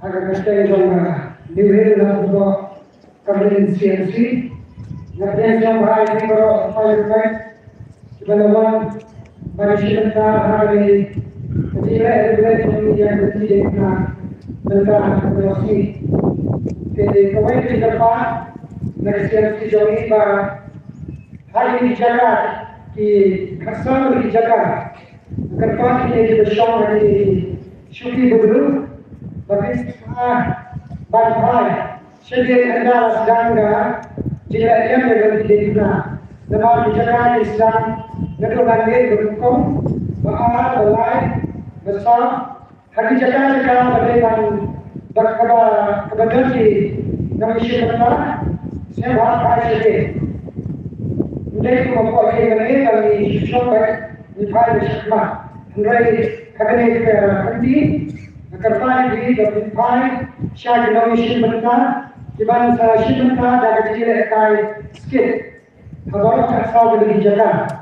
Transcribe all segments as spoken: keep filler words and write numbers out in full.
Ka kyrteng jong nga New Hill na ka bok ka ri C M C. Nga pdiang sngewbha ïa phi baroh, phi baroh kiba la wan ban ïashim bynta ha kane ka jingleh riewblei jong ngi ïa ka lynti diengphna mynta ha ka lynti. Te kawei ka jingkyrpad na ka C M C jong ngi ba ha kine ki jaka, ki khatsan ki jaka, kyrpad ïa kine kiba shong ha kine ki shuki bynriew ba phin sngewbha ban phai shadien ynda la sdang ka jingleh niam ïa ka lynti diengphna. Namar ki jaka ki sdang naduh nangne ba nyngkong, ba ar, ba lai, ba saw, ha ki jaka jaka ba dei ban, ba kaba, kaba don ki nongïashim bynta, sngewbha phai shadien. Ym dei kum hapoh ïing mane ba ngi shu shong beit, ngi phai beit shakhmat. Hynrei ha kane ka kynti nga kyrpad ïa phi ba phin phai sha ki nongïashim bynta, ki ban sa shim bynta da ka jingïalehkai skit ha baroh khatsaw tylli ki jaka.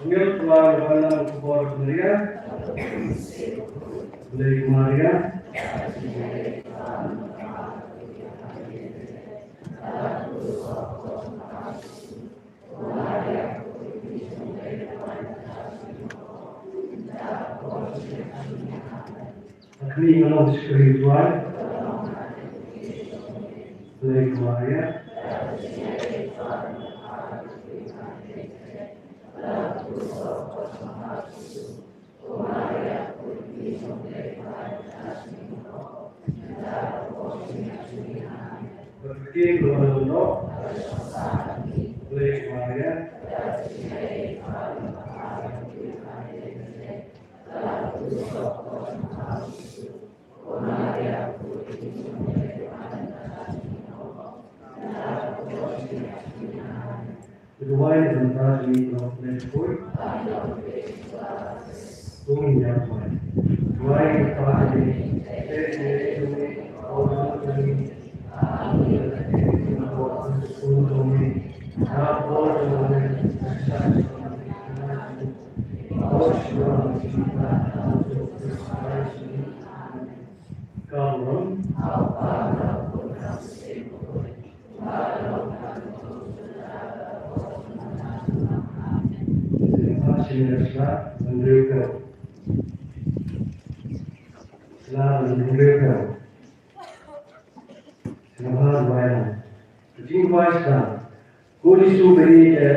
Angel Trai, ban nang khubor Maria. Blei Maria. Hakni ngano spiritual. Blei Maria. Berpikir belum tentu. Blei Maria. Duwai da mynta jong ngi, ïa poi. Kum ïa poi. Duwai da mynta jong ngi, ïa poi. Ka long. Sila, sila, sila, sila, sila, sila, sila, Ko Jisu beri ke.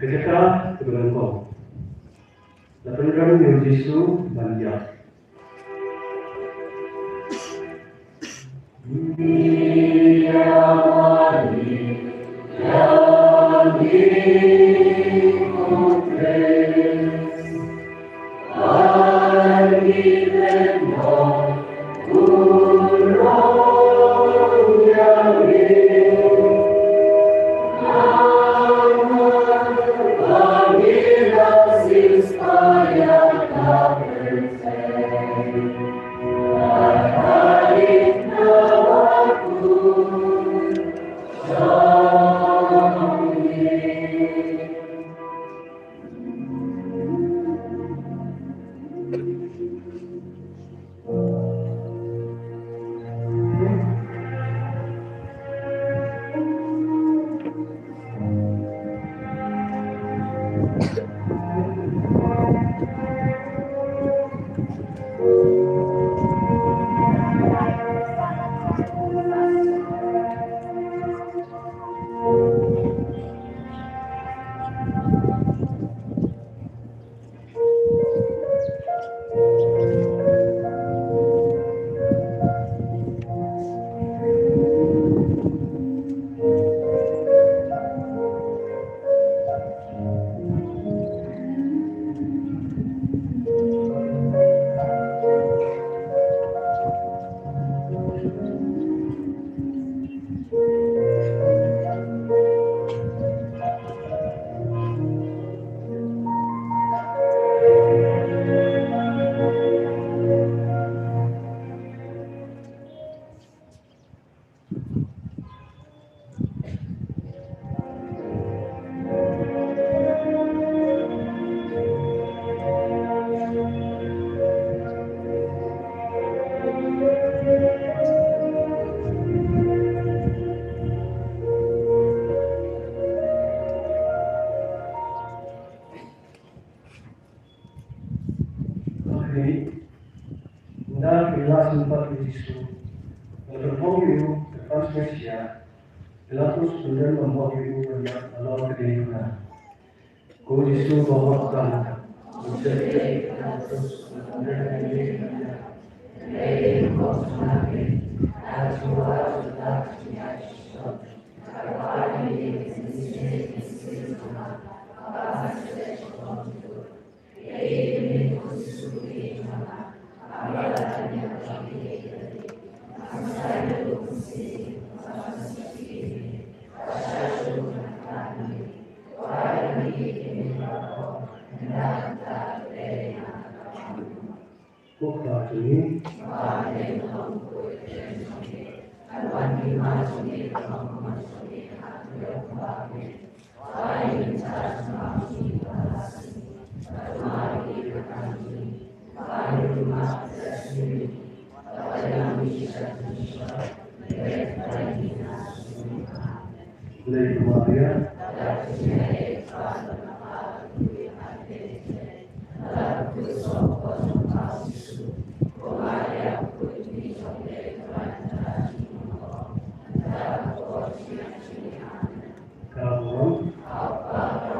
Ka jaka kaba nyngkong. La pynrem ïa u Jisu ban ïap. Ynda ki la sympat ïa u Jisu, la pynhong ïa u ka transmesia, Pilatus u don bymhok ïa u ban ïap halor ka diengphna. Ko Jisu ba hok tang, u sheptieng ïa Pilatus, u don ïa u. Lei Maria. Ka burom. Ka burom.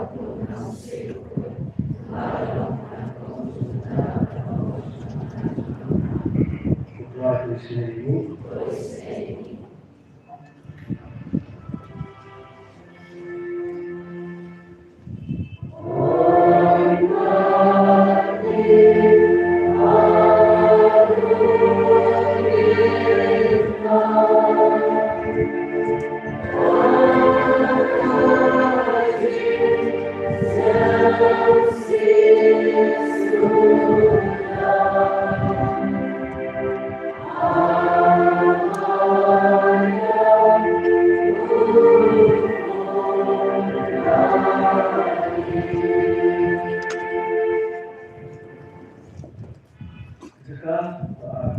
Jaka, ah,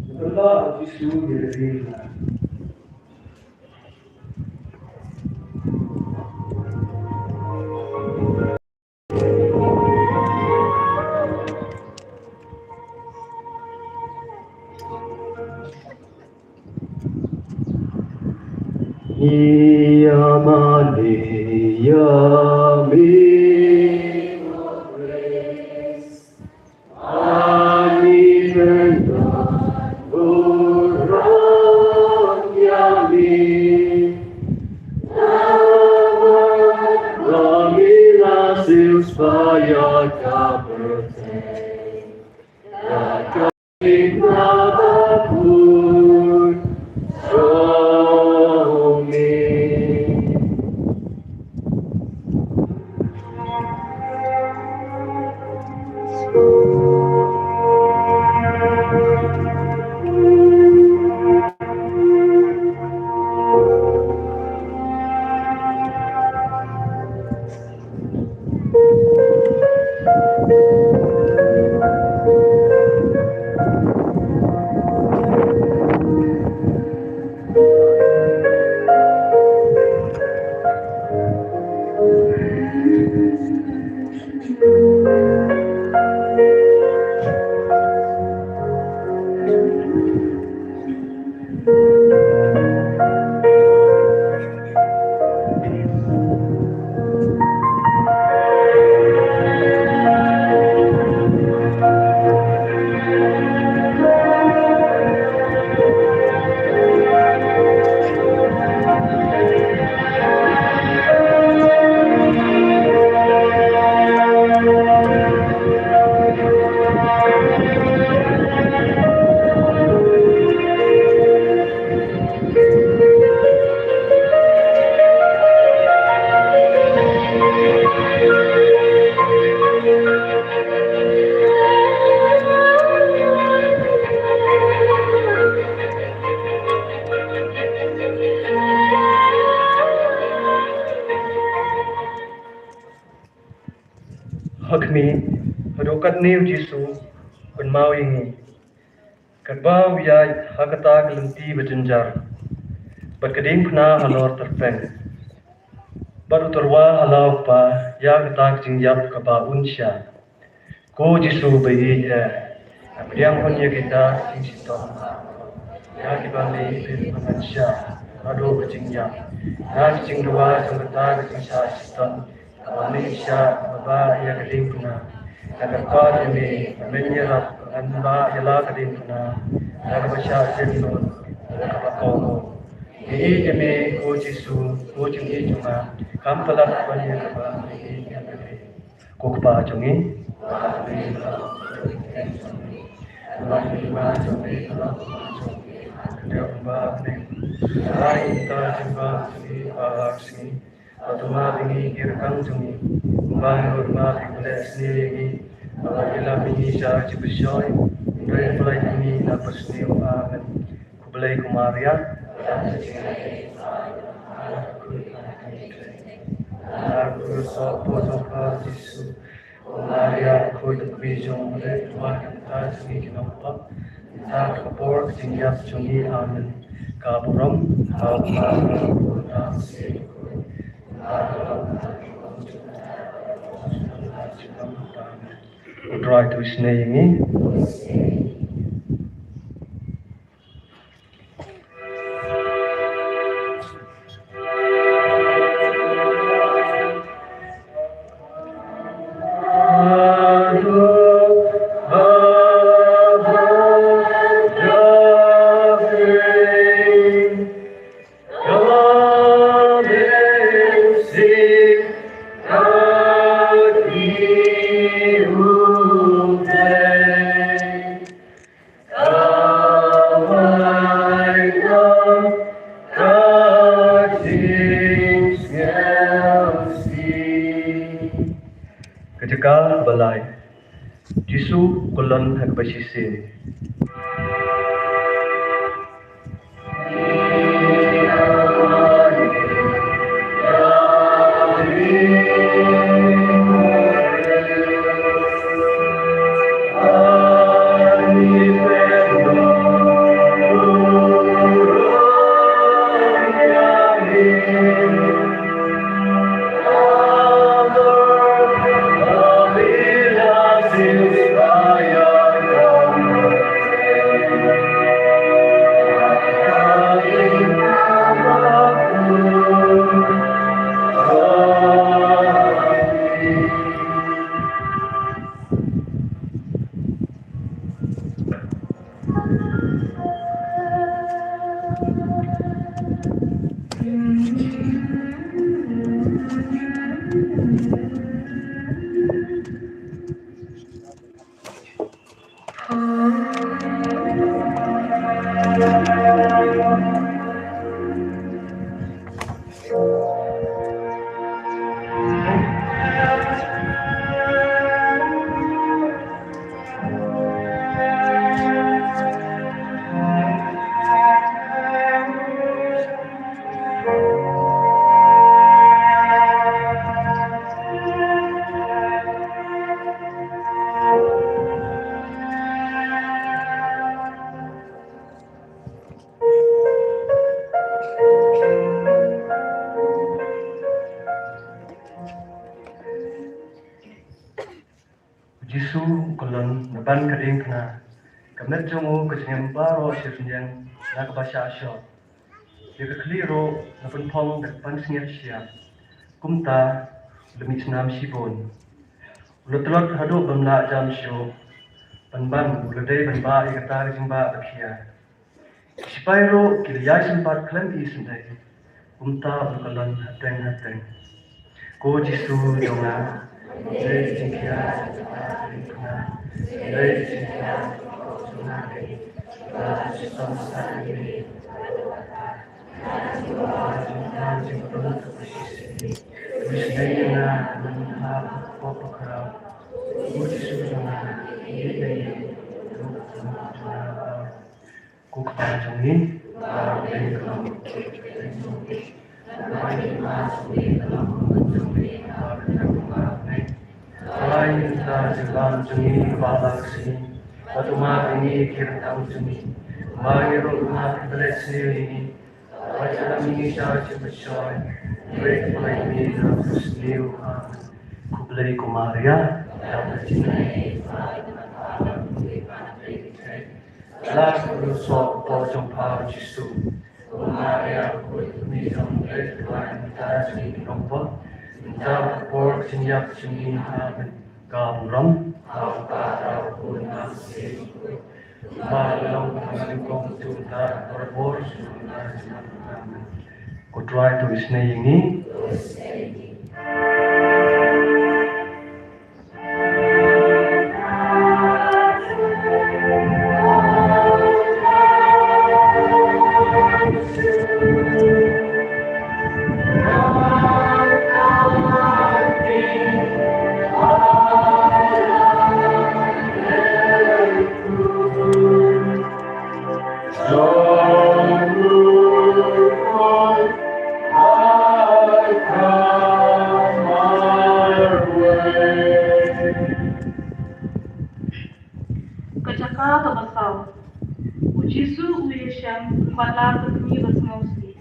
jaka ba u Jisu ïa ka diengphna. Ïa mane ïa me, O Khrist. Ani pynban burom ïa me. Namar ba me la siewspah ïa ka pyrthei. Ïa ka Ha khmih, haduh katne u Jisu u kynmaw ïa ngi. Katba u ïaid ha kata ka lynti ba jynjar, bad ka diengphna halor tyrpeng, bad u tyrwa ha la u Kpa ïa kata ka jingïap kaba un shah. Ko Jisu ba ïeit eh, nga pdiang hun ïa kita ki jingshitom, ïa kiba me phin pynmynshwa. haduh ka jingïap. Na ka jingduwai jong kata ka jingshah shitom, kaba mih sha, kaba bah ïa ka diengphna. Nga kyrpad ïa me, ba men ïarap, ngan bah ïa la ka diengphna, da kaba shah shisien, da kaba kohnguh. Ngi ïeit ïa me, ko Jisu, ko jingïeit jong nga, kham palat ban ïa kaba ngi ïeit ïa me. Ko Kpa jong ngi. Ai ta jingba jong ngi ba la ka sngi. Ba to map ïa ngi ki rkang jong ngi. Ba ngi ruh map ïa kiba leh sniew ïa ngi. Ba la ïalam ïa ngi sha ka jingpyrshoi. Hynrei pynlait ïa ngi na ka basniew. Amen. Khublei ko Maria. Ko Maria, khuid da kmie jong u Blei, pynban ïa ngi ki nongpop, mynta bad ka por ka jingïap jong ngi. Amen. Ka burom, ka burom, ka burom. U Trai to isynei ïa ngi. Ka jaka ba lai. Jisu u kyllon ha kaba shisien. U Jisu u kyllon na ban ka diengphna. Ka met jong u ka jngai baroh shi rynïeng na kaba shah shop. Ïa ka khlieh ruh nga pynphong da ka pansngiat shyiap. Kumta u la mih snam shibun. U la tlot haduh bym lah jam shuh. Pynban u la dei ban bah ïa kata ka jingbah ba khia. Ki sipai ruh ki la ïai sympat khlem isynei. Kumta u la kyllon hateng hateng. Ko Jisu jong nga, lei jingkhia jong nga, lei jingkhia jong nga. Ko Kpa jong ngi, ba dei ka long. Ai ta jingban jong ngi ba la ka sngi, ba to map ïa ngi ki rkang jong ngi, ba ngi ruh map ïa kiba leh sniew ïa ngi. Wat ïalam ïa ngi sha ka jingpyrshoi, hynrei pynlait ïa ngi na ka basniew. Amen. Khublei ko Maria, dap ka jingïeit. Lashus u soh ka por jong pha Jisu. Maria, khuid mi jong U Blei, U Trai mynta jong ngi ki nongpop, mynta bad ka por ka jingïap jong ngi, ha ka burom. Ko Trai to isynei ïa ngi. Ka jaka kaba saw. U Jisu u ïashem bad la ka kmie basngewsih.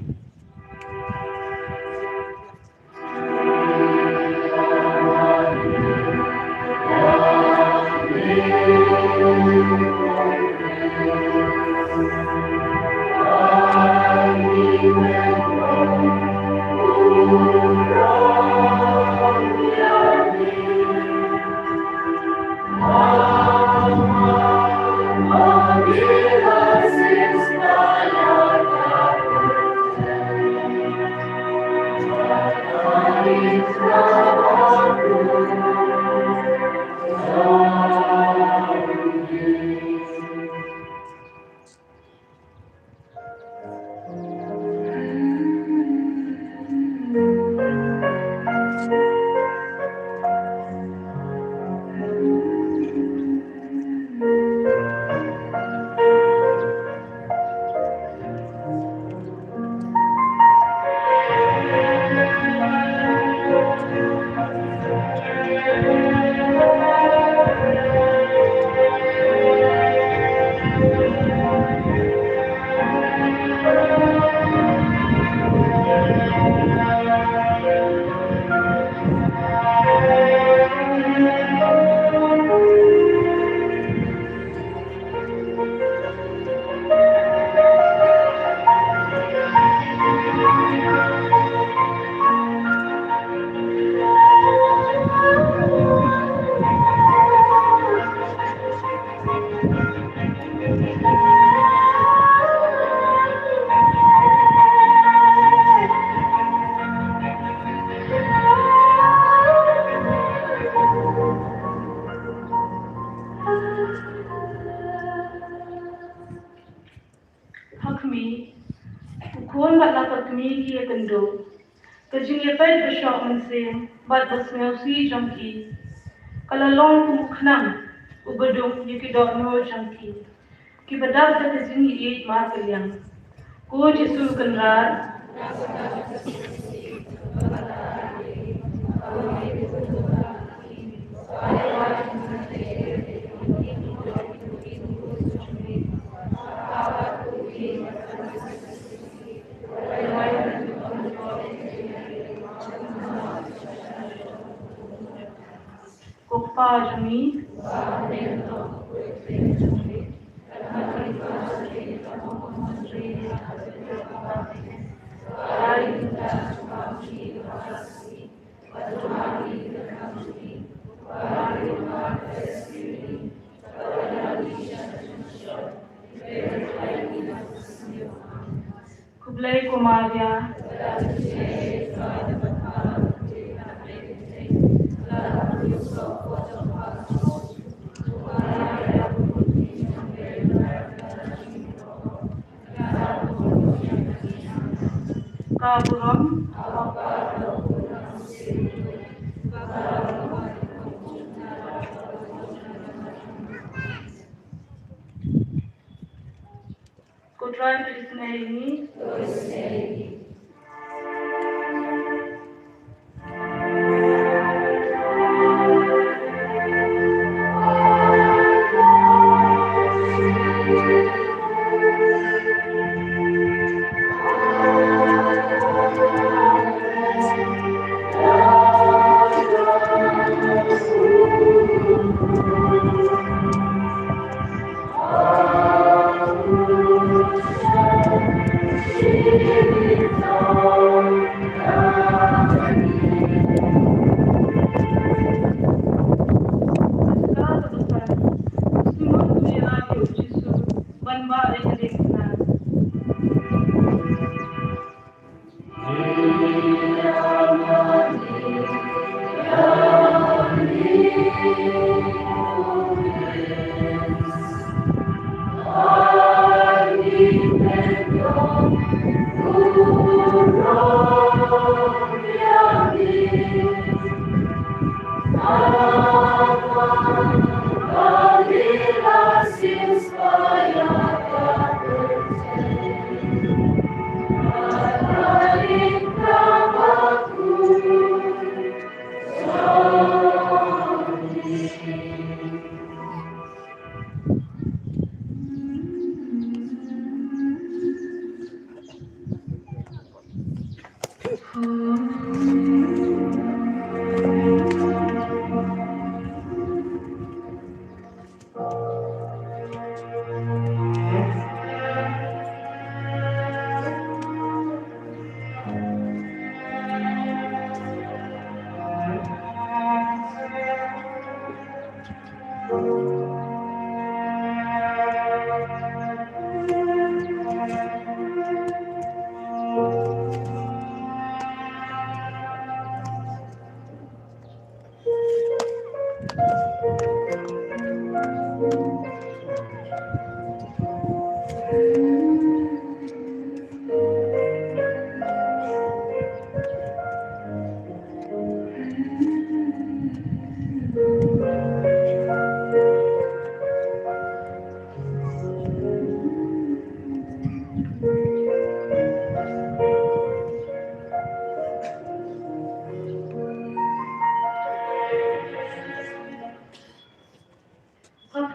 Ha khmih, u khun bad la ka kmie ki ïakynduh. Ka jingïapeit ba shoh mynsiem bad ba sngewsih jong ki ka la long kum u khnang uba dung ïa ki dohnud jong ki, kiba dap da ka jingïeit markylliang. Ko Jisu Kynrad, Ko Kpa jong ngi. Khublei ko Maria. Ka burom. Ko Trai to isynei ïa ngi. Ba ri ka ding kna.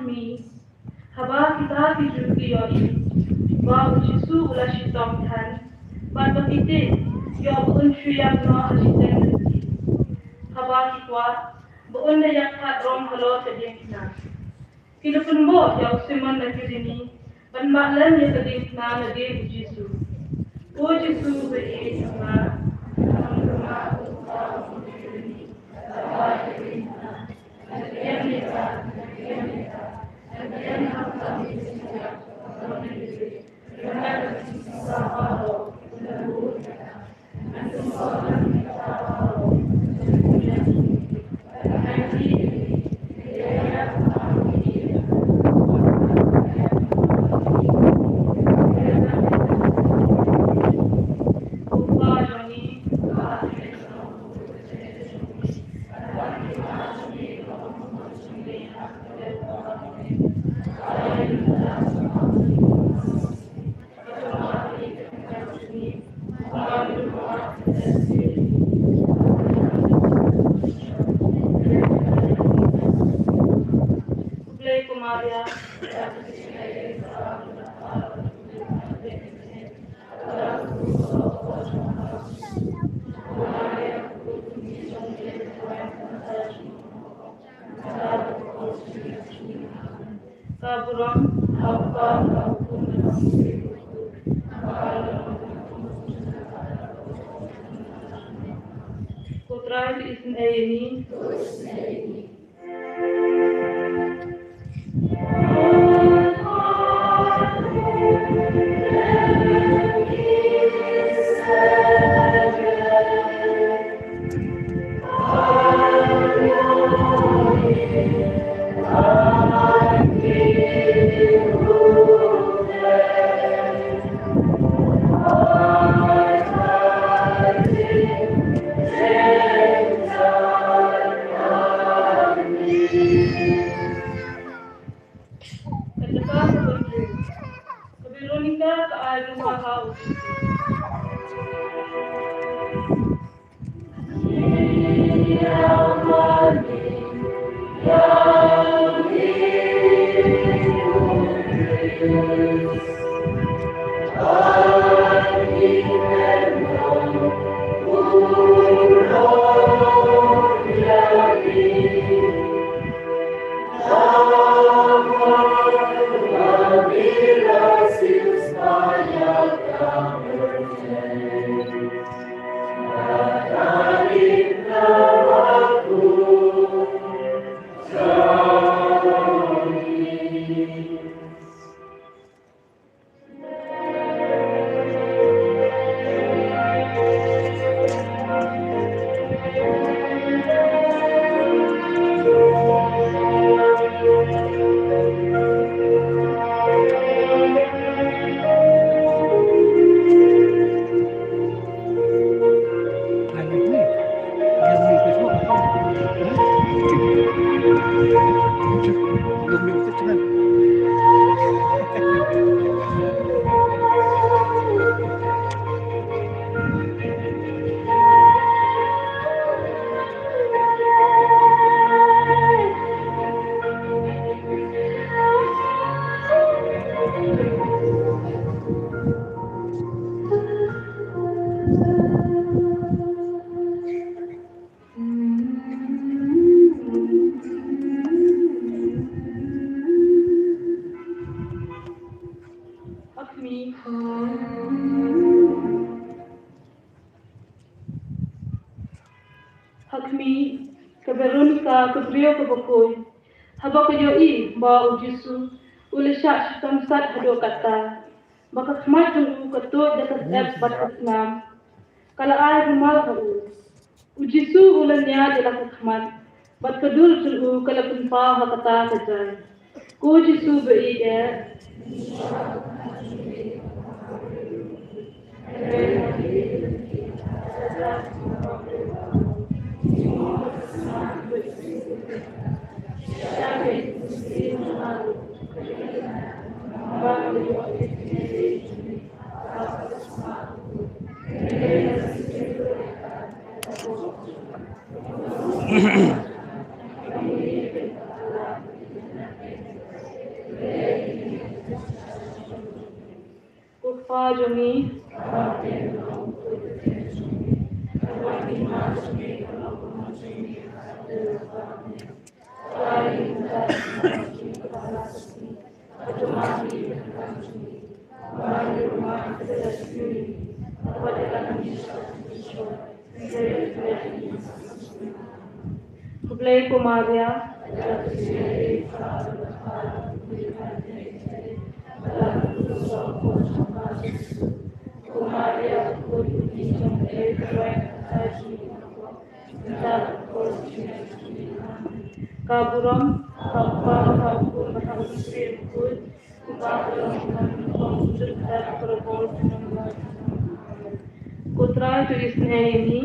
Khmih, haba kita ki Jiw ki ïohi ba u Jisu u la shitom than, bad ba ki tip ïoh ba un shu ïap noh ha shiteng lynti. Haba ki kwah ba un da ïakhad rom halor ka diengphna, ki la pynbor ïa u Simon na Kirini ban mah lem ïa ka diengphna lade u Jisu. O Jisu, ba ïeit ïa nga. Ka burom. Ko Trai, to isynei ïa ngi. Ka jaka kaba hynriew. Ka Veronica ka ai lum ha u Jisu. Ha khmih. Ha khmih, ka Veronica ka briew kaba khuid, haba ka ïohi ba u Jisu u la shah shitom sat haduh katta, ba ka khmat jong u ka tuid da ka sep bad ka snam, ka la ai rumal ha u. U Jisu u la ñiad ïa la ka khmat, bad ka dur jong u ka la pynpaw ha kata ka jaiñ. Ko Jisu ba ïeit eh. Ko Kpa jong ngi. Khublei ko Maria. Ka burom, ka Kpa, ka Khun, ka Kpa, ka Khun. Ko Trai, to isynei ïa ngi.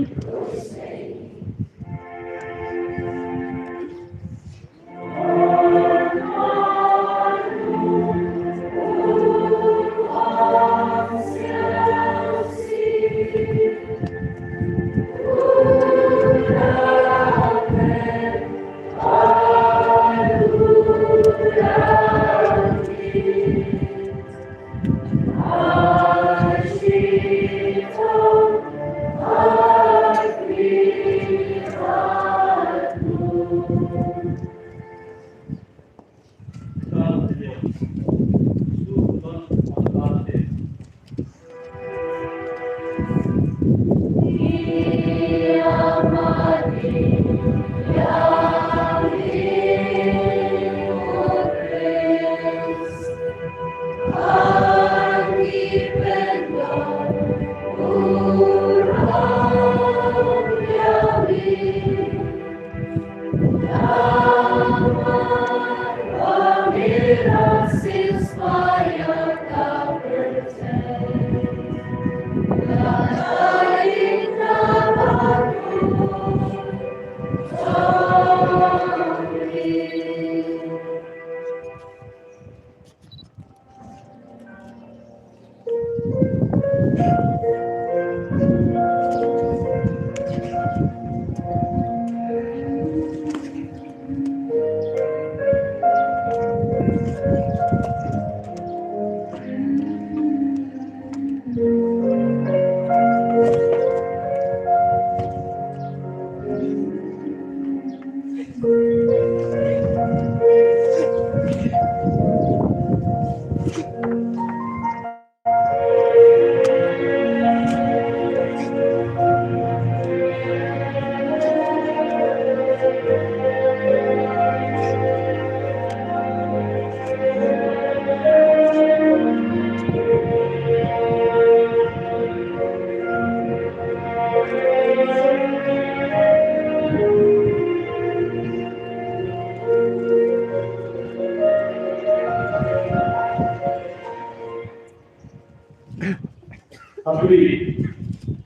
Hapdeng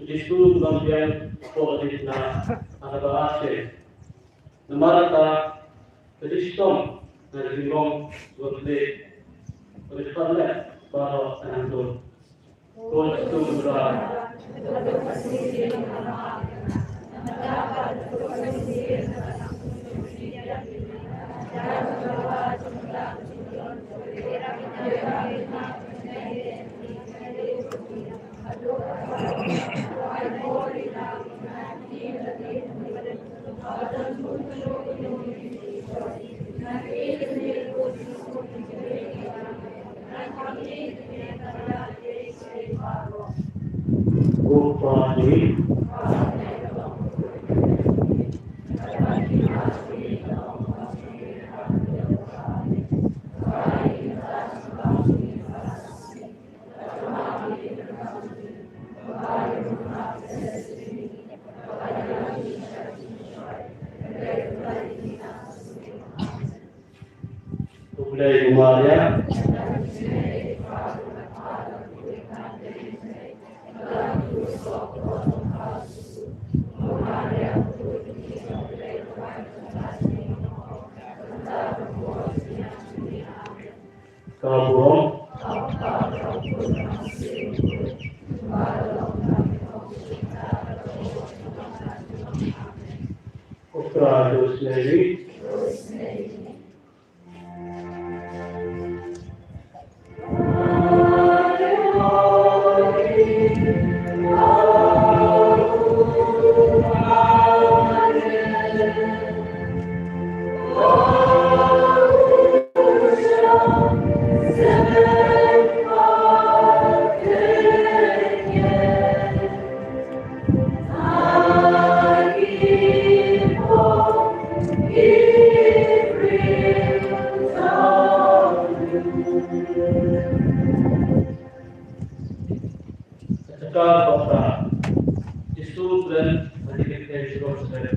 Jisu u lam biang hapoh ka ding na, haba ashe. Namar kata ka jingshitom Ngan ïa ong, wat leh, wat leh, baroh nangto. Ko Jisu Khrist. Khublei ko Maria. Ka burom. Ko Trai Rosemary. Jisu u kren ha ki kyrteng Jerusalem.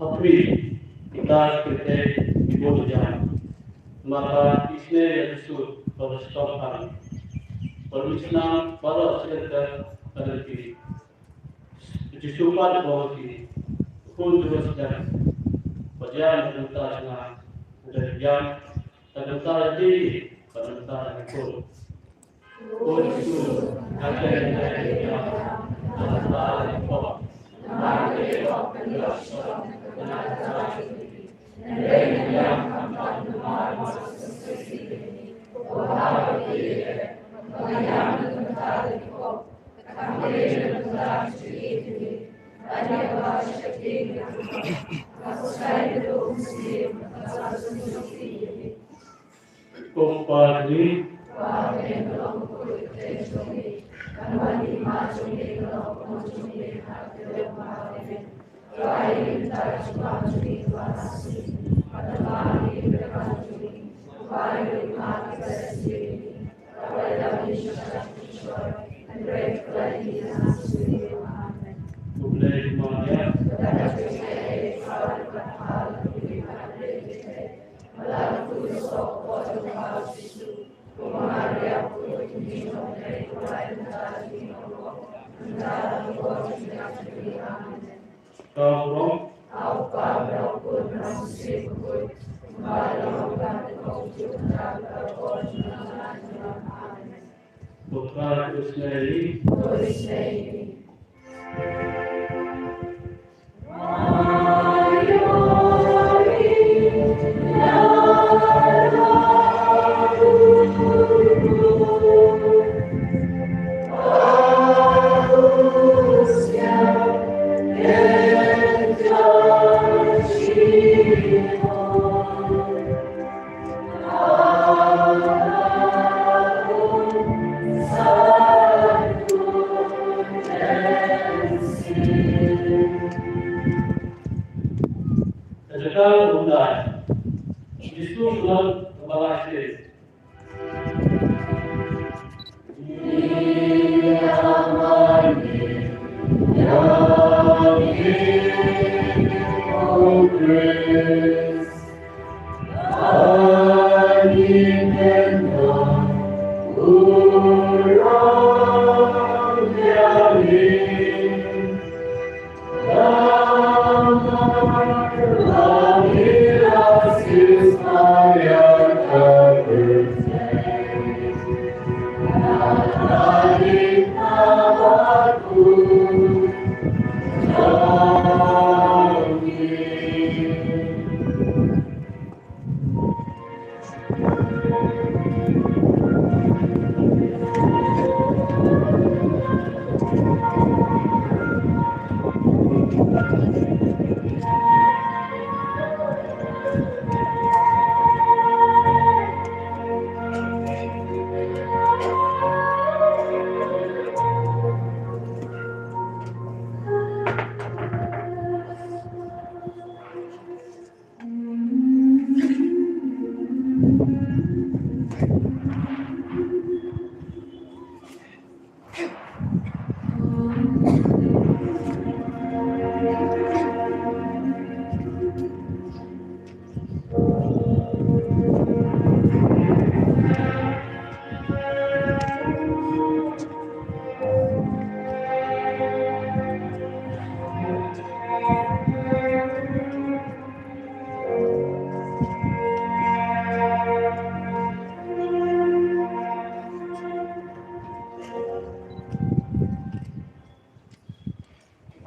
Hapdeng kita kita ki bun jam. Namar ba isynei ïa Jisu ba u shitom pang. Ba u isynei baroh shi kynta ka lynti. Jisu pat u ong ïa ki, khun Jerusalem, ba ïa ka bynta jong nga, u dei ïa ka bynta ïa ki, ka bynta ïa ki khun. Ko Jisu, nga kren ïa ka bynta ïa ki khun. Company. Amen.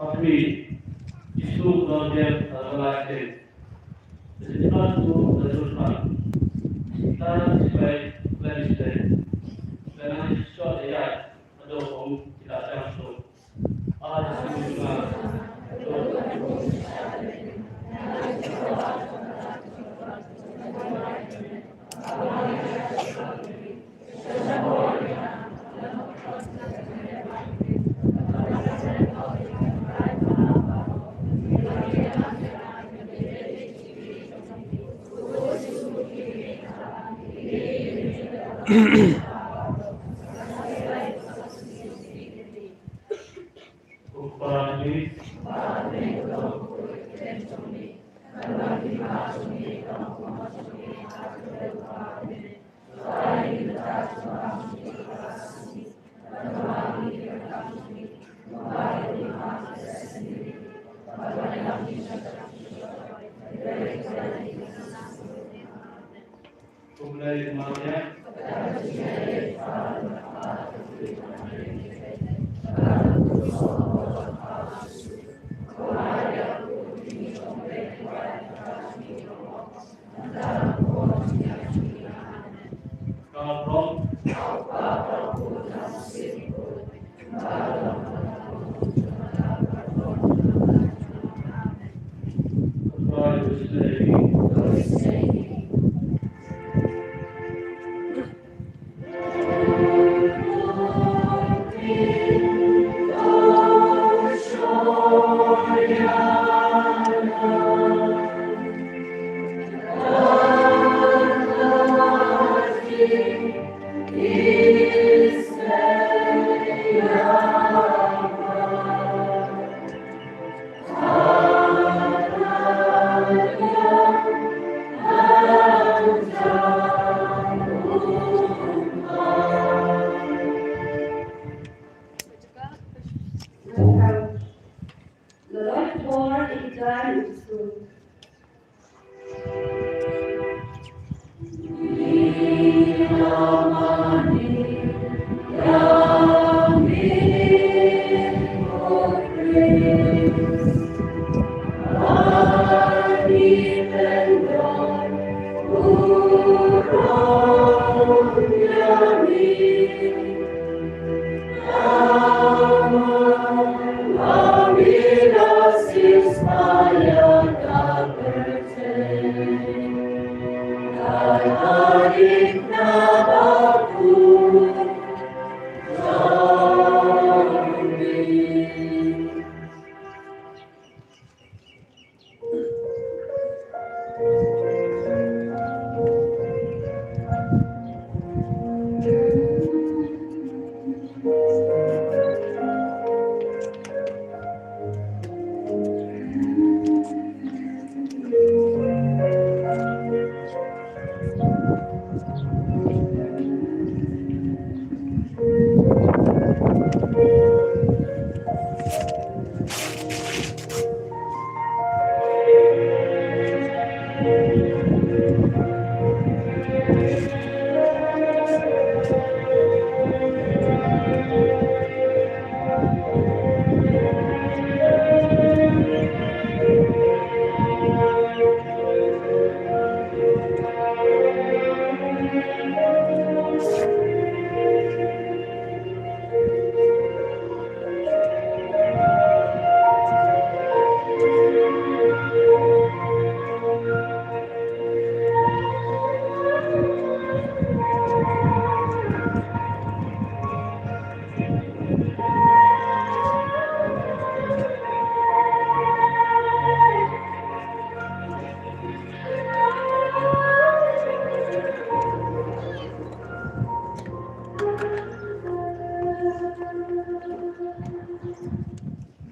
Akmi, Jisu Nongdem Everlasting. Sejak tu, sejak tu, kita sebagai Kristen, dengan Yesus ya, ada orang kita langsung.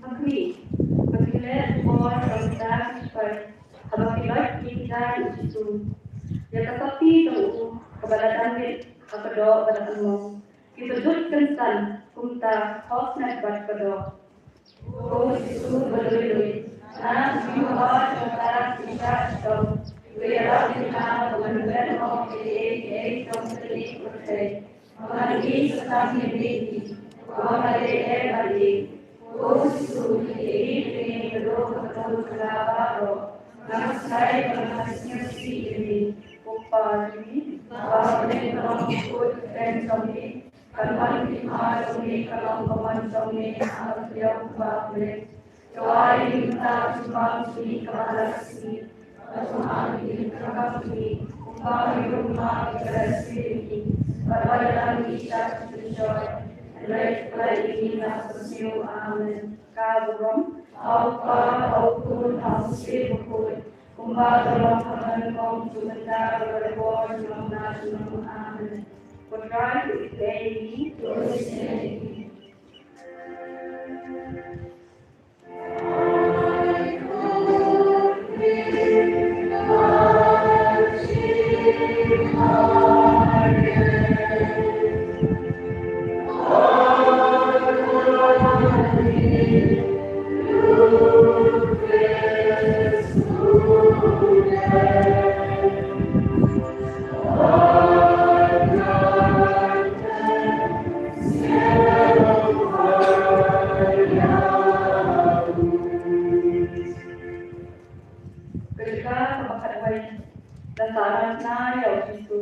Hakri, ba ki leh por ka bynta ki sipai, haba ki lait ïa ki jaiñ u Jisu. Ïa ka kti jong u kaba la dang bit ha ka doh ba la kynmaw. Kiba jut kynsan kumta, khop snet bad ka doh. Ko Jisu ba lui lui, nga sngew ba jong ka ki shah shitom. Ko ïarap ïa nga ban ïoh ong ïa kiei kiei jong ka pyrthei. Ba ngan ïohi sa tang ïa me hi, ba nga dei em bad ïa. Ko Jisu, ïa kiei kiei ka doh ka kut ka la baroh. Nga ngeit ba nga sngewsih ïa me. Ko Pa jong ngi, ba ha bneng ka long ka kut ka kyrteng jong me. Kan wan ka hima jong me, ka long ka mon jong me ha ka khlieh jong u Kpa ha bneng. To ai ïa ngi mynta ka jingbam jong ngi kaba ha la ka sngi. Bad to ai ïa ngi ka kam jong ngi kumba ngi ruh ngi ai ïa ki kiba la sngewsih ïa ngi. Bad wat ïalam ïa ngi sha ka jingpynshoi, hynrei to khlaiñ ïa ngi na ka mynsiem. Amen. Ka burom ha u Kpa, ha u Khun, ha u Mynsiem Bakhuid, kumba ka long ha ka nyngkong, to mynta bad barabor, junom la junom. Amen. Ko Trai to isynei ïa ngi. To isynei ïa ngi. Ka jaka kaba khatwei. La sah ïa u Jisu.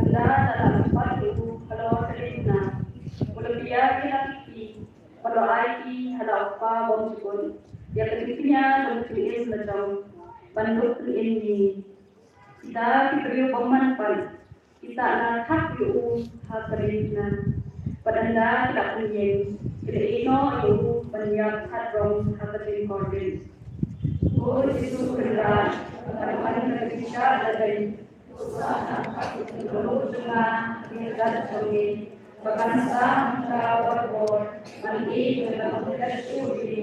Ynda la la pat ïa u halor ka diengphna, u la pdiang ïa la ki kti bad u la ai ki ha la u kpa bymjukut, ïa ka jingkñia jong ka jingim la jong, ban lut pynim ïa ngi. Kita ki briew bymman pat ki sah na thak ïa u ha ka diengphna. Bad ynda ki la pynïeng, ki la ïeh noh ïa u ban ïap khadrong ha ka jingkordit. Ko Jisu Kynrad, ban wan ka jingshah lade, to sah na ka jingkordit jong nga, ha ka jingim jong ngi. Ba kan sah hangta barabor ban ïeit bad ban ïeit shuh ïa ngi,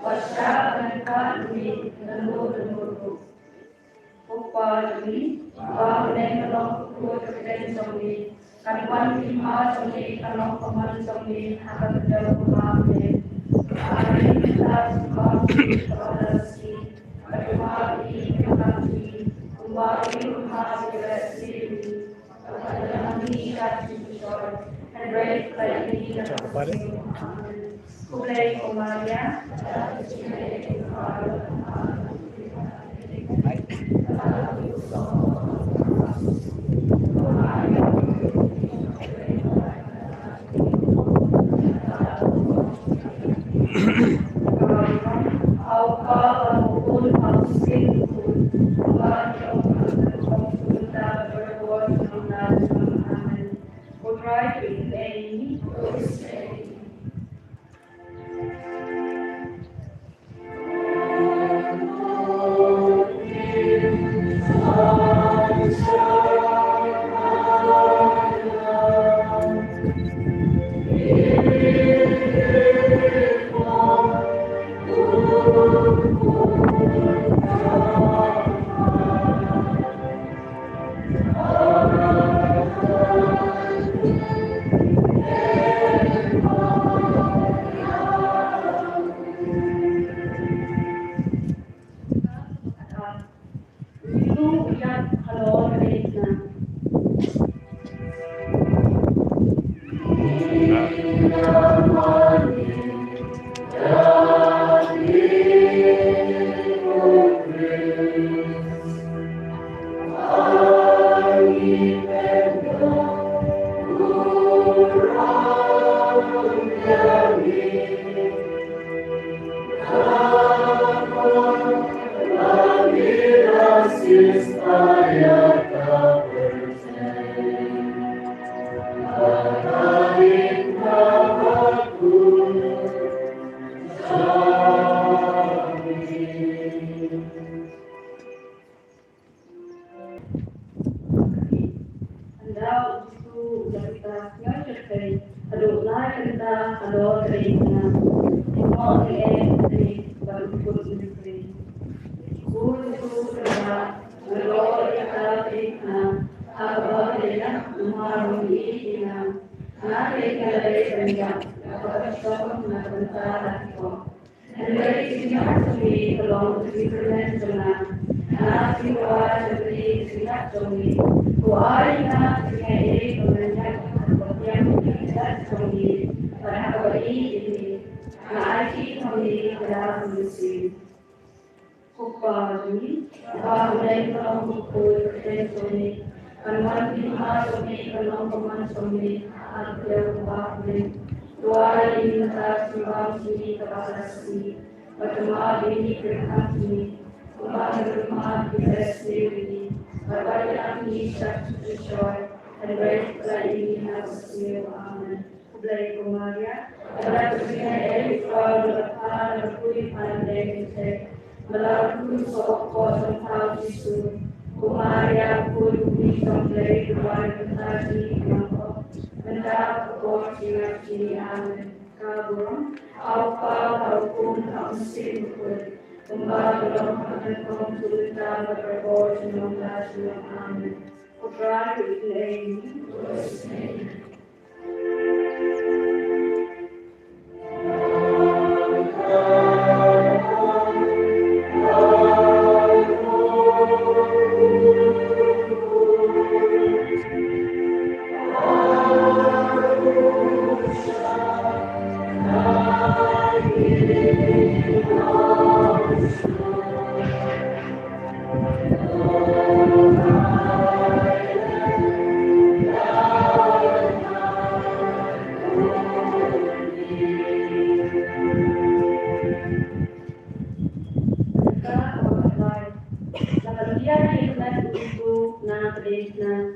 bad shah ban ïeit ïa ngi, naduh naduh. Ko Kpa jong ngi, ba ha bneng ka long ka kyrteng jong ngi. Kan wan ka hima jong ngi, kan long ka mon jong ngi ha ka kyrteng jong ngi. Ai ïa ngi mynta ka sah jong ngi kaba la shisien. Bad to map ïa ngi ki kyrdan jong ngi, kumba ngi ruh ngi map ïa kiba la shisien ïa ngi. Bad to ngi ïa ngi sha ka jingpynshoi. Hynrei to pynlait ïa ngi na ka jingpynshoi. Amen. Khublei ko Maria. Ynda u Jisu u la pynta sñiaw shyrkhei haduh lai kynta halor ka diengphna, u ïehnoh ïa u bad u kut mynsiem. Ko Jisu Kynrad, nga lor ïa kata ka diengphna ha kaba phi la ïap namar ba phi ïeit ïa nga. Nga te nga la dei ban ïap, la ka bashong na ka bynta la ki kpoh. Hynrei ka jingïap jong me ka long ka jingkyrmen jong nga. Nga sngew kwah ban ïohi ka jingïap jong me. To ai ïa nga ka jingaiei ba ngan ïap ha kaba pdiang ïa ka jingïap jong me bad ha kaba ïeit ïa me. Nga aiti ïa me da ka mynsiem. Ko Kpa jong ngi, ba ha bneng ka long ka kyrteng jong me. Kan wan ka hima jong me, kan long ka mon jong me ha ka kyrteng jong me ha bneng. To ai ïa ngi mynta ka jingbam jong ngi kaba la shisien. Bad to map ïa ngi ki kyrdan jong ngi, kumba ngi ruh ngi map ïa kiba la sniew ïa ngi. Bad wat ïalam ïa ngi sha ka jingpynshoi, hynrei to pynlait ïa ngi na kaba sniew. Amen. Khublei ko Maria. Khublei ko Maria, ïa ka jingaiei, u Trai u don bad pha, nga kyrkhu ïa pha na pdeng jingtei. Nga la kyrkhu ïa u soh kpoh jong pha u Jisu. Ko Maria, u khuid u kmie jong U Blei, to duwai ïa ngi ki kynthei ki nongpop, mynta bad ka por jingïap jong ngi. Amen. Ka burom. Ha u Kpa, ha u Khun, ha u Mynsiem Bakhuid, kumba ka long ha ka nyngkong, mynta bad barabor, junom la junom. Amen. Ko Trai u ïeit ïa ngi. Krishna.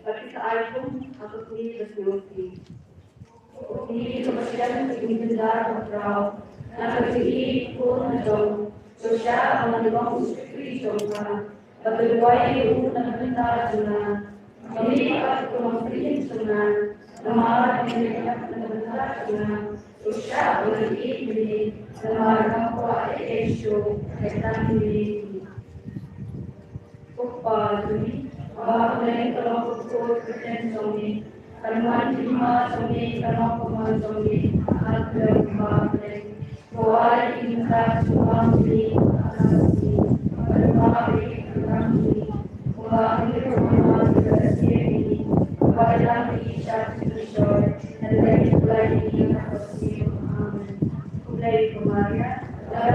Ba ki sa ai kum ha ka kmie ka sngewsih. Kmie kaba shem ka jingdon dar ba khraw na ka jingïeit khun ka jong, to shah ban long u shakri jong ka. Ba ka duwai ïa u na ka bynta jong nga. Kmie ka kum u khun jong nga. Namar kmie ka na ka bynta jong nga. To shah ban ïeit ïa u namar kam kwah ïa u shuh ka tang ïa u. Ko Kpa jong ngi, ba ha bneng ka long ka kyrteng jong me, kan wan ka hima jong me, kan long kumba ha bneng jong ngi, ha ka bneng kumba ha bneng. Ko ai ïa ngi mynta ka jingim jong ngi, ha ka sngi, bad ïa ngi ïa ka kyrdan jong ngi, kumba ngi ruh ngi ai ïa ki ba sngewsih ïa ngi, wat ïalam ïa ngi sha ka jingpynshoi, hynrei pynlait ïa ngi na ka bymjukut. Amen. Khublei ko Maria, la ka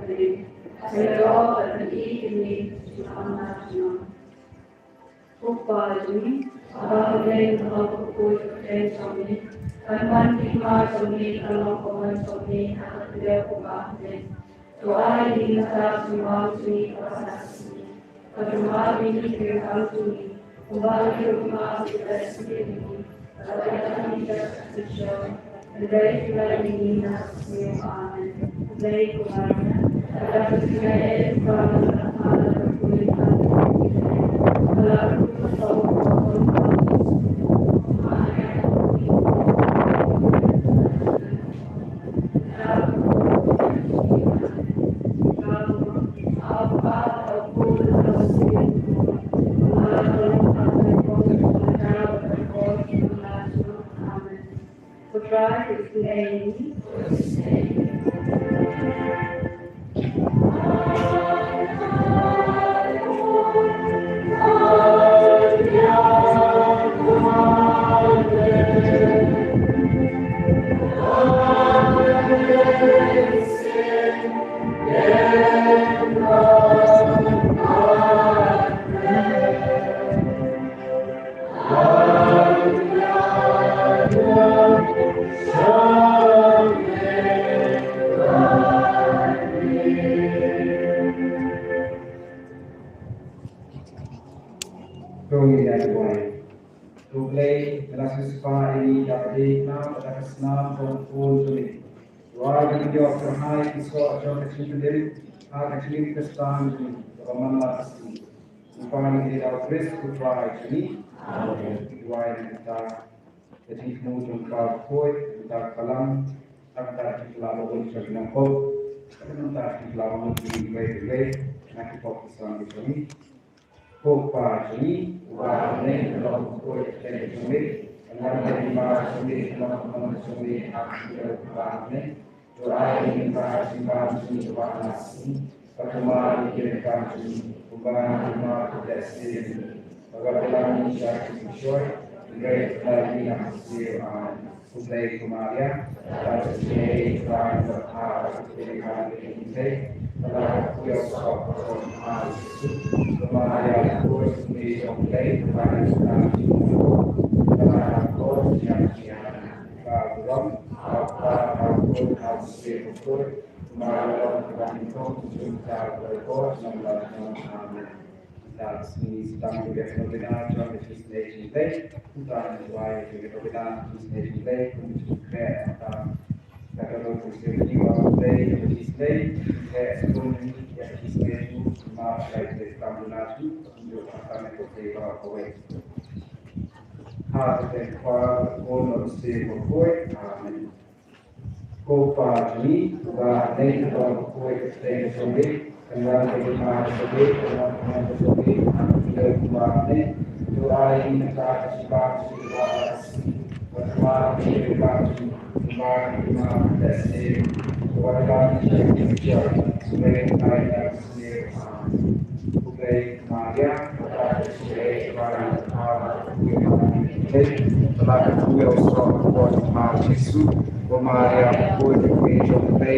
Ko Pa jong ngi, uba ha bneng, ba la ong ha ka ktien jong me, kan wan ka hima jong me, kan long ka mon jong me ha ka khyndew kumba ha bneng. To ai ïa ngi mynta ka jingbam jong ngi kaba shisha. Bad to map ïa ngi ki ryngkang jong ngi, kumba ngi ruh ngi map ïa kiba sngewsih ïa ngi. Bad to ngi ïa ngi sha ka jingshoi. Hynrei to lait ïa ngi na ka sniew. Amen. Khublei ko Maria, ka dap ka jingaiei, u Trai u don bad pha. Amen. Ko Trai u sngewbha ïa ngi. To ngin ïa duwai. To Blei, ba la siewspah ïa ngi da ka jingïakhun bad da ka snam jong u Khun jong me. To ai ba ngin ïoh pyrshah ïa ki soh jong ka jingpynim ha ka jingim Khristan jong ngi kaba man la ka sngi. Ngi pan ïa ka ri da u Khrist u Trai jong ngi. Amen. Duwai na ka bynta ka jingthmu jong ka Balang, na ka bynta ka jingkylla ba mut jong ki nongpop, na ka bynta ka jingkylla ba mut jong kiwei kiwei na ki pop ki samla jong ngi. Ko Pa jong ngi, uba ha bneng, ka long ka kyrteng jong me, ka nam ka hima jong me, ka long ka mon jong me ha ka khyndew kumba ha bneng. To ai ïa ngi mynta ka jingbam jong ngi kaba ha la ka sngi, bad to map ïa ngi ki ryngkang jong ngi, kumba ngi map ïa kiba sngewsih ïa ngi. Bad to lait ïa ngi sha ka jingshoi, hynrei to lait ïa ngi na ka sniew. Amen. Khublei ko Maria, ka dap ka jingaiei, u Trai u don bad pha. Ko Maria, ko Blei, ko Blei, ko Blei, ko Blei, Amen. Ngi sdang ïa ka novena jong ka jingsnei jong U Blei. Kumta ngin duwai ïa ka novena jong ka jingsnei jong U Blei, kum ka jingkyrkhu, kumta ka don ka jingsnei jong U Blei, ka jingsnei, ka jingsnei jong U Blei, ka jingsnei jong U Blei, kumta ka don ka jingsnei jong U Blei. Ha ka kyrteng U Kpa, U Khun bad U Mynsiem Bakhuid. Amen. Ko Pa jong ngi, uba ha bneng, ka don bakhuid ka kyrteng jong me, kan wan ka hima jong me, kan long ka mon jong me ha khyndew kumba ha bneng. To ai ïa ngi mynta ka jingbam jong ngi kaba ha la ka sngi, bad to map ïa ngi ki ryngkang jong ngi, kumba ngi map ïa kiba sngewsih ïa ngi. To lait ïa ngi sha ka jingshoi, hynrei to lait ïa ngi na ka sniew. Amen. Khublei Maria, ka dap ka jingaiei, u Trai u don bad pha. Ko Maria, ko jong ngi, jong ngi,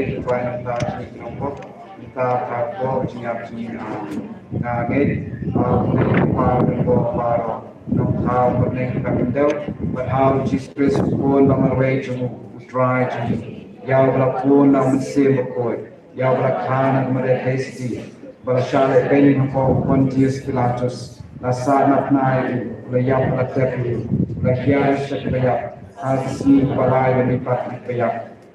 mynta ka por jingïap jong ngi. Amen. Nga ngeit ha U Blei U Kpa uba don bad baroh, Nongthaw bad neng ka khyndew, bad ha U Jisu Khrist U Khun ba marwei jong U, U Trai jong ngi. Ïa uba la pun na U Mynsiem Bakhuid, ïa uba la kha na ka Maria Theisotti, ba la shah lehbeiñ ha u Pontius Pilatus, la sahnarphna ïa u, la ïap, la tep ïa u, la hiar sha ki baïap, ha ka sngi kaba lai la mihpat na ki baïap,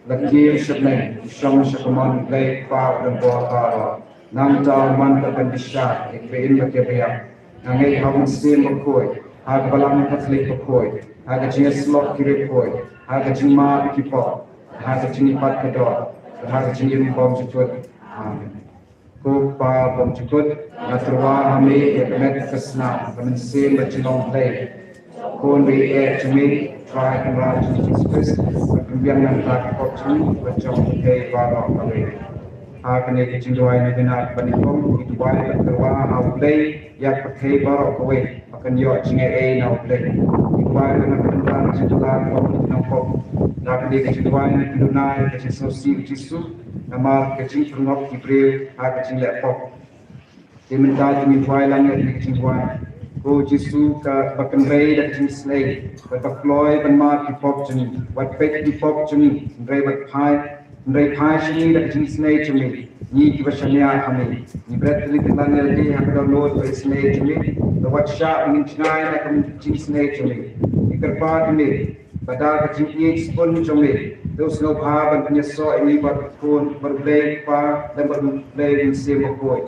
la kiew sha bneng, la shong sha ka mon U Blei U Kpa uba don bad baroh. Nangta u man pat ban bishar ïa kiba im bad kiba ïap. Nga ngeit ha U Mynsiem Bakhuid, ha ka Balang Katholik bakhuid, ha ka jingïasyllok ki riewkhuid, ha ka jingmap ïa ki pop, ha ka jingmihpat ka doh, ha ka jingim bymjukut. Amen. Ko Pa bymjukut, nga tyrwa ha me ïa ka met ka snam, ka mynsiem bad jinglong Blei. Khun ba ïeit jong me, Trai Kynrad jong ngi Jisu Khrist, ba pynbiang na ka bynta ka pop jong ngi bad jong kiei baroh kawei. Ha kane ka jingduwai na ka bynta ka pop, ngi duwai bad tyrwa ha U Blei ïa kiei baroh kawei ba kan ïoh jingaiei na U Blei. Ngi duwai ruh na ka bynta ka jingduwai ka pop jong ngi, na kane ka jingduwai ngi duna ïa ka jingsngewsih U Jisu. namar ka jingpyrngok ki briew ha ka jingleh pop. Te mynta to ngin duwai lang ïa kane ka jingduwai. Ko Jisu kaba kynrei da ka jingisynei, bad ba kloi ban mad ki pop jong ngi, wat peit ki pop jong ngi, hynrei bad phai, hynrei phai sha ngi da ka jingisynei jong me. Ngi kiba shaniah ha me, ngi bret tylli tyllan ïa lade ha ka dohnud ba isynei jong me, bad wat shah ba ngin jngai na ka jingisynei jong me. Ngi kyrpad ïa me ba da ka jingïeit sbun jong me, to sngewbha ban pynïasoh ïa ngi bad u Khun, bad U Blei Kpa, lem bad U Blei Mynsiem Bakhuid.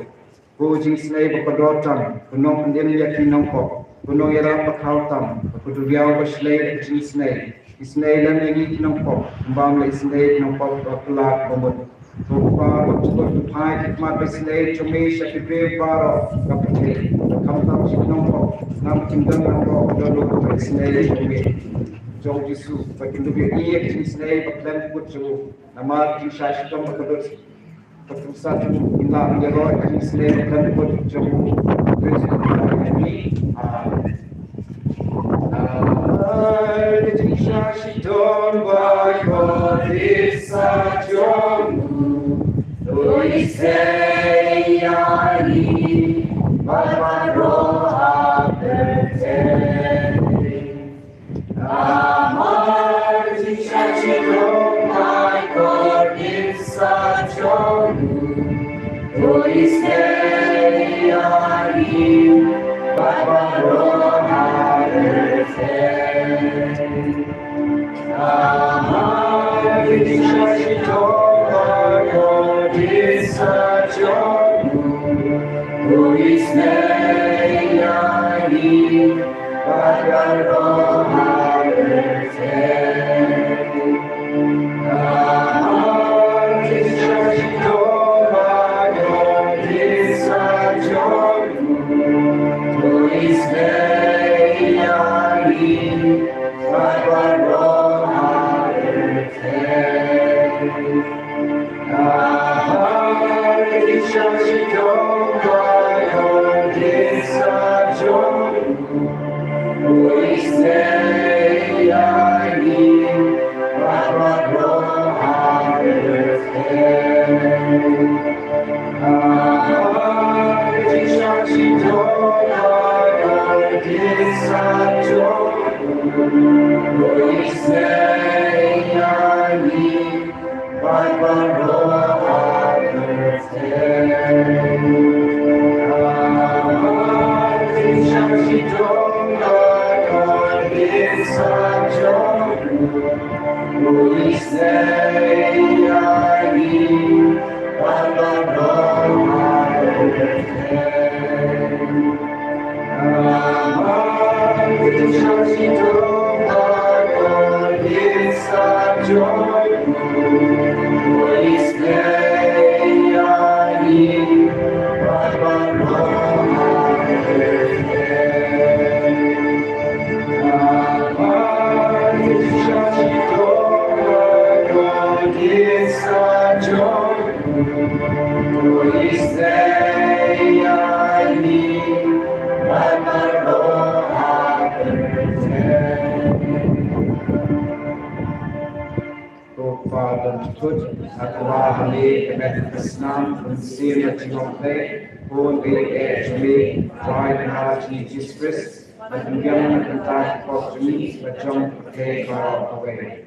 Ko jingisynei ba kordor tam, ko nongpynim ïa ki nongpop, ko nongïarap ba khaw tam, ko duriaw ba shlei da ka jingisynei, isynei lem ïa ngi ki nongpop, kumba me la isynei ïa ki nongpop ba kylla ba mut. Ko Kpa ba kordor, to phai khmat ba isynei jong me sha ki briew baroh ka pyrthei, khamtam sha ki nongpop, namar kim don nongpop ba kordor ba isynei jong me, jong u Jisu, ba kin dup ïa ka jingisynei ba khlem kut jong u. Namar ka jingshah shitom ba kordor, ba kordor sa jong u, ngin lah ban ïaroh ïa ka jingisynei ba khlem kut jong u Khrist. Amen. Namar ka jingshah shitom ba kordor sa jong u, to isynei ïa ngi bad baroh ha pyrthei. Namar ka jingshah shitom ba kordor sa jong u, to isynei ïa ngi bad baroh ha pyrthei. Namar ka jingshah shitom ba kordor sa jong u, to isynei ïa ngi bad baroh ha pyrthei. Namar ka jingshah shitom ba kordor sa jong u, to isynei ïa ngi bad baroh ha pyrthei. Namar ka jingshah shitom ba kordor sa jong u, to isynei ïa ngi bad baroh ha pyrthei. Namar ka jingshah shitom ba kordor sa jong u, to isynei ïa ngi bad baroh ha pyrthei. Namar ka jingshah shitom ba kordor sa jong u, to isynei ïa ngi bad baroh ha pyrthei. Namar ka jingshah shitom ba kordor sa jong u, to isynei ïa ngi bad baroh ha pyrthei. Namar ka jingshah shitom ba kordor sa jong u, to isynei ïa ngi bad baroh ha pyrthei. Ko Kpa ba kordor, nga kwah ha me ka met ka snam, ka mynsiem ka jinglong Blei, Khun ba ïeit jong me, Trai Kynrad jong ngi Jisu Khrist, ban pynbiang na ka bynta ki pop jong ngi bad jong ka pyrthei baroh kawei.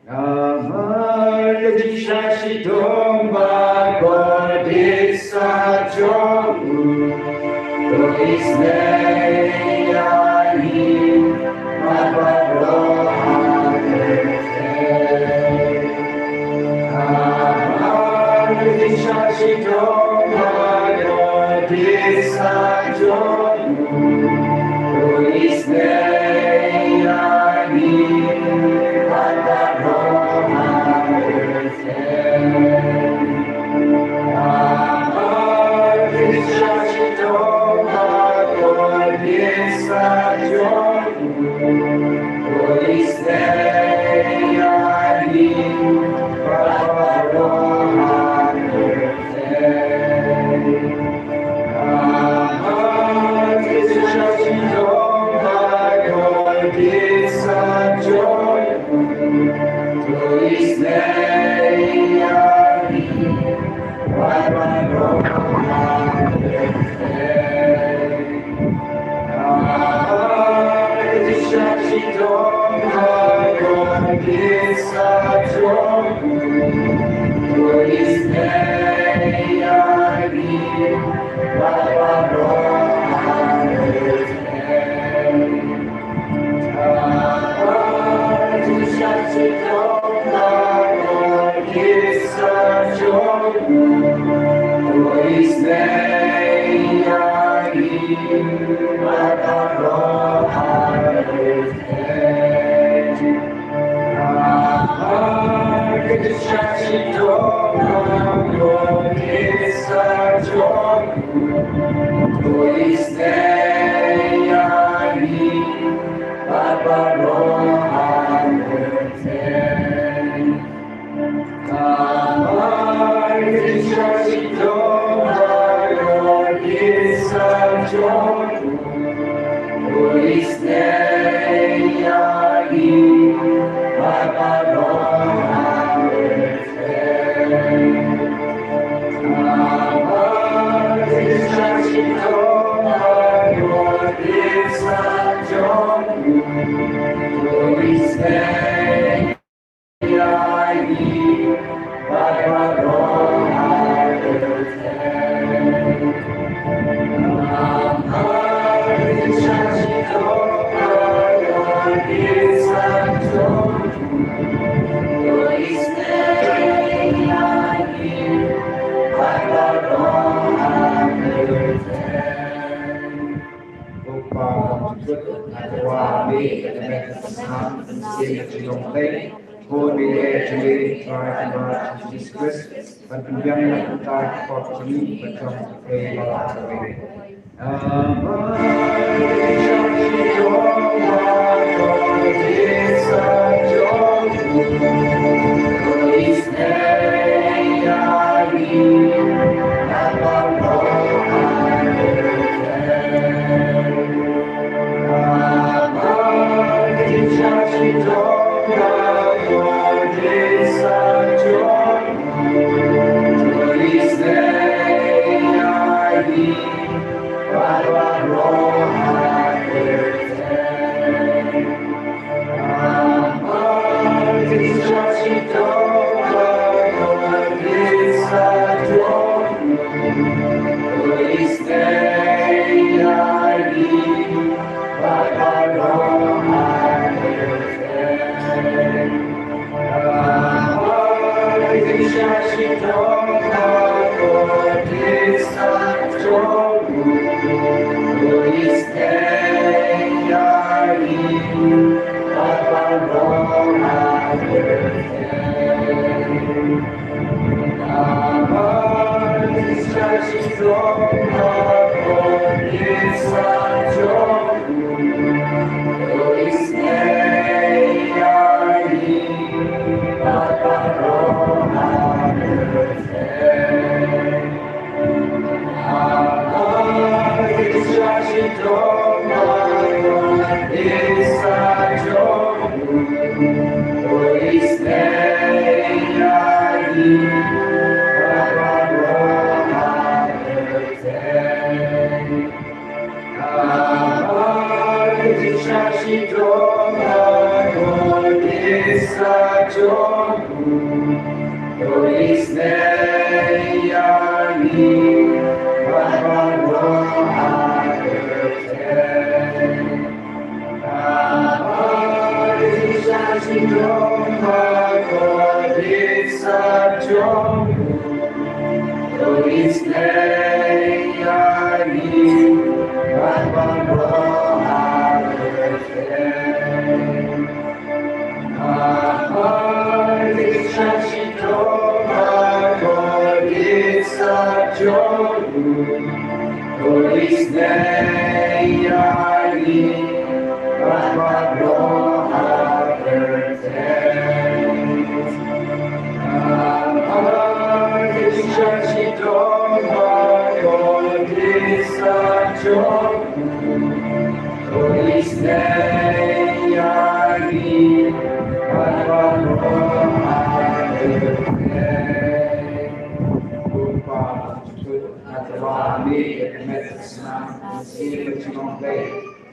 Namar ka jingshah shitom ba kordor sa jong u, to isynei ïa ngi bad baroh ha pyrthei. Namar ka jingshah shitom ba kordor sa jong u, to isynei ïa ngi bad baroh ha pyrthei. Namar ka jingshah shitom ba kordor Ko Kpa, ko Kpa, ko Kpa, Khun biang na kata ki pop ni, betul.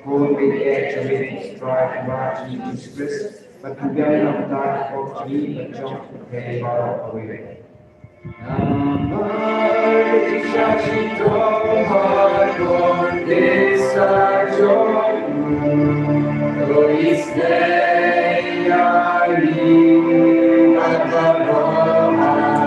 Bun beit eh jong ngi, Trai Kynrad jong ngi Jisu Khrist, bad pynbiang ïa ka bynta ka pop jong ngi bad jong phi baroh kawei. Namar ka jingshisha jong ka bor ka dei sa jong u, to isynei ïa ngi bad baroh ha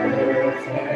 pyrthei.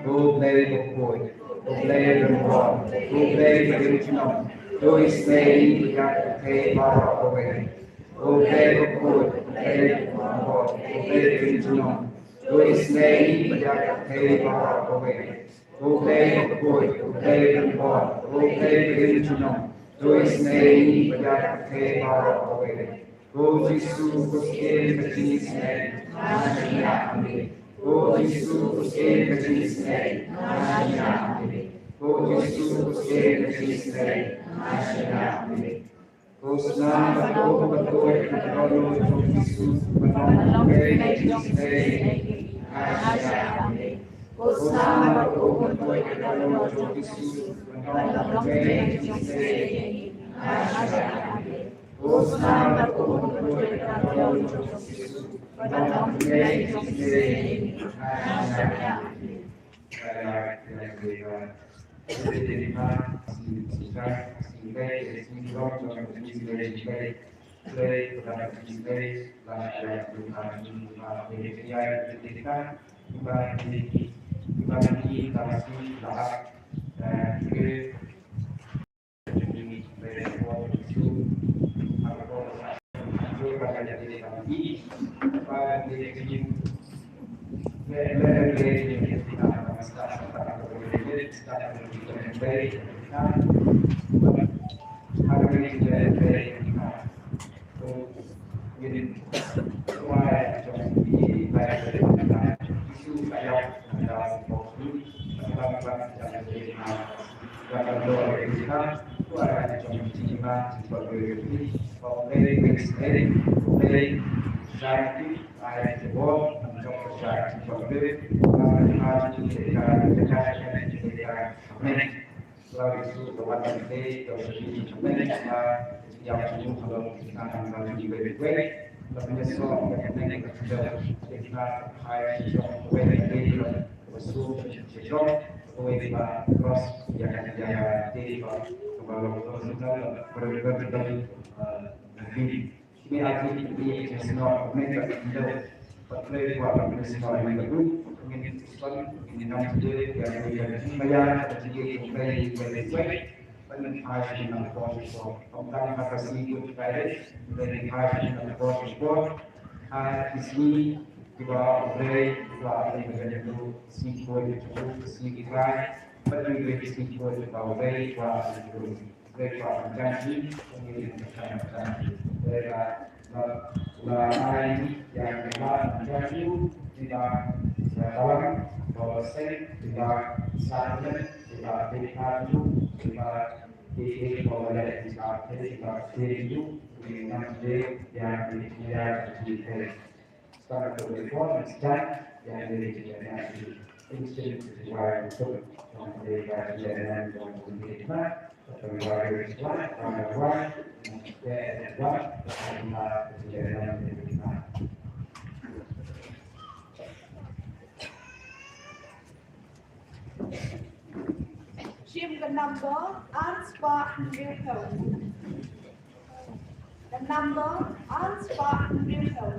Ko Blei bakhuid, ko Blei rymbon, ko Blei barim junom, to isynei ïa ka pyrthei baroh kawei. Ko Blei bakhuid, ko Blei rymbon, ko Blei barim junom, to isynei ïa ka pyrthei baroh kawei. Ko Blei bakhuid, ko Blei rymbon, ko Blei barim junom, to isynei ïa ka pyrthei baroh kawei. Ko Jisu, ko Syiem ka jingisynei, nga shaniah ha me. Ko Jisu, ko Syiem ka jingisynei, nga shaniah ha me. Ko Jisu, ko Syiem ka jingisynei, nga shaniah ha me. Ko Snam bad ko Ummatoi ka dohnud jong u Jisu, ba long u Blei ka jingisynei, nga shaniah ha me. Ko Snam bad ko Ummatoi ka dohnud jong u Jisu, ba long u Blei ka jingisynei, nga shaniah ha me. Ko Snam bad ko Ummatoi ka dohnud jong u Jisu, ba long u Blei ka jingisynei, nga shaniah ha me. Amen. Kine, I think, kine ki shnong mynta ki dei, pat Blei kwah ba kine ki shnong mynta ki dei, ngin ïa sngewthuh, ngin ïa nang pynjah ïa kine ki maya, kine ki maya, kine ki maya. Ban ïa phai sha kine ki por ki por. Ym tang ha ka sngi Good Friday, ban ïa phai sha kine ki por ki por. Ha ki sngi kiba U Blei u kwah ban ïa pynjah, sngi Khuid, sngi Trai, bad ki sngi kiba U Blei u kwah ban ïa Blei kwah ban jan hi, kum ngi ïa ka jan hi. Blei la, la, la ai ïa ka ban jan hi, ïa ka, ïa ka balang, ba la seng, ïa ka sangem, ïa ka dei ka ju, ïa ka dei ka ba la leh, ïa ka dei ka dei ju, ïa ka dei ïa ka dei ïa ka dei. Start with the performance time, and then we can actually instrument to wire and put it on the, uh, yeah, and then we can do it now. But we wire it one, one by one, and then one, and, uh, yeah, and then we can do it now. Shim ka number, ar spah hynriew phew. The number, ar spah hynriew phew.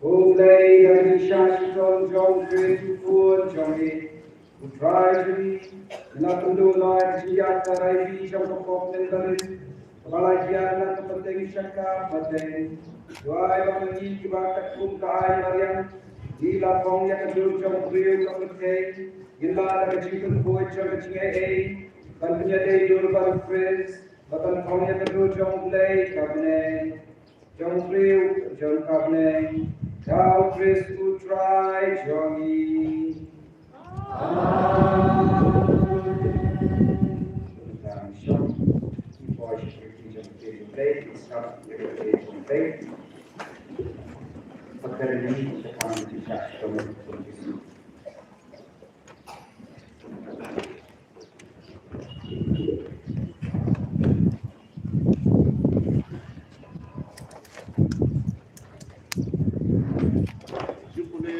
Hooid, ïa ka jingshisha jong u Khrist u Khun jong ngi, u Trai jong ngi. Ngi la kynduh ïa ka jingïap bad ïakhun jong ka pop mynta, kaba la ïaid na ka pateng sha ka pateng. Duwai ba ma ngi kiba katkum ka aiñ mariang ngi la phong ïa ka dur jong u briew ka pyrthei, ngin lah da ka jingkyrkhu jong ka jingaiei ban pynïadei dur bad u Khrist, bad ban phong ïa ka dur jong U Blei ka bneng. Jong u briew, jong ka bneng, da u Khrist u Trai jong ngi. Amen. Ju pule,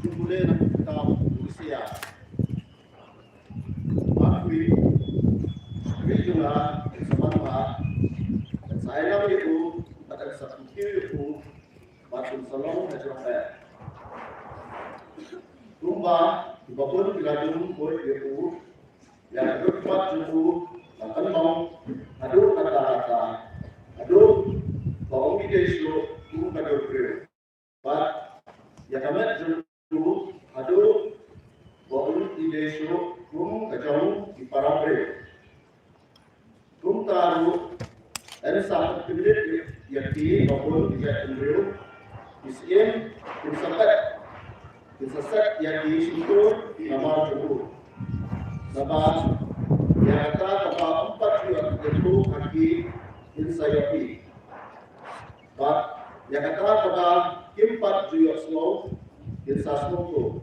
ju pule na ka kitab Hosea. Mathaw, Mathaw, sa ai lam ïa u, bad sa pynkiew ïa u, bad un sa long hajrong eh. Kumba kiba bun ki la dum bud ïa u, ïa ka dohnud jong u la pynlong haduh katta katta, haduh ba um ïadei shuh kum ka dur briew. Bad ïa ka met jong u haduh ba un ïadei shuh kum ka jong ki para briew. Kumta ruh, yn sa pynkhyndiat ïa ki ba bun ki jaitbynriew, ki syiem kin sa peit, kin sa set ïa ki shyntur namar jong u. Naba ïa kata kaba ym pat ïoh ïathuh ha ki, kin sa ïohi. Bad ïa kata kaba kim pat ju ïohsngew, kin sa sngewthuh.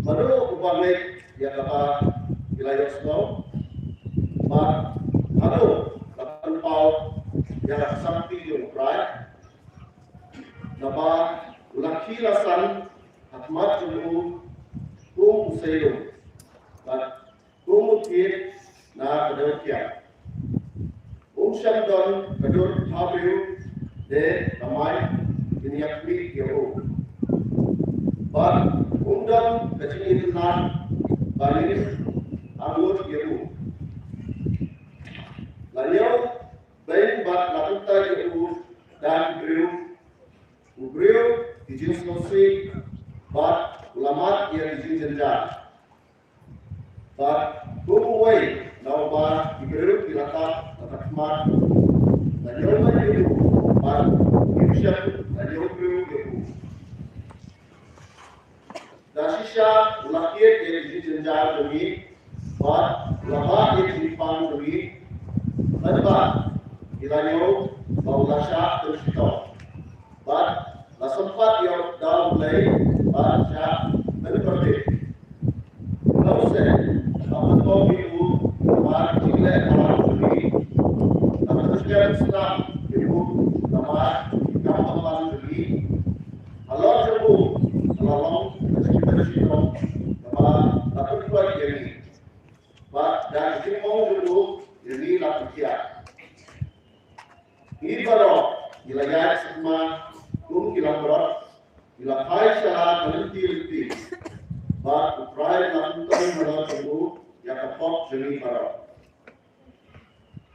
Mano uba ngeit ïa kaba ki la ïohsngew? Bad mano la pynpaw ïa la ka samti jong U Trai? Naba u la khie la san ha khmat jong u kum u sei lum, bad kum u thied na ka dewthiang. Um Shym don ka dur ha briew de kamai kin ïa khmih ïa u. Bad um don ka jingïatynnad ba ngin angnud ïa u. La ïoh beiñ bad la kyntait ïa u da ki briew. U briew ki jingsngewsih bad u la mad ïa ki jingjynjar. Bad kum uwei na uba ki briew ki la tap, la tap khmat, la ñiew bad ïa u, bad kim shym la ñiew briew ïa u. Da shisha u la kit ïa ki jingjynjar jong ngi, bad u la bah ïa ki jingpang jong ngi, bad ba ki la ñiew ba u la shah tang shitom. Bad la sympat ïa u da U Blei ban shah pynkordit. Lawse, la pynbor ïa u namar jingleh palat jong ngi. La pynskhem snam ïa u namar ki kam bymman jong ngi. Halor jong u la long ka jingpynshitom, namar la pynkoit ïa ngi. Bad da ka jingmong jong u ïa ngi la pynkhiah. Ngi baroh ngi la ïaid sakma kum ki langbrot, ngi la phai sha la ka lynti lynti. Bad U Trai u la pyntrei halor jong u ïa ka pop jong ngi baroh.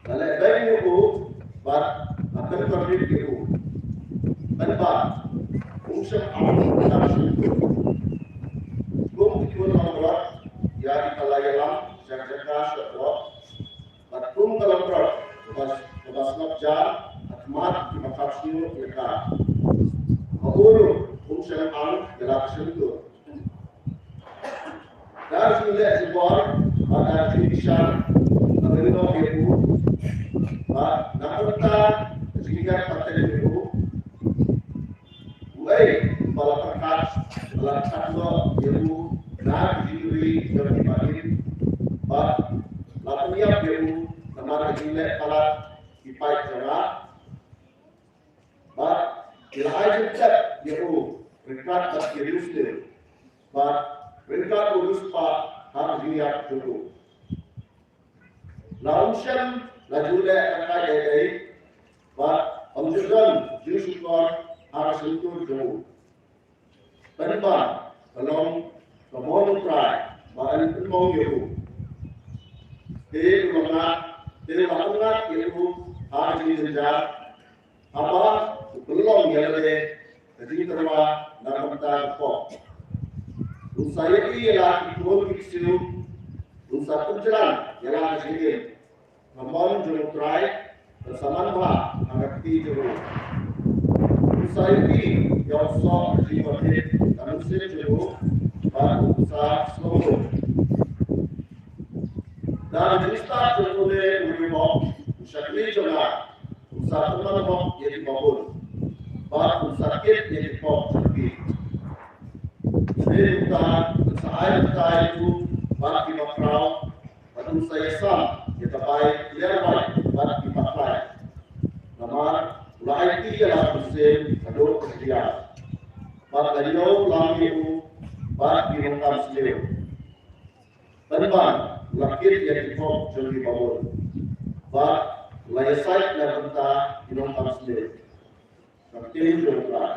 La leh beiñ ïa u bad la pynkordit ïa u. Pynban um shym am ka shyntur. Kum ki khun langbrot ïa ki la ïalam sha ka jaka shoh doh. Bad kum ka langbrot kaba, kaba sngap jar ha khmat kiba khap shñiuh ïa ka, ha u ruh um shym ang ïa la ka shyntur. Da ka jingleh jingbor bad da ka jingbishar la pyndonkam ïa u, bad na ka bynta ka jinghiar pateng ïa u, uei uba la pyrkhat, ba la pyrkhat noh ïa u na ka jingri jong ki paid, bad la pynïap ïa u namar ka jingleh palat ki paid jong nga? Bad ki la ai jingtep ïa u ryngkat bad ki riewsniew, bad ryngkat u riewspah ha ka jingïap jong u. La um shym la ju leh ka kai ei ei, bad ym ju don jingshukor ha ka shyntur jong u. Pynban ka long ka mon U Trai ba yn pynmong ïa u. Te u la ngat, te u la pynngat ïa u ha ka jingjynjar, haba u pynlong ïa lade ka jingtyrwa na ka bynta ka pop. Un sa ïohi ïa la ki khun ki ksiew, un sa pynjlan ïa la ka jingim. Ka mon jong U Trai kan sa manbha ha ka kti jong u. Un sa ïohi ïa u soh ka jingpynbeit ka mynsiem jong u, bad un sa sngewnguh. Da ka jingstad jong une u riewbok, u shakri jong nga un sa pynman hok ïa kiba bun, bad un sa kit ïa ki pop jong ki. Une uta un sa ai bynta ïa u bad kiba khraw, bad un sa ïasam ïa ka bai kliar wait bad ki patlai. Namar u la aiti ïa la ka mynsiem haduh ka shyiar, bad la ñiew lam ïa u bad ki nongkam sniew. Pynban u la kit ïa ki pop jong kiba bun, bad u la ïasaid na ka bynta ki nongkam sniew. Ka ktien jong U Trai.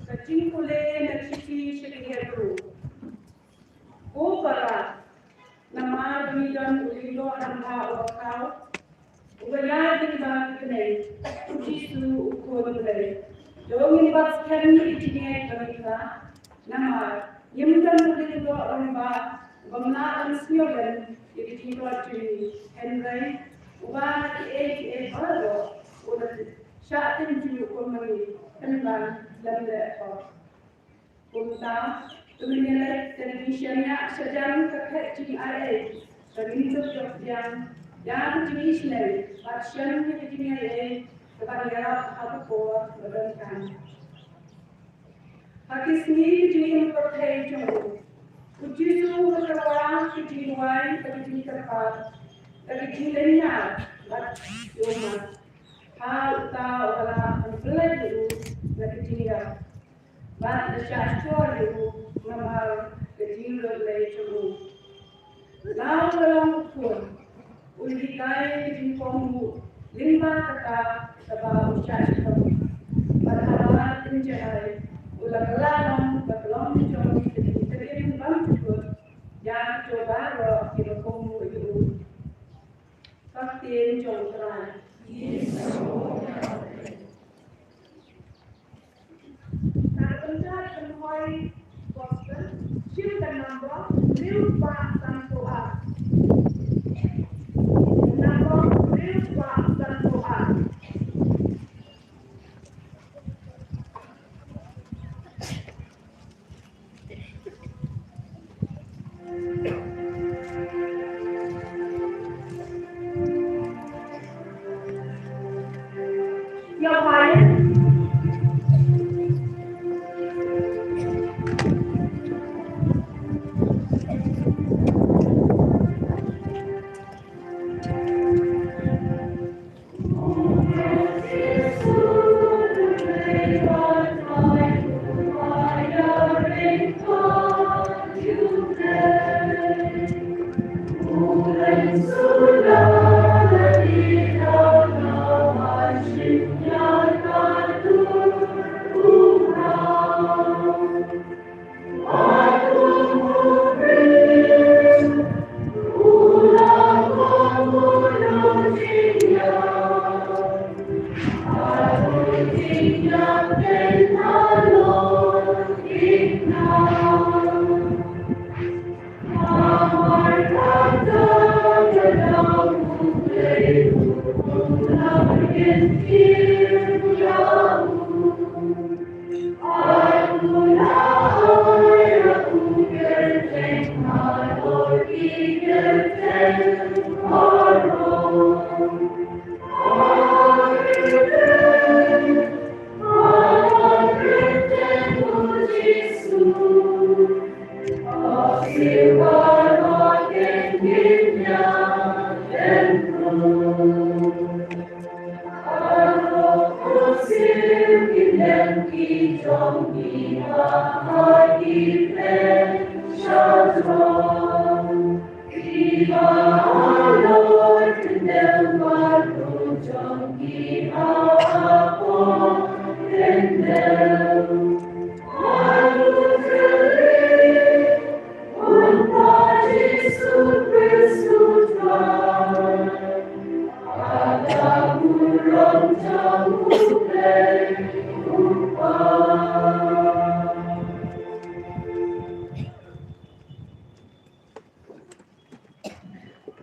Ka jingpule na ka shithi sha ki Hebru. Ko para, namar ba ngi don u lyngdoh rangbah uba khaw, uba ïaid lyngba ki bneng, U Jisu u Khun u Blei. To ngin bat skhem ïa ki jingngeit ba ngi kha, namar ngim don u lyngdoh rangbah uba ym lah ban sngewlem ïa ki jingtlot jong ngi, hynrei uba ha kiei kiei baroh u la shah tynjuh kum ma ngi, pynban lem leh hok. Kumta, Te ngin ïa leit, te ngin ïa shaniah shajan ka khet jingaiei, te ngin ïa ïoh pdiang ïa ka jingisynei bad shem ïa ka jingaiei kaba ïarap ha ka por ba donkam. Ha ki sngi ka jingim pyrthei jong u, u Jisu u la kyrpad ka jingduwai bad ka jingkyrpad, ka jinglynñiar bad ki ummat. Ha uta u la pynpeit ïa u na ka jingïap bad la shahshkor ïa u namar ka jingïohlei jong u. La u la long u khun, u la hikai ka jingkohnguh lyngba kata kaba u shahshkor. Bad haba la pynjahai, u la kylla long ka longïing jong ka jingtrei bymjukut ïa kito baroh kiba kohnguh ïa u. Ka ktien jong u Trai. Sa pynjah kynhoi gospel, shim ka number hynriew spah sanphew ar. Number hynriew spah sanphew ar.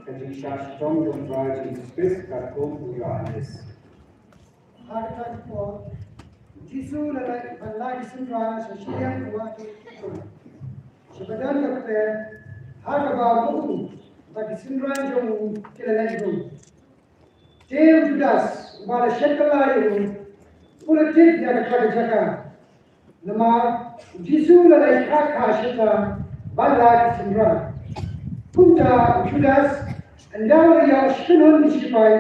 Ka jingshah shitom jong u Trai Jisu Khrist katkum u Ïoannis. Ha kata ka por, u Jisu u la leit ban la ki synran sha shiliang ka wah Kidron, sha ba don ka kper, ha kaba ma u bad ki synran jong u ki la leit rung. Te u Judas, uba la shet kylla ïa u, u la tip ïa kata ka jaka. Namar u Jisu u la leit kha kha shata ban la ki synran. Kumta u Judas, ynda u la ïoh shi kynhun ki shipai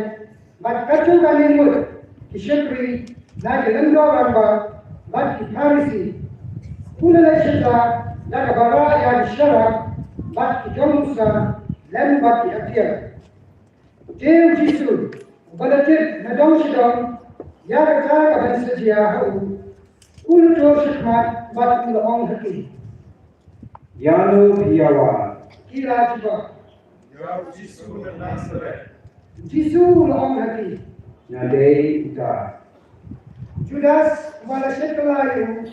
bad katto katne ngut ki shakri na ki lyngdoh rangbah bad ki Pharisi, u la leit shata da kaba rah ïa ki sharap bad ki jong musa lem bad ki atiar. Te u Jisu, uba la tip na dong sha dong ïa kata ka ban sa jia ha u, u la tur shakhmat bad u la ong ha ki, "Ïano phi ïa wad?" Ki la jubab, "Ïa u Jisu na Nasaret." U Jisu u la ong ha ki, "Nga dei uta." U Judas, uba la shet kylla ïa u,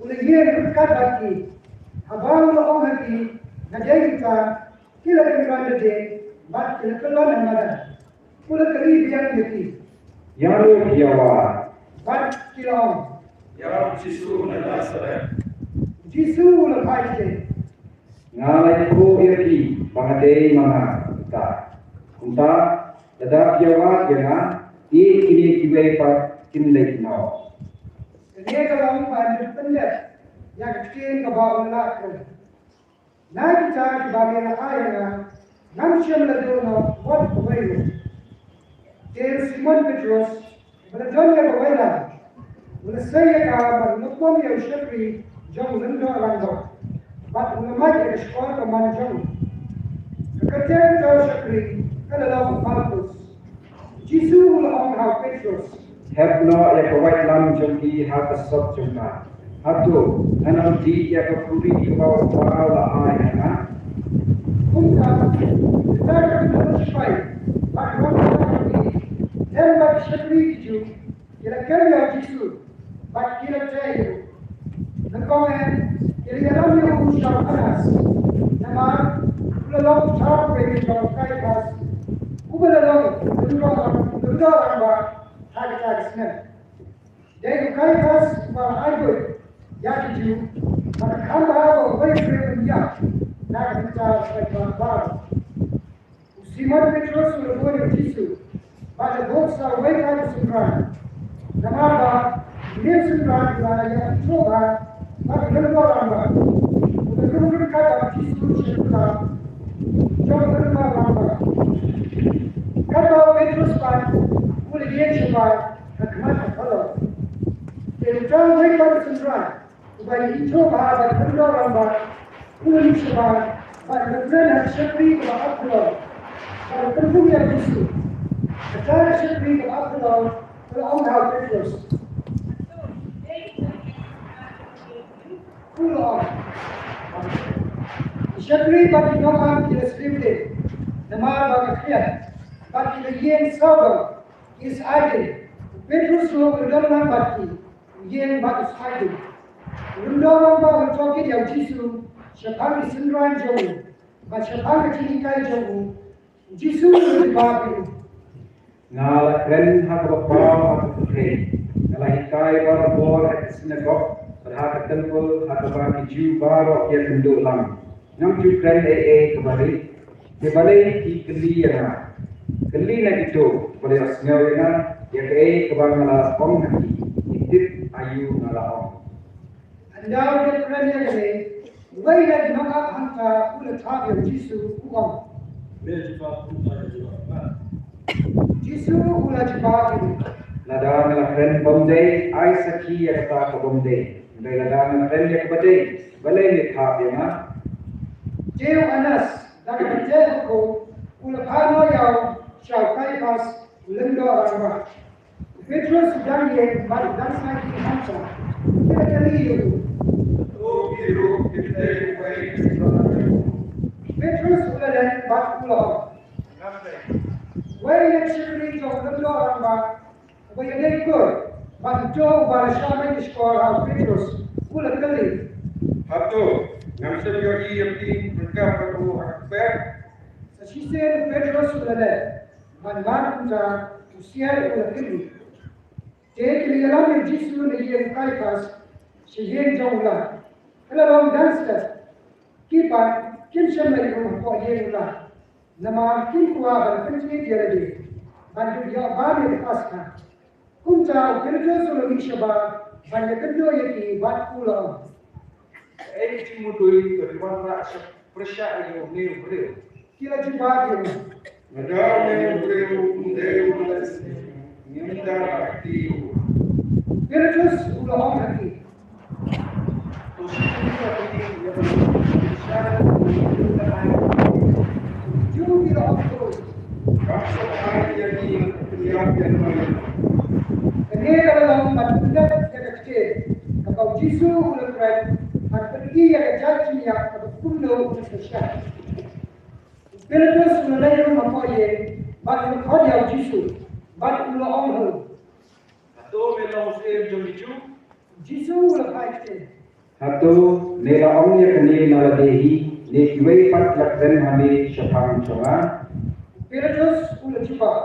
u la ïeng ryngkat bad ki. Haba u la ong ha ki, "Nga dei uta," ki la kynran da dei bad ki la kyllon ha madan. U la kylli biang ïa ki, "Ïano phi ïa wad?" Bad ki la ong, "Ïa u Jisu na Nasaret." U Jisu u la phai te. Nga la ïathuh ïa phi ba nga dei ma nga mynta. Kumta lada phi ïawad ïa nga, ïeit kine kiwei pat kin leit noh. Kane ka long ba ngan pyndep ïa ka ktien kaba u la kren. Na kita kiba me la ai ïa nga, ngam shym la duh noh wat uwei ruh. Te u Simon Petros, uba la don ïa kawei lang, u la sei ïa ka ban lyngkhuh ïa u shakri jong u lyngdoh rangbah, bad u la mad ïa ka shkor kamon jong u. Ka kyrteng jong u shakri ka la long Malkus. Jisu u la ong ha u Petros, thep noh ïa ka waitlam jong phi ha ka sop jong ka. Hato ngan ym dih ïa ka khuri kaba u Kpa u la ai ha nga? Kumta kita ki nongshakri bad ki nongshakri, lem bad ki shakri ki Jiw, ki la kem ïa u Jisu bad ki la teh ïa u. Nyngkong eh ki la ïalam ïa u sha u Annas, namar u la long u tar kawei jong u Kaiphas, uba la long u lyngdoh rangbah ha kata ka snem. Dei u Kaiphas uba la ai buit ïa ki Jiw, bad ka kham bha ba uwei u briew un ïap na ka bynta u Kaiphas baroh. U Simon Petros u la bud ïa u Jisu bad u la bud sa uwei pat u synran. Namar ba une u synran u la ïaithuh bha bad u lyngdoh rangbah. U la rung ryngkat bad u Jisu sha ka jong u lyngdoh rangbah. Katba u Petros pat u la ïeng shabar ha khmat ka phalor, te uta uwei pat u synran uba ïaithuh bha bad u lyngdoh rangbah u la mih shabar bad u la kren ha ka shakri kaba ap halor bad u la pynthut ïa u Jisu. Kata ka shakri kaba ap halor ka la ong ha u Petros, u la ong. Ki shakri bad ki nongap ki la sliw leh namar ba ka khriat, bad ki la ïeng sawdong ki saitin. U Petros ruh u la don lang bad ki, u ïeng bad u saitin. U lyngdoh rangbah u la tohkit ïa u Jisu shaphang ki synran jong u bad shaphang ka jinghikai jong u. U Jisu u la jubab ïa u, nga la kren ha kaba paw ha ka pyrthei, nga la hikai barabor ha ki synagog bad ha ka templ ha kaba ki Jiw baroh ki ïakynduh lang. Ngam ju kren ei ei kaba rit. Te balei phi kylli ïa nga? Kylli na kito kiba la ïohsngew ïa nga ïa kaei kaba nga la ong ha ki. Ki tip aïu nga la ong. Ynda u dep kren ïa kane, uwei na ki nongap hangta u la thap ïa u Jisu, u ong, me jubab kumta ïa u Kpa. U Jisu u la jubab ïa u, lada nga la kren bymdei, ai sakhi ïa kata ka bymdei. Hynrei lada nga la kren ïa kaba dei, balei me thap ïa nga? Te u Annas, da kaba teh ha u, u la phah noh ïa u sha u Kaiphas u lyngdoh rangbah. U Petros u dang ïeng bad u dang sngaid ïing hangta. Ki la kylli ïa u, to phi ruh phi dei uwei na ki nongap? U Petros u la leh bad u la ong, ngam dei. Uwei na ki shakri jong u lyngdoh rangbah, uba ïadei kur bad uto uba la shah mei shkor ha u Petros, u la kylli, hato ngam shym ïohi ïa phi ryngkat bad u ha ka kper? Sa shisien u Petros u la leh, bad mar kumta u siat u la kylli. Te ki la ïalam ïa u Jisu na ïing u Kaiphas sha ïing jong u Lah, ka la long dang stet. Ki pat kim shym la ïaroh hapoh ïing u Lah, namar kim kwah ban pynthied ïa lade ban ïoh bam ïa ka Paskha. Kumta u Pilatus u la mih shabar ban ïakynduh ïa ki bad u la ong, kaei ka jingmudui ba phi wanrah sha pyrshah ïa une u briew? Ki la jubab ïa u, lada une u briew um dei u Masiah, ngim da kti u. Pilatus u la ong ha ki, to shu kylli ïa ki ïa ka pyrshah. Ju ki la ong to, kam shym ai ïa ki pynïap ïa ki. Kane ka la long ban pyndep ïa ka ktien kaba u Jisu u la kren ban pyni ïa ka jait jingïap kaba kumno u la pyrshah. U Pilatus u la leit rung hapoh ïing bad u la khot ïa u Jisu bad u la ong ha u, hato me long u syiem jong ki Jiw? U Jisu u la phai ktien, hato me la ong ïa kane na lade hi, ne kiwei pat ki la kren ha me shaphang jong nga? U Pilatus u la jubab,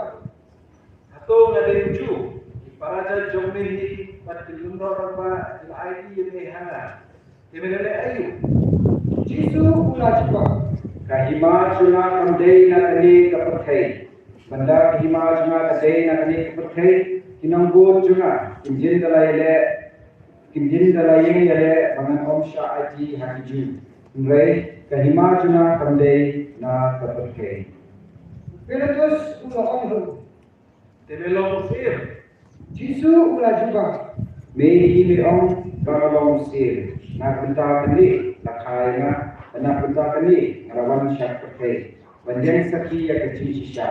hato nga dei u Jiw? Ki para jait jong me hi bad ki lyngdoh rangbah ki la aiti ïa me ha nga. Te me la leh aïu? Jisu u la jubab, ka hima jong nga kam dei na kane ka pyrthei. Ban da ka hima jong nga ka dei na kane ka pyrthei, ki nongbud jong nga kin jin da la ïaleh, kin jin da la ïeng ïaleh ba ngan ym shah aiti ha ki Jiw. Hynrei ka hima jong nga kam dei na ka pyrthei. Pilatus u la ong ha u, te me long u syiem? Jisu u la jubab, me hi me ong ba nga long u syiem. Na ka bynta kane la kha ïa nga, bad na ka bynta kane nga la wan sha ka pyrthei, ban ïeng sakhi ïa ka jingshisha.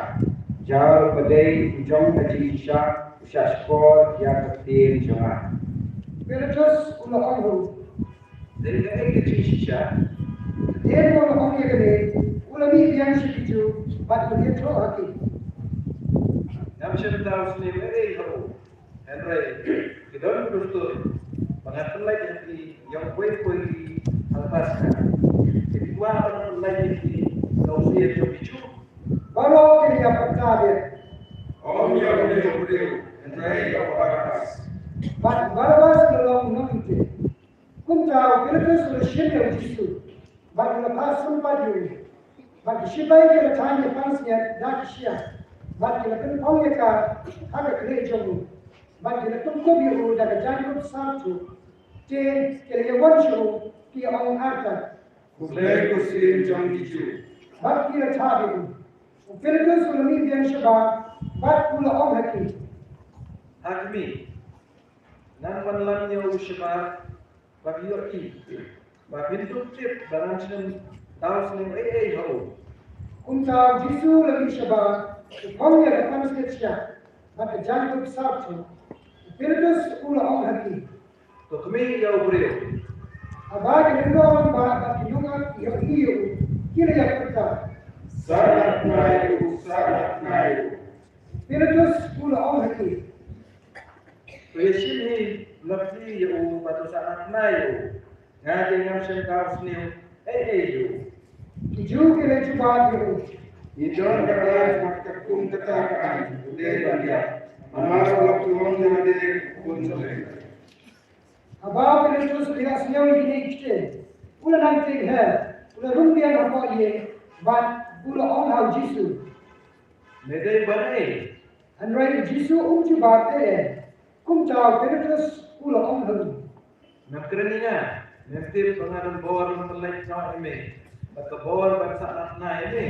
Jar uba dei u jong ka jingshisha u shah shkor ïa ka ktien jong nga. Pilatus u la ong ha u, dei kaei ka jingshisha? Hadien ba u la ong ïa kane, u la mih biang sha ki Jiw bad u la ïathuh ha ki, ngam shym daw sniew ei ei ha u. Hynrei ki don ka dustur ba ngan pynleit ha ki ïa uwei pa uwei ha ka Paskha. Te phi kwah ba ngan pynleit ïa ki ïa u syiem jong ki Jiw? Baroh ki la ïa pyrta biang, ym ïa une u briew, hynrei ïa u Barabbas. Bad u Barabbas u la long nongïateh. Kumta u Pilatus u la shim ïa u Jisu bad u la phah sympat ïa u. Bad ki shipai ki la thaiñ ïa ka pansngiat da ki shyiap, bad ki la pynphong ïa ka ha ka khlieh jong u, bad ki la pynkup ïa u da ka jaiñkup sar thuh. Te ki la ïawon sha u, ki ïa-ong artat, khublei ko syiem jong ki Jiw. Bad ki la thap ïa u. U Pilatus u la mih biang shabar bad u la ong ha ki, ha khmih, ngan wanlam ïa u shabar ba phi ïohi, ba phin dup tip ba ngan shym daw sniew ei ei ha u. Kumta u Jisu u la mih shabar, u phong ïa ka pansngiat shyiap bad ka jaiñkup sar thuh. U Pilatus u la ong ha ki, to khmih ïa u briew. Haba ki lyngdoh rangbah bad ki nongap ki ïohi ïa u, ki la ïa pyrta, sahnarphna ïa u, sahnarphna ïa u. U Pilatus u la ong ha ki, to ïashim hi na phi ïa u bad to sahnarphna ïa u. Nga te ngam shym daw sniew ei ei ïa u. Ki Jiw ki la jubab ïa u, ngi don ka daw bad katkum kata ka aiñ u dei ban ïap, namar u la pynlong ïa lade u khun jong u. Haba u Pilatus u la ïohsngew ïa kine ki ktien, u la nang tieng her, u la rung biang hapoh ïing bad u la ong ha u Jisu, me dei ban ei? Hynrei u Jisu um jubab ei ei. Kumta u Pilatus u la ong ha u, me kren ïa nga, mem tip ba nga don bor ban pynlait noh ïa me bad ka bor ban sahnarphna ïa me?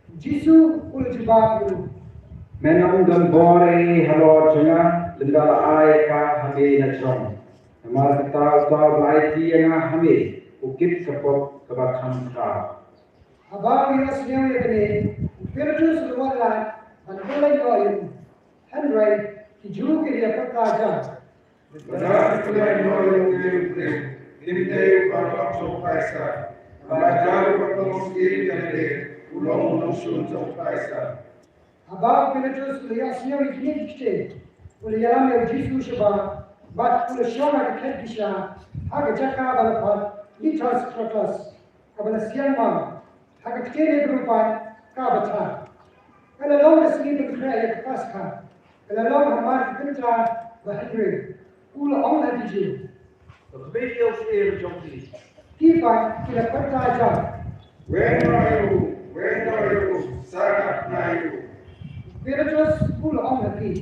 U Jisu u la jubab ïa u, men ym don bor ei ei halor jong nga lymda la ai ïa ka ha me na jrong. Namar kata uta uba la aiti ïa nga ha me u kit ka pop kaba kham khraw. Haba u ïohsngew ïa kane, u Pilatus u la wad lad ban pynlait noh ïa u. Hynrei ki Jiw ki la ïa pyrta jam, lada phi pynlait noh ïa une u briew, ngim dei u paralok jong u Kaisar. Namar jar uba pynlong syiem ïa lade u long u nongshun jong u Kaisar. Haba u Pilatus u la ïohsngew ïa kine ki ktien, u la ïalam ïa u Jisu shabar bad u la shong ha ka khet bishar, ha ka jaka ba la khot Lithos Protos, kaba la siang mam, ha ka ktien Hebru pat Gabbatha. Ka la long ka sngi pynkhreh ïa ka Paskha, ka la long ha mar ka kynta ba hynriew. U la ong ha ki Jiw, to khmih ïa u syiem jong phi. Ki pat ki la pyrta jam, weng noh ïa u, weng noh ïa u, sahnarphna ïa u. U Pilatus u la ong ha ki,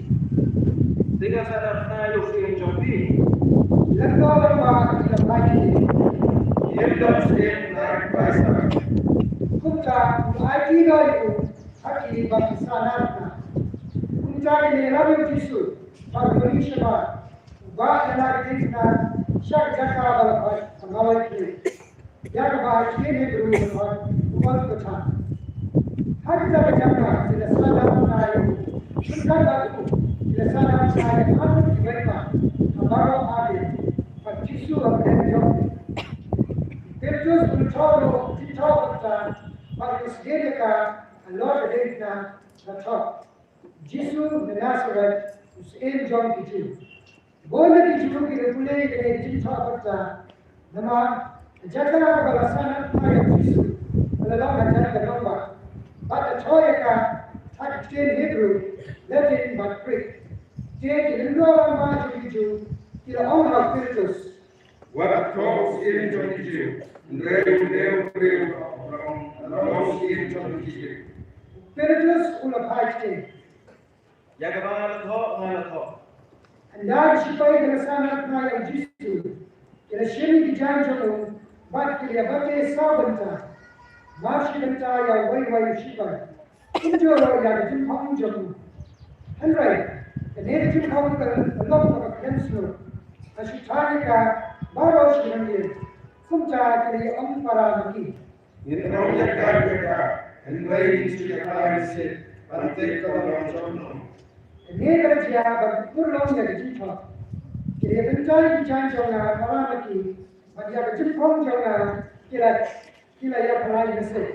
te nga sahnarphna ïa u syiem jong phi? Lada lada ki la phai, ym don syiem na ki Kaisar. Kumta u la aiti noh ïa u ha ki ba kin sahnarphna. Kumta ki la ïalam ïa u Jisu bad u la ïoh shabar, u bah ïa la ka diengphna sha ka jaka ba la khot ka Mawai Khlieh, ïa kaba ha ka ktien Hebru la khot Golgotha. Ha kata ka jaka ki la sahnarphna ïa u, ryngkat bad u ki la sahnarphna ïa arngut ki baitbah ha baroh arliang, bad u Jisu ha pdeng jong ki. U Pilatus u la thoh noh u jingthoh bakta bad u la sdied ïa ka halor ka diengphna, la thoh, Jisu na Nasaret, u syiem jong ki Jiw. Bun na ki Jiw ki la pule ïa kane ka jingthoh bakta, namar ka jaka kaba la sahnarphna ïa u Jisu ka la long hajan ka nongbah, bad la thoh ïa ka ha ki ktien Hebru, Latin bad Greek. Te ki lyngdoh rangbah jong ki Jiw ki la ong ha u Pilatus, Wat thoh u syiem jong ki Jiw, hynrei une u briew u long, u long u syiem jong ki Jiw. Pilatus u la phai kti. Ïa kaba nga la thoh, nga la thoh. Ynda ki shipai ki la sngap ïa u Jisu, ki la shim ïa ki jaiñ jong u, bad ki la ïa bate saw bynta, mar shi bynta ïa uwei uwei u shipai, kumjuh ruh ïa ka jingkhong jong u. Hynrei kane ka jingkhong ka long kaba khlem sniew, ka shu thait ïa ka baroh shi ryngwiar, kumta ki la ïa ong para ma ki. Ngin ong ïa ka ïa ka, hynrei ngin shu ïa ka ïa ka, ban tip ka long jong no. Kane ka la jia ban pynurlong ïa ka jingthoh. Ki la ïa pynthait ïa ki jaiñ jong nga para ma ki, bad ïa ka jingkhong jong nga ki la, ki la ïa pynlait mynsiem.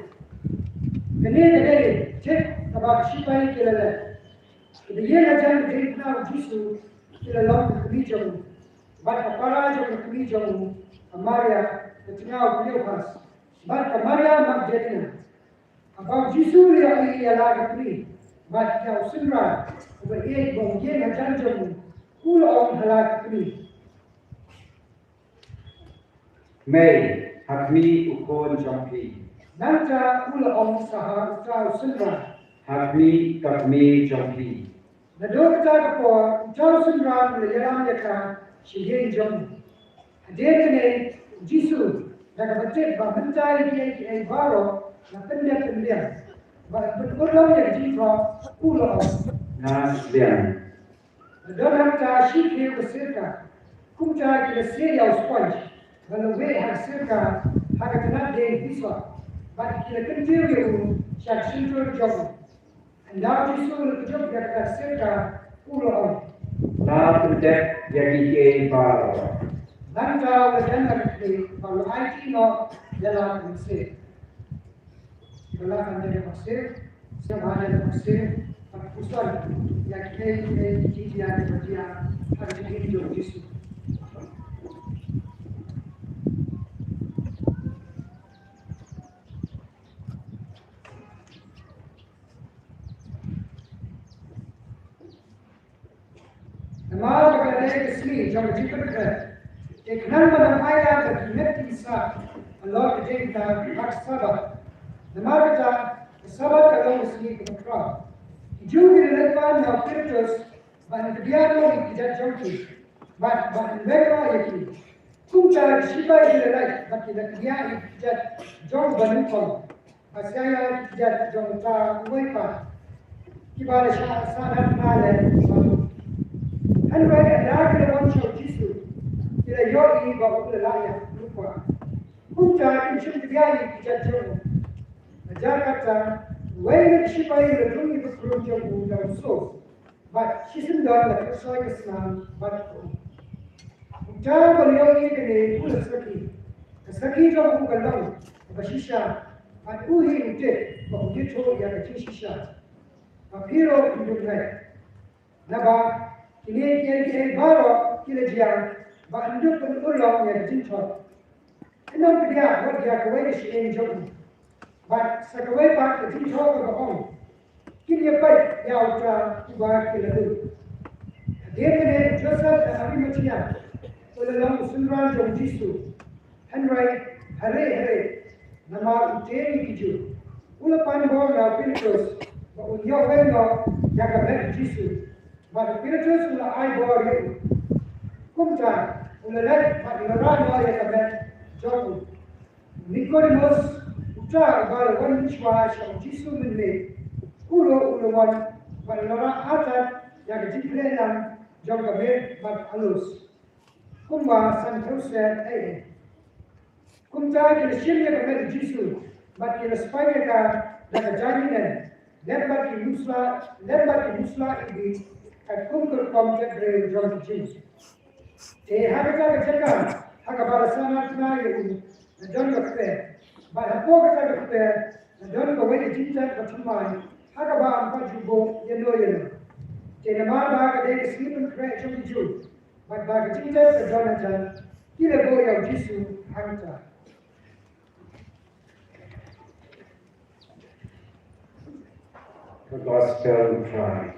Kane ka dei tip kaba ki shipai ki la leh. Ki la ïeng hajan ka diengphna u Jisu, ki la long ka kmie jong u, bad ka para jong ka kmie jong u, ka Maria, ka tnga u Kleophas, bad ka Maria Magdalena. Haba u Jisu u la ïohi ïa la ka kmie, bad ïa u synran uba ïeit ba u ïeng hajan jong u, u la ong ha la ka kmie: Mei, ha khmih u khun jong phi. Nangta u la ong sa ha uta u synran: Ha khmih ka kmie jong phi. Naduh kata ka por uta u synran u la ïalam ïa ka sha ïing jong u. Hadien kane u Jisu, da kaba tip ba mynta ïa kiei kiei baroh la pyndep pynbiang, bad ban pynurlong ïa ka jingthoh, u la ong: Ngan biang. La don hangta shi khiew ka sirka, kumta ki la sie ïa u sponj, bad la wieh ha ka sirka ha ka tnat dieng hisop, bad ki la kyntiew ïa u sha ka shyntur jong u. Ynda u Jisu u la kjop ïa kata ka sirka, u la ong: La pyndep ïa kiei kiei baroh. Nangta u la jan na ka khlieh bad u la aiti noh ïa la ka mynsiem. Ba la kan ïa ka mynsiem, sngewbha ïa ka mynsiem, bad puson ïa kiei kiei ki jia kiba jia ha ka jingim jong u Jisu. Namar ba ka dei ka sngi jong ka jingpynkhreh, te khnang ba nang ailad da ki met ki sah halor ka jingkynta ha ka Sabbath. Namar kata ka Sabbath ka long ka sngi kaba khraw. Ki Jiw ki la leit pan na u Pilatus ba yn kdiah noh ïa ki kjat jong ki, bad ba yn weng noh ïa ki. Kumta ki shipai ki la leit bad ki la kdiah ïa ki kjat jong u banyngkong, bad sa ïa ki kjat jong uta uwei pat, kiba la shah sahnarphna lem bad u. Hynrei ynda ki la wan sha u Jisu, ki la ïohi ba u la lah ïa u kwah. Kumta kin shym kdiah ïa ki kjat jong u. Hynrei kata, uwei na ki shipai u la dung ïa ka khrum jong u da u soh, bad shisyndon la kyrsoi ka snam bad u. Uta uba la ïohi ïa kane u la sakhi. Ka sakhi jong u ka long kaba shisha, bad u hi u tip ba u ïathuh ïa ka jingshisha. Ba phi ruh phin ïohi. Naba kine kiei kiei baroh ki la jia ba yn duk pynurlong ïa ka jingthoh. Yn ym kdiah wat ïa kawei ka shyieng jong u. Bad sa kawei pat ka jingthoh kaba ong: Kin ïa peit ïa uta uba ki la lut. Hadien kane u Joseph na Arimathea, u la long u synran jong u Jisu. Hynrei hare hare, namar u tieng ïa ki Jiw, u la pan bor na u Pilatus ba un ïoh weng noh ïa ka met u Jisu. Bad u Pilatus u la ai bor ïa u. Kumta u la leit bad u la rah noh ïa ka met jong u. U Nikodemus, uta uba la wan mynshuwa sha u Jisu mynmiet, u ruh u la wan bad u la rah artat ïa ka jingpynlehlang jong ka met bad ka alus, kumba san phew seh ei ei. Kumta ki la shim ïa ka met u Jisu bad ki la spah ïa ka da ka jaiñ linen, lem bad ki musla, lem bad ki musla iwbih, katkum ka rukom jaitbynriew jong ki Jiw. Te ha kata ka jaka ha kaba la sahnarphna ïa u, la don ka kper, bad hapoh kata ka kper la don kawei ka jingtep bathymmai ha kaba ym pat ju buh ïano ïano. Te namar ba ka dei ka sngi pynkhreh jong ki Jiw, bad ba ka jingtep ka don hajan, ki la buh ïa u Jisu hangta. The Gospel of Christ.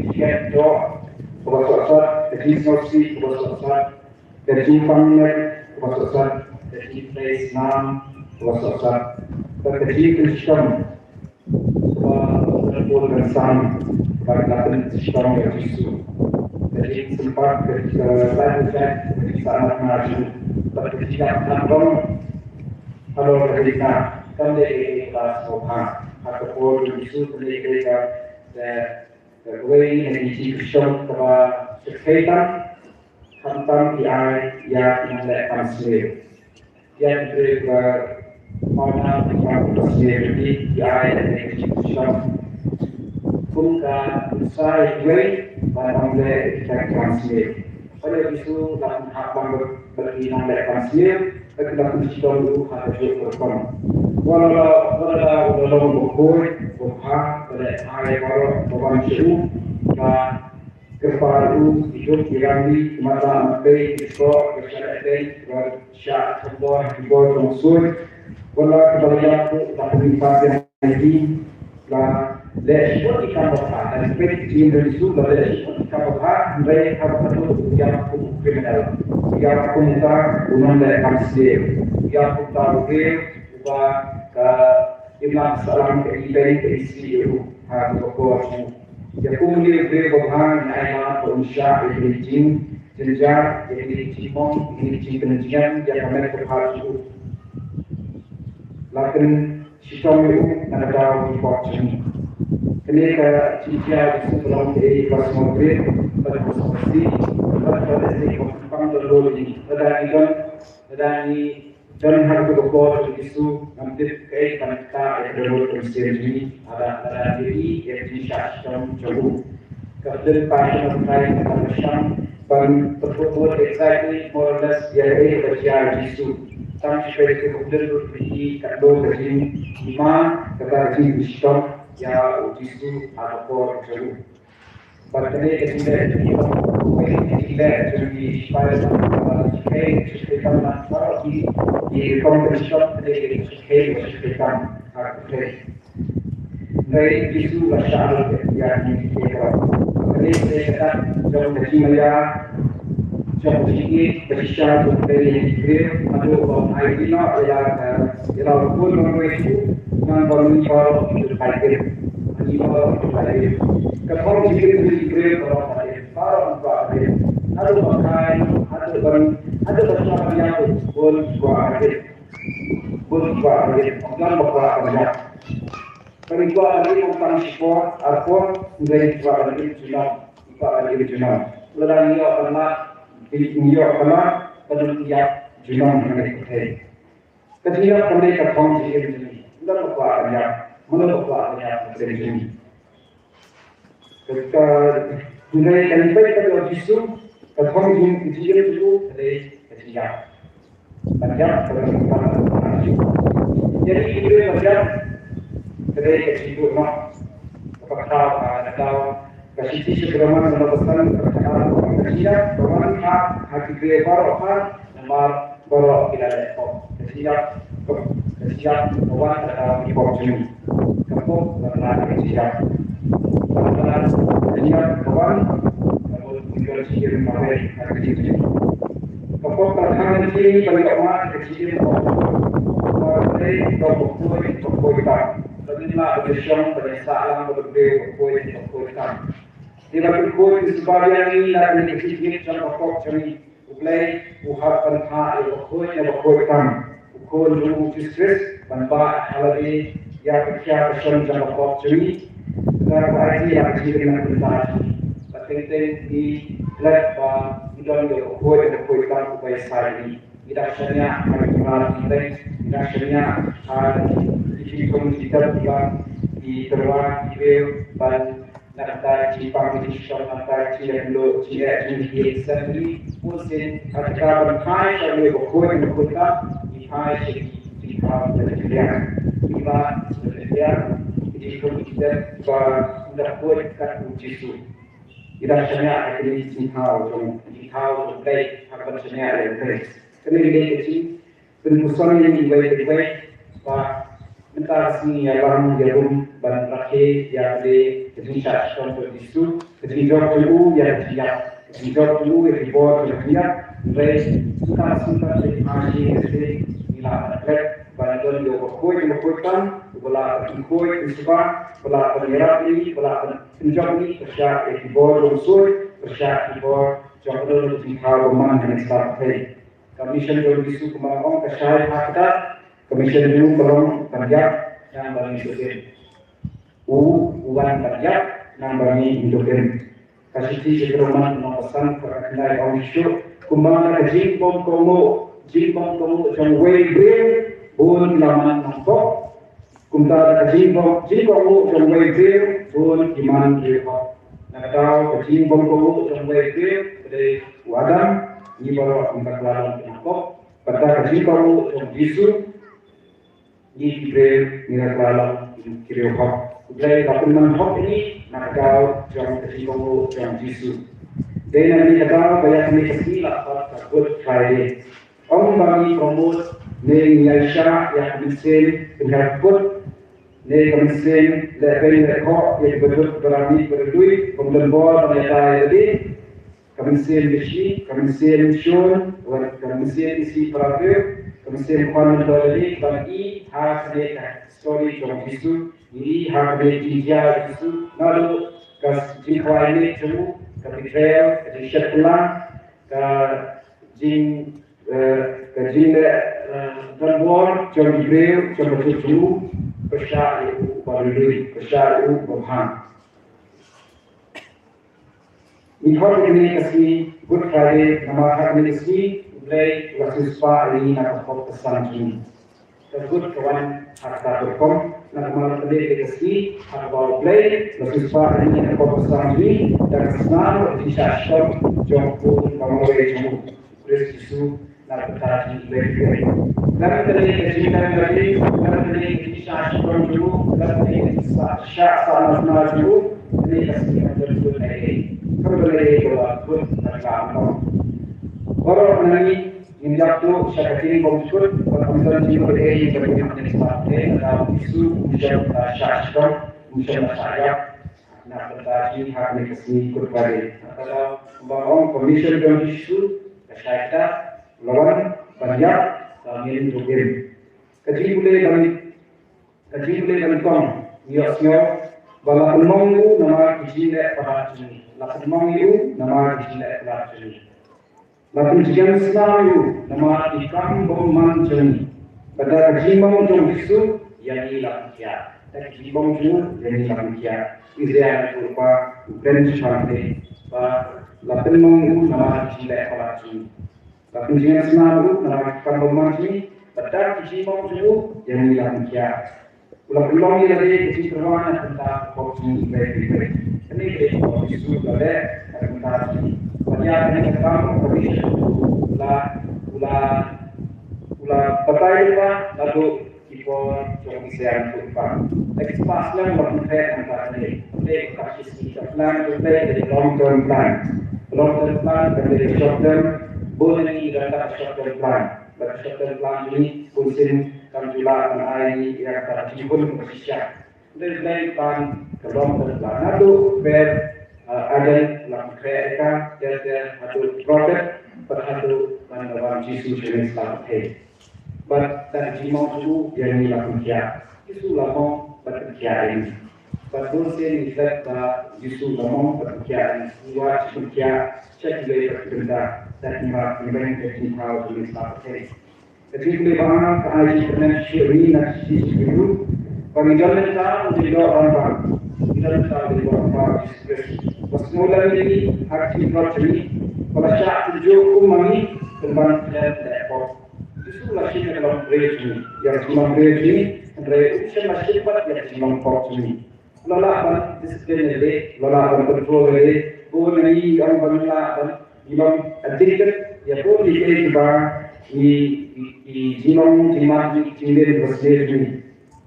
jingkheiñ doh kaba sot sot, ka jingsngewsih kaba sot sot, ka jingpang met kaba sot sot, ka jingtrei snam kaba sot sot, bad ka jingpynshitom kaba sngewthuh kan sam, bad ka pynshitom ïa u Jisu. Ka jingsympat, ka jinglaitluid, ka jingsahnarphna jong u, bad ka jingïap tang dong halor ka dei na, kam dei kaei kaba sngewbha. Ha ka por u Jisu ka dei ka, ka, kawei na ki jingkyrshan kaba shyrkhei tam, khamtam ki ai ïa ki nongleh kam sniew. Ïa ki briew ba pawnam ki kam sniew ki, ki ai ïa ki jingkyrshan. Kum ka pynshai ïa kiwei ba nongleh ki kam sniew. Hynrei u Jisu la pynhap lang bad, bad ki nongleh kam sniew, bad ki la pynshitom ïa u ha kajuh ka rukom. Wat la, wat la u la long bakhuid, babha, ba leh bha ïa baroh ba wan sha u, ba kyrpad ïa u, ki duk, ki rangli, ki matlah matpei, ki kpoh, ki shaleh teng, ki ba shah thombor ha ki bor jong u suid. Wat la kaba la ïap ruh la pynïap ïa ki, la leh shibun ki kam babha, la peit ki jingim jong u Jisu, la leh shibun ki kam babha, hynrei haba ka dei u ïap kum u criminal, u ïap kum uta u nongleh kam sniew, u ïap kum uta u briew uba ka imlang sahlang ka ibeiñ ka isih ïa u ha kaba kor jong u. Ïa kumne u briew babha ngi ai lad ba un shah ïa kine ki jingjynjar, ïa kine ki jingmong, ïa kine ki jingpynjngiang ïa ka met ka phad jong u. La pynshitom ïa u na ka daw ki pop jong ngi. Kane ka jingjia u Jisu ka long kaei kaba sngewbha bad kaba sngewsih bad kaba lehse kaba pang da lor ïa ngi. Lada ngi don, lada ngi don ha kata ka por jong u Jisu, ngam tip kaei ban ktah ïa ka dohnud ka mynsiem jong ngi, lada, lada ngi ïohi ïa ka jingshah shitom jong u. Ka pdeng Passion of Christ ka la shang ban pynbud exactly, more or less, ïa kaei kaba jia ïa u Jisu. Tang shi peit ïa ka pdeng ruh ngi ïohi katno ka jinghima kata ka jingshitom ïa u Jisu ha ka por jong u. Bad kane ka jingleh jong ngi, kane ka jingleh jong ngi, shipai ba shyrkhei, shyrkhei tam na baroh ki, ki rukom pynshop, kane ka jingleh shyrkhei, shyrkhei tam ha ka pyrthei. Hynrei u Jisu u la shah lut ïa kine ki baroh. Kane ka dei ka dak jong ka jingmaïa, jong ka jingïeit ba shisha jong u Blei ïa ki briew, haduh ba un aiti noh ïa la, ïa la u Khun ba nongwei jong u, ngan wan ïa baroh ki jong ka jingim. Ngi baroh ki jong ka jingim. Ka thong jingim jong ki briew baroh ka jingim. Baroh ki jong ka jingim. Haduh ba khai, haduh ban, haduh ban shah ban ïap, bun ki kwah ka jingim. Bun ki kwah ka jingim. Ym don ba kwah ban ïap. Ba ngi kwah ban ïap ym tang shi por, ar por, hynrei ngi kwah ban ïap junom. Ngi kwah ban ïap junom. Lada ngi ïoh ban lad, ngi ïoh ban lad, ban ïap junom ha kane ka pyrthei. Ka jingïap kam dei ka thong jingim jong ngi. Ym don ba kwah ban ïap, mano ba kwah ban ïap ha ka pyrthei jong ngi. Ka, ka, hynrei ka jingpeit ka jong u Jisu, ka thong jingim, ka jingim jong u ka dei ka jingïap. Ban ïap, ka dei ka jingïap. Ïa ki briew ban ïap, ka dei ka jingduh noh. Ka pyrthei ka daw, ka shithi sha ki Rom, ka Rom san, ka pyrthei ka jingïap, ka wan ha, ha ki briew baroh ha, namar baroh ki la leh pop. Ka jingïap, ka jingïap ka wan na ka daw ki pop jong ngi. Ka pop ka la ka jingïap. Ka jingïap ka wan, ka pop ka la ka jingïap. Ka pop ka la ka jingïap, ka jingïap ka pop. Ka dei ka pop ka pop ka pop. Ka dei la ka jingïap ka jingïap ka pop ka pop. Te ba pynkhot pynsuba ïa ngi na kane ka jingmut jong ka pop jong ngi. U Blei u hap ban phah ïa u bakhuid na bakhuid tam, u Khun jong u Jisu Khrist, ban bah ha lade ïa ka khia ka shon jong ka pop jong ngi. Ka ba ai ïa ka jingim na ka bynta jong ngi. Ba teng teng ngi klet ba ngi don ïa u bakhuid na bakhuid tam uba ïasaid ïa ngi. Ngi dang shaniah ha ki para ki teng, ngi dang shaniah ha ki jingthung jingtep kiba ki tyrwa ki briew ban na ka bynta jingpang jingshong, na ka bynta jingïakhun jingeh jinghiar ki seng ngi. Bun sien ha ka ban phai sha u bakhuid na bakhuid tam, ngi phai sha ki jingkhaw jingbiang. Kiba jingbiang ki jingthung jingtep kiba u da khuid kat u Jisu. Ngi dang shaniah ha kine ki jingthaw jong, jingthaw jong U Blei, ha ka ban shaniah ïa U Blei. Kane ka dei ka jingpynpuson ïa ngi iwei pa iwei ba mynta ka sngi ïalam ïarum ban rakhe ïa kane ka jingshah shitom jong U Jisu, ka jingjop jong u ïa ka jingïap, ka jingjop jong u ïa ki bor jong ka jingïap. Hynrei mynta ka sngi ka dei ka sngi ka sngi ngi la ban klet ban don ïa u bakhuid, u bakhuid tam, uba la ban pynkhuid pynsuba, uba la ban ïarap ïa ngi, uba la ban pynjop ïa ngi pyrshah ïa ki bor jong u sur, pyrshah ki bor jong ka dohnud jingthaw ba man ha ngi sha pyrthei. Ka mission jong U Jisu kumba ong ka shai ha kata, ka mission jong u ka long ban ïap nang ba ngin duh im. U, u wan ban ïap nang ba ngin duh im. Ka shithi sha ki Rom lynnong ba san, ka khyndai ong shuh, kumba ka jingbym kohnguh, jingbym kohnguh jong uwei u briew bun ki la man nongpop, kumta da ka jingbym, jingkohnguh jong uwei u briew bun ki man briew hok. Na ka daw ka jingbym kohnguh jong uwei u briew, ka dei u Adam, ngi baroh ngi la long ki nongpop. Bad da ka jingkohnguh jong U Jisu, ngi ki briew ngi la long ki briew hok. U Blei u la pynman hok ïa ngi na ka daw jong ka jingkohnguh jong U Jisu. Dei na kane ka daw ba ïa kane ka sngi la khot ka Good Friday. Ym ba ngi promote ne ngi ïaishah ïa ka mynsiem pynhiar kput ne ka mynsiem lehbeiñ lehkhoh ïa kiba duk, kiba rami, kiba duk, kiba ym don bor ban ïada ïa lade. Ka mynsiem bishni, ka mynsiem shun, wat ka mynsiem isih para briew, ka mynsiem khwan myntoi lade, ban i ha kane ka story jong U Jisu, i ha kane ka jingjia U Jisu, naduh ka jingkhawai miet jong u, ka betrayal, ka jingshet kylla, ka jing, eh, ka jingleh, eh, donbor jong ki briew, jong ka jingim jong u, pyrshah ïa u ba lui lui, pyrshah ïa u ba bha. Ngi khot ïa kane ka sngi Good Friday namar ha kane ka sngi U Blei u la siewspah ïa ngi na ka pop ka sam jong ngi. Ka good ka wan ha kata ka rukom, namar ha kane ka sngi ha kaba U Blei u la siewspah ïa ngi na ka pop ka sam jong ngi da ka snam bad ka jingshah shitom jong u Khun ba marwei jong u, Khrist Jisu, na ka bynta jong ngi kiwei kiwei. Lem kane ka jingdon lade, lem kane ka jingshah shitom jong u, lem kane ka jingshah, shah sahnarphna jong u, kane ka sngi ka don good lade. Ka don lade kaba good na ka long. Baroh na ngi ngin ïathuh sha ka jingbymjukut, ba kam don jingmut ei ei ba ngin ïathuh, te lada u Jisu um shym la shah shitom, um shym la shah ïap na ka bynta jong ngi ha kane ka sngi Good Friday. Kata kumba ong ka mission jong Jisu, ka shai kata, u la wan ban ïap ba ngin duh im. Ka jingpule ban, ka jingpule ban kong, ngi ïohsngew ba la pynmong ïa u namar ki jingleh palat jong ngi. La pynmong ïa u namar ki jingleh palat jong ngi. La pynjngiansnam ïa u namar ki kam bymman jong ngi. Bad da ka jingmong jong u Jisu ïa ngi la pynkhiah. Da ka jingmong jong u ïa ngi la pynkhiah. Isaiah hynriew khyndai, u kren shaphang te ba la pynmong ïa u namar ki jingleh palat jong ngi. La pynjngiansnam ïa u namar ki kam bymman jong ngi. Bad da ka jingmong jong u ïa ngi la pynkhiah. U la pynlong ïa lade ka jingkyrwai na ka bynta ka pop jong ngi kiwei kiwei. Kane ka dei kaba u Jisu u la leh na ka bynta jong ngi. Bad ïa kane ka kam ka mission u la, u la, u la batai lypa naduh ki por jong u Isaiah hynriew khyndai. Da ki spah snem u la pynkhreh na ka bynta kane. Kane ka kam ka mission ka plan ka dei ka long term plan. Long term plan ka dei ka short term. Bun na ngi don da ka short term plan. Bad ka short term plan jong ngi bun sien kam ju lah ban ai ïa kata ka jinghun kaba shisha. Dei dei ban ka long term plan. Naduh Bethel, uh, Eden la pynkhreh ïa ka, ter ter haduh prophet, bad haduh ban da wan Jisu sha kane ka pyrthei. Bad da ka jingmong jong u ïa ngi la pynkhiah. Jisu la mong bad pynkhiah ïa ngi. Bad bun sien ngi klet ba Jisu u la mong bad u khiah, ngi wad sha khyndiat sha kiwei pat ki bynta, da ki mat ki beiñ, da ki jingthaw jong ngi sha pyrthei. Ka jingkylli ba ka ai jingkyrmen sha ngi na ka shithi Hebru, ba ngi don mynta u lyngdoh rangbah, ngi don mynta u lyngdoh rangbah Jisu Khrist, ba sngewlem ïa ngi ha ka jingtlot jong ngi, ba la shah tynjuh kum ma ngi, pynban khlem leh pop. Jisu la shim ïa ka longbriew jong ngi, ïa ka jinglong briew jong ngi, hynrei um shym la shim pat ïa ka jinglong pop jong ngi. La lah ban discipline lade, la lah ban control lade. Bun na ngi ong ba ngi lah ban, ngi long addicted ïa bun ki ei kiba, ngi, ngi, ngi jinglong jingmad, ngi jingleh ba sdie jong ngi.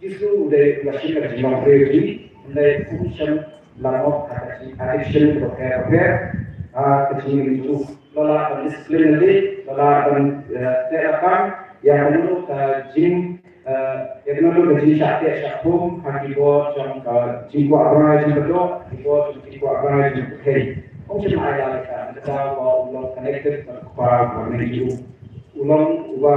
Jisu u dei u la shim ïa ka jinglong briew jong ngi, hynrei um shym la ngot ha ka jing addiction bapher bapher, ha ka jingim jong u. La lah ban discipline lade, la lah ban, eh, teh lakam ïa kano ka jing, eh, ïa kano ka jingshah teh shah khum ha ki bor jong ka jingkwah brai jong ka doh, ki bor jong ka jingkwah brai jong ka pyrthei. Um shym ai la ka, ka daw ba u long connected bad u Kpa uba ha bneng jong u. U long uba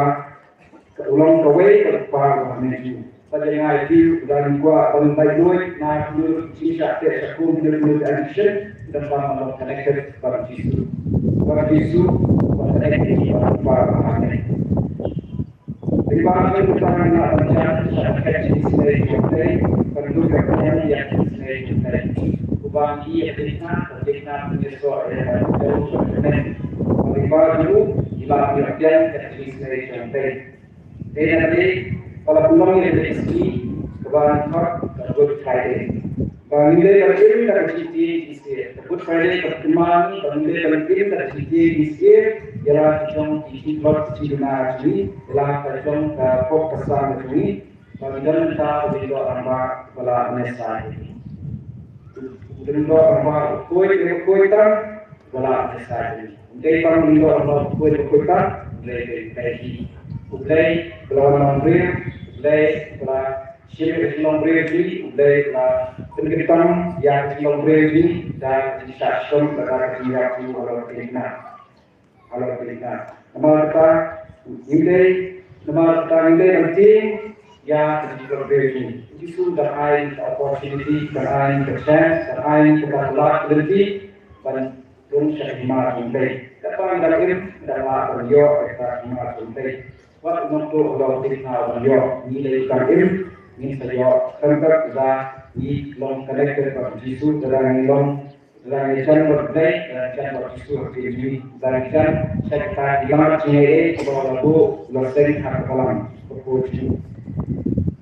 u long kawei bad u Kpa uba ha bneng jong u. Bad ïa ngi ruh, lada ngi kwah ban lait luid na ki jingshah teh shah khum, ki addiction, ngi dei ban long connected bad u Jisu. Bad u Jisu, ban connected bad u Kpa uba ha bneng. Lyngba jong u Kpa ngi lah ban jan sha ka khet jong ka isynei jong U Blei, ban lut ban pdiang ïa ka isynei jong U Blei. Uba ngi ïa ka dei na, ka dei na, ngi ïasoh ïa ka dei na, lyngba jong u ngi lah ban ïa pdiang ïa ka isynei jong U Blei. Dei na dei, ba la pynlong ïa ka sngi kaba ngi khot ka Good Friday. Ba ngim dei ban im da ka jingtieng jingsngewsih. Ka Good Friday ka pynman ba ngim dei ban im da ka jingtieng jingsngewsih ïa la ka jong ki jingtlot ki jingduna jong ngi, ïa la ka jong ka pop ka sam jong ngi. Ba ngi don mynta u lyngdoh rangbah ba la neh. U lyngdoh rangbah u khuid, u khuid tam ba la neh. Ym dei tang u lyngdoh rangbah u khuid, u khuid tam, hynrei dei, dei hi U Blei ba la wan long briew, U Blei ba la shim ïa ka jinglong briew jong ngi, U Blei ba la pynkyntang ïa ka jinglong briew jong ngi da ka jingshah shong, da ka jingïap jong u halor ka ding na. Halor ka ding na. Namar kata ngim dei, namar kata ngim dei ban tieng ïa ka jinglong briew jong ngi. U Jisu u dang ai ka opportunity, u dang ai ka chance, u dang ai kata ka lad ka lynti ban rung sha ka hima jong U Blei. Katba ngi dang im, ngi dang lah ban ïoh ïa kata ka hima jong U Blei. Wat u nongtuh halor ka ding na u ban ïoh, ngi lei u dang im, ngin sa ïoh. Khamtam lada ngi long connected bad U Jisu, lada ngi long, lada ngi jan bad U Blei, lada ngi jan bad U Jisu ha ka jingim, lada ngi jan sha kita ki mat jingaiei kiba u la buh, u la seng ha ka balang bakhuid jong u.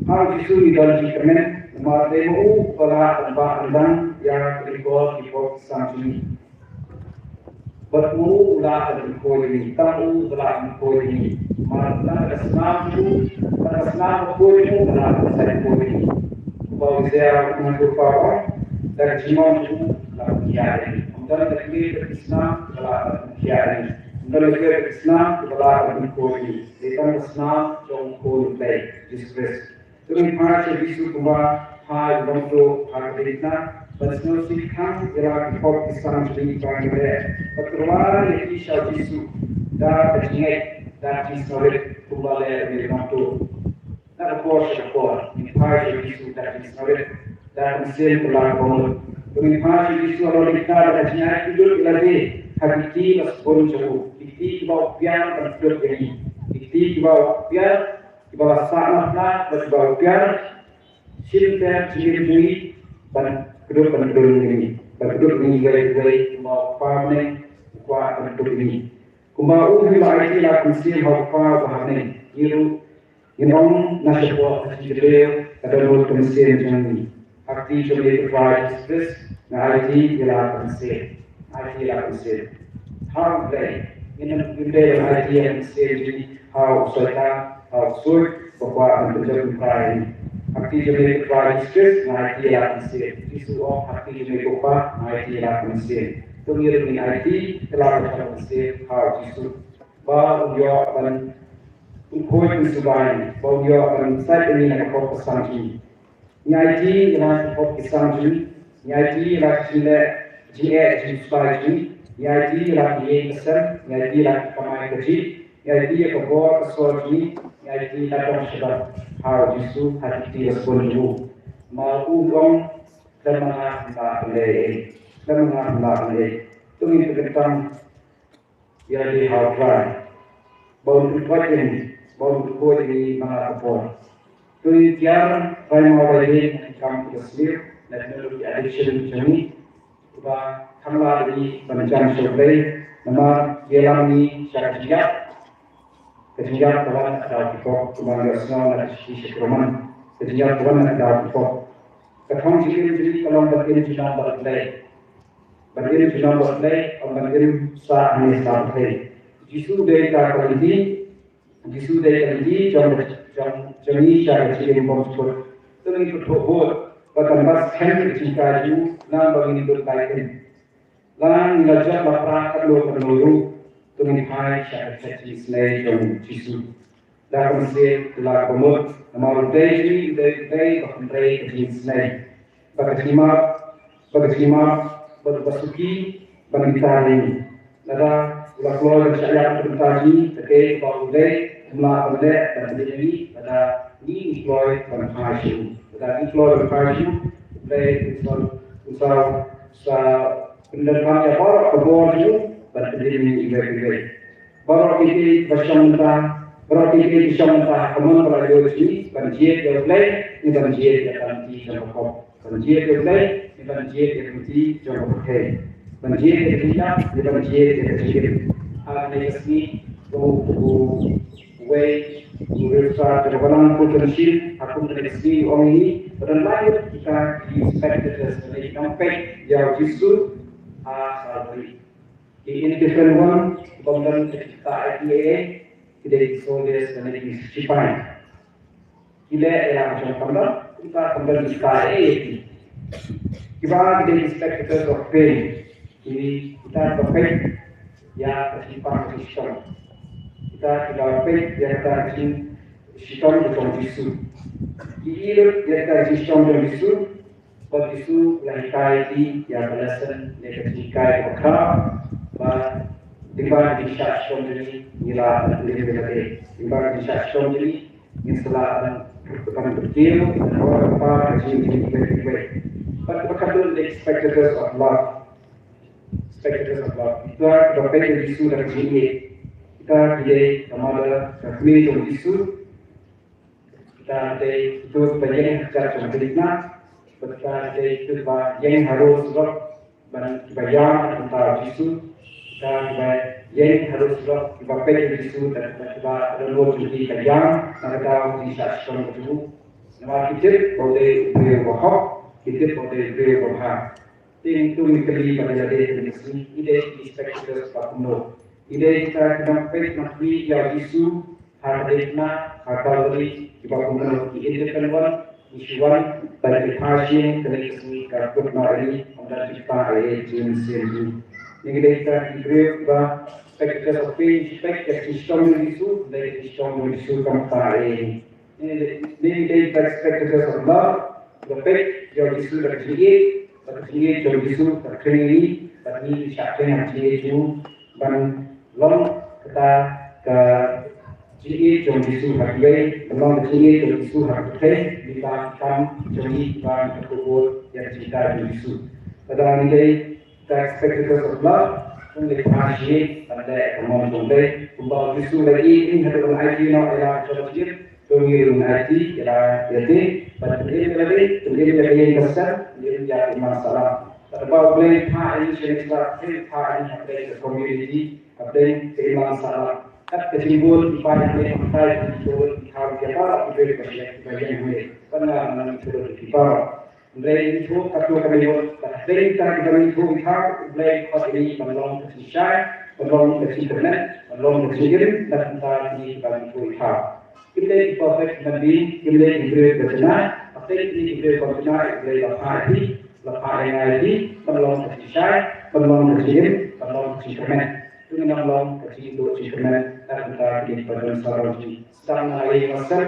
Ha U Jisu ngi don jingkyrmen, namar dei ma u uba lah ban bah ryndang ïa ki ryngkor ki pop ki sam jong ngi. Bad u lah ban pynkhuid ïa ngi, tang u uba lah ban pynkhuid ïa ngi. Namar tang ka snam jong u, tang ka snam bakhuid jong u ka lah ban pynkhuid ïa ngi. Kumba u Isaïah u nongpyrkhat u ong, da ka jingmong jong u la pynkhiah ïa ngi. Ym don kawei ka snam ka lah ban pynkhiah ïa ngi. Ym don kawei ka snam ka lah ban pynkhuid ïa ngi. Dei tang ka snam jong U Khun U Blei, Jisu Khrist. To ngin phai sha U Jisu kumba phai u nongtuh ha ka ding na, ban sngewsih khang ïa la ki pop ki sam jong ngi ba ngi leh, bad tyrwa ïa ki sha U Jisu da ka jingngeit, da ka jingsngewrit kumba leh une u nongtuh. Na ka por sha ka por ngin phai sha U Jisu da ka jingsngewrit, da ka mynsiem kaba la ka bamut. To ngin phai sha U Jisu halor ding na da ka jingaiti lut ïa lade ha ki kti ba sbun jong u, ki kti kiba u piar ban kdup ïa ngi, ki kti kiba u piar, kiba la sahnarphna bad kiba u piar shim ter jingim jong ngi ban kdup ban kdum ïa ngi, ban kdup ïa ngi uwei uwei kumba u Kpa bneng u kwah ban kdup ïa ngi. Kumba u u la aiti la ka mynsiem ha u Kpa uba ha bneng, ngi ruh ngin ong na shapoh ka jingkyrkhu ka dohnud ka mynsiem jong ngi. Ha ka kti jong U Trai Jisu Khrist nga aiti ïa la ka mynsiem. Aiti ïa la ka mynsiem. Ha U Blei, ngim dei ban aiti ïa ka mynsiem jong ngi ha u Soitan, ha u ksuid ba kwah ban pynjot pynpra ïa ngi. Ha ka kti jong U Trai Jisu Khrist nga aiti ïa la ka mynsiem. Jisu u ong ha ka kti jong U Kpa nga aiti ïa la ka mynsiem. To ngi ruh ngin aiti ïa la ka mynsiem ha U Jisu. Ba un ïoh ban pynkhuid pynsuba ïa ngi, ba un ïoh ban sait ïa ngi na ka pop ka sam jong ngi. Ngi aiti ïa la ka pop ka sam jong ngi, ngi aiti ïa la ka jingleh jingeh jingsubai jong ngi, ngi aiti ïa la ka ïing ka sem, ngi aiti ïa la ka kamai kajih, ngi aiti ïa ka bor ka sor jong ngi, ngi aiti ïa la ka dong sha dong ha U Jisu ha ki kti ba sbun jong u. Namar u ong Lem ma nga hynda pynlei, lem ma nga hynda pynlei. To ngin pynkyntang ïa lade ha U Trai. Ba un pynkhuid ïa ngi, ba un pynkhuid ïa ngi man la ka por. To ngin kiar rai ma rai lei na ki kam ki basniew, na ki addiction jong ngi. Ba kham lah ïa ngi ban jan sha U Blei, namar ïalam ngi sha ka jingïap. Ka jingïap ka wan na ka daw ki pop, kumba ngi ïohsngew na ka shithi sha ki Roman. Ka jingïap ka wan na ka daw ki pop. Ka thong jingim jong ngi ka long ban im junom bad U Blei. Ban im junom bad U Blei, ym ban im sah hangne sah hathei. Jisu dei ka lynti, Jisu dei ka lynti jong, jong, jong ngi sha ka jingim bymjukut. To ngin pynthut bud, ba kan bat skhem ka jinghikai jong u, nang ba ngin lut bai im. Lada ngi la jop la pra katno katno ruh, to ngin phai sha ka khet jingisynei jong Jisu. Da ka mynsiem la ka mut, namar U Blei jong ngi, U Blei, U Blei ba hynrei ka jingisynei. Ba ka jingmap, ba ka jingmap, ba ka suki, ba ka jingtar ïa ngi. Lada u la kloi ban shah ïap na ka bynta jong ngi, ka dei ba U Blei um lah ban leh ban pyndem ïa ngi, lada ngi ngi kloi ban phai sha u. Lada ngi kloi ban phai sha u, U Blei un sa, un sa, sa pyndonkam ïa baroh ka bor jong u ban pyndem ïa ngi iwei pa iwei. Baroh kiei kiei ba shong mynta, baroh kiei kiei ba shong mynta ha ka mon ba la ïoh jong ngi ban jied ïa U Blei, ne ban jied ïa ka lynti jong ka pop. Ban jied ïa U Blei, ne ban jied ïa ka lynti jong ka pyrthei. Ban jied ïa ka jingïap, ne ban jied ïa ka jingim. Ha kane ka sngi, u, u, uwei u Registrar jong ka Balang Fulton Sheen ha kum kane ka sngi u ong ïa ngi ba don lai ngut kita ki spectators, lane ki nongpeit ïa u Jisu ha Calvary. Ki indifferent one, ki bym don ka jingktah ei ei, ki dei ki soldiers lane ki shipai. Ki leh ïa la ka jong ka kamram, kumta kam don jingktah ei ei ïa ki. Kiba ki dei ki spectators of pain. Ki, kita kiba peit ïa ka jingpang ka jingshitom. Kita kiba peit ïa kata ka jingshitom ka jong Jisu. Ki i lut ïa kata ka jingshitom jong Jisu. Bad Jisu u la hikai ïa ki ïa ka lesson ne ka jinghikai kaba khraw, ba lyngba ka jingshah shitom jong ngi ngin lah ban pynlong ïa lade. Lyngba ka jingshah shitom jong ngi ngin sa lah ban, ban pynkiew, ban ïoh ban pynpaw ka jingim jong ngi kiwei kiwei. Bad kaba khatduh, the spectators of love. Spectators of love. Kita kiba peit ïa u Jisu da ka jingïeit. Kita ki dei ka mother, ka kmie jong u Jisu. Kita dei kito kiba ïeng ha kjat jong ka dei khnang, bad kita dei kito kiba ïeng harud surok ban kiba ïam na ka bynta u Jisu. Kita kiba ïeng harud surok kiba peit ïa u Jisu, bad kita kiba download jong ki ka ïam na ka daw jingshah shitom jong u. Namar ki tip ba u dei u briew ba hok, ki tip ba u dei u briew ba bha. Te to ngin kylli bad ïa lade kane ka sngi, i dei ki spectators ba kumno? I dei kita ki nongpeit nongkmie ïa u Jisu ha ka dei khnang, ha Calvary, kiba kumno? Ki independent one, ki shu wan ban ïa phai sha kane ka sngi, ka kut noh ïa ngi, ym don jingktah ei ei jong ngi. Ngi dei kita ki briew kiba spectators of pain, spect ïa ka jingshitom jong u Jisu, dei ka jingshitom jong u Jisu kam ktah ei ei. Ngi dei, ngi dei kita spectators of love, kiba peit ïa u Jisu da ka jingïeit, bad ka jingïeit jong u Jisu ka khring ïa ngi, bad ngi shah khring ha ka jingïeit jong u, ban long kata ka jingïeit jong u Jisu ha kiwei, ban long ka jingïeit jong u Jisu ha ka pyrthei, ngi ba kam jong ngi ban kyrkhu bud ïa ka jinghikai jong u Jisu. Lada ngi dei kita spectators of love, to ngin leit phai sha ïing ban leh ka mon jong U Blei, kumba u Jisu u la ïeit ïa ngi haduh ban aiti noh ïa la ka jong ka jingim. To ngin aiti ïa la ïa te, bad pynim ïa lade, pynim ïa ka ïing ka sem, pynim ïa ka imlang sahlang. Bad ba U Blei u phah ïa ngi sha ka jingïaseng, u phah ïa ngi hapdeng ka community, hapdeng ka imlang sahlang. Kat ka jingbud ki paid hangne, hapdeng ki bud ki thaw, ki baroh ki briew kiba ïeng, kiba ïeng hangne. Bad nga nang ïathuh ïa ki baroh. Hynrei ngin ïathuh katto katne ngut, bad hapdeng kita kiba ngin ïathuh ïa ki, U Blei u khot ïa ngi ban long ka jingshai, ban long ka jingkyrmen, ban long ka jingim na ka bynta kine kiba ngin ïathuh ïa ki. Kim dei ki perfect human being, kim dei ki briew kiba janai, hapdeng kine ki briew kiba janai, U Blei u la phah ïa phi, u la phah ïa nga ïa phi, ban long ka jingshai, ban long ka jingim, ban long ka jingkyrmen. To ngin ym long ka jingïathuh jingkyrmen na ka bynta kine kiba don saw jong ngi. Sdang na ka ïing ka sem,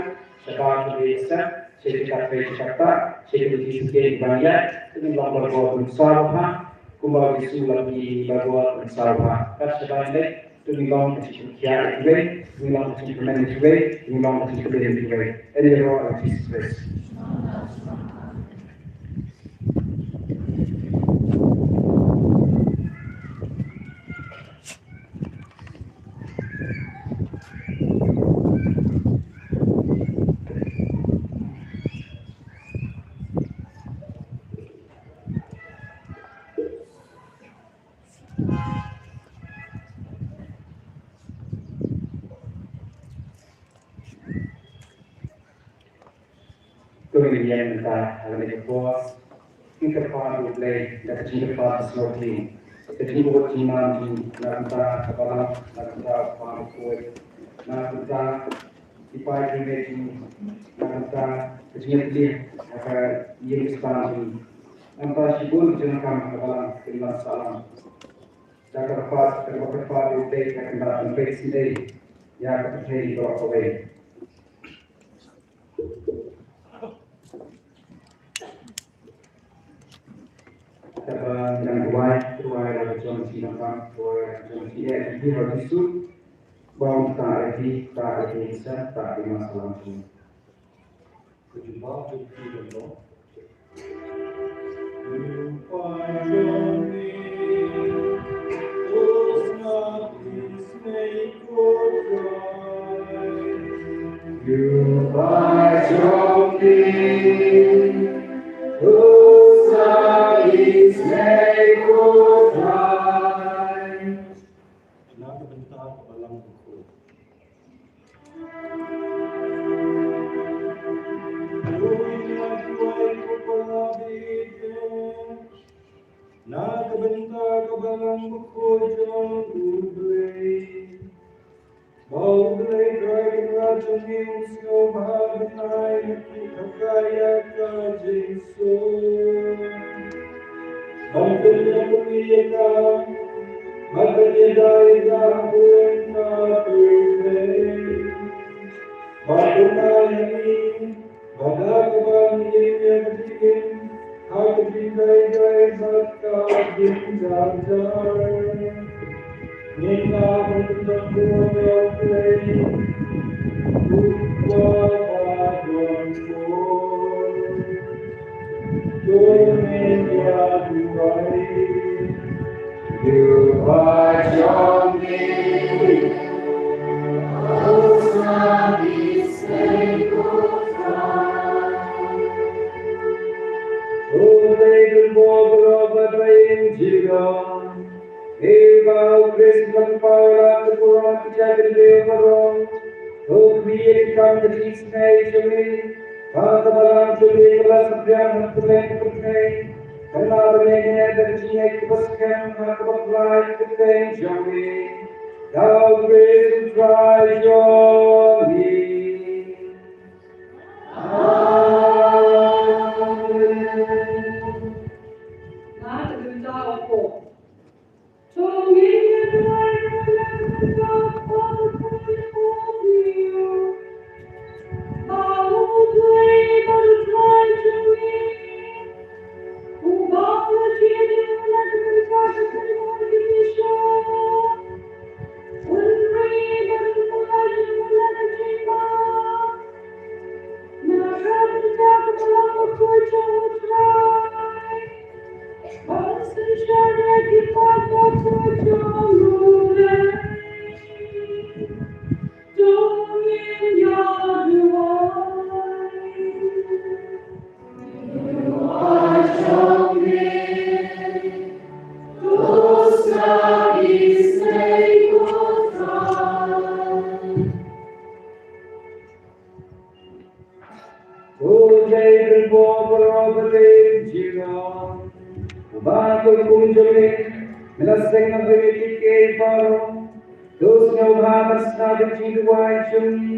shabar sha ka ïing ka sem, sha ka jingkatpei jingkatpah, sha ka jingkitkhlieh ban ïaid, to ngin long barabor ban saw bha, kumba u Jisu u la pynlong barabor ban saw bha. Kat shabar ngin leit, to ngin long ka jingkitkhlieh ïa kiwei, to ngin long ka jingkyrmen ïa kiwei, to ngin long ka jingkyrmen ïa kiwei. Ïa ïaroh ïa u Jesus Christ. Khublei ïa mynta ha kane ka por. Ngi kyrpad ïa U Blei da ka jingkyrpad sngewthiang, ka jingkyrpad jingman jong ngi na ka bynta ka balang, na ka bynta u Kpa bakhuid, na ka bynta ki paidbah jong ngi, na ka bynta ka jingïakhun ha ka ïing ka sem jong ngi, na ka bynta shibun ki jingkam ha ka balang, ki balang sahlang. Da ka kyrpad, da ka kyrpad ïa U Blei, da ka kyrpad ïa U Blei shisha ïa ka pyrthei baroh kawei. Kaba nang duwai, duwai la ka jong shi nang kam, duwai la ka jong shi eh, di ha Jisu. Ba um ta eh di, ta eh di sa, ta eh di ma salam jong. Ka jubab jong ki don. Na ka bynta ka balang bakhuid. Na ka bynta ka balang bakhuid jong U Blei. Ba U Blei Trai Kynrad jong ngi un sngewbha ban ai ha ka ïa ka jingsuk. Ban pynïap ïa ka, ban pynïap ïa ka ha ka pyrthei. Ba un ai ha ngi, ba da kaba ngin ïeng ïa ka jingim ha ka jingdei dei bad ka jingjar jar. Ngin ïa pyndonkam ïa U Blei, U Kpa badonbor. To ngin ïa duwai. Jubab jong ngi. U Blei u Kpa baroh ba ha ïing jong ngi. Ïa u Khrist u Kpa u la kyrkhu ïa ki jait bynriew baroh. To khmih ïa ki kam ka jingisynei jong ngi. Ba ka balang jong ngi ka la saphriang ha ka pyrthei. Kane ba ngi ngeit da ka jingngeit kaba skhem ha kaba pynlait ka kyrteng jong ngi. Da U Khrist u Trai jong ngi. Amen. Na ka bynta u Pope. Ko Blei Kynrad baroh ba ha ïing jong ngi. Uba ha ka hukum jong me, me la seng na ka ri ki kei baroh. To sngewbha ban sngap ïa ka jingduwai jong ngi.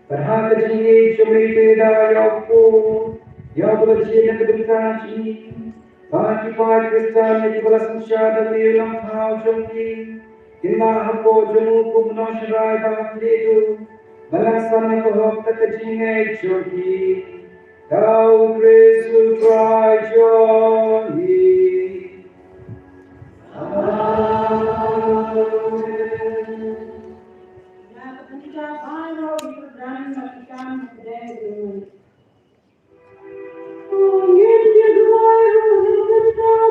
Bad ha ka jingïeit jong me to ïada ïa u Pope, ïa uba la jied na ka bynta jong ngi. Bad ki paid Khristan kiba la synshar da me u nongthaw jong ngi kin nang hapoh jong u kum u nongshakri ba khlieh duh, ban nang sam ïa ka hok da ka jingngeit jong ngi. Da U Khrist u Trai jong ngi. Amen. Na ka bynta baroh ngi kyrdan na ka kam ka dei ka dei.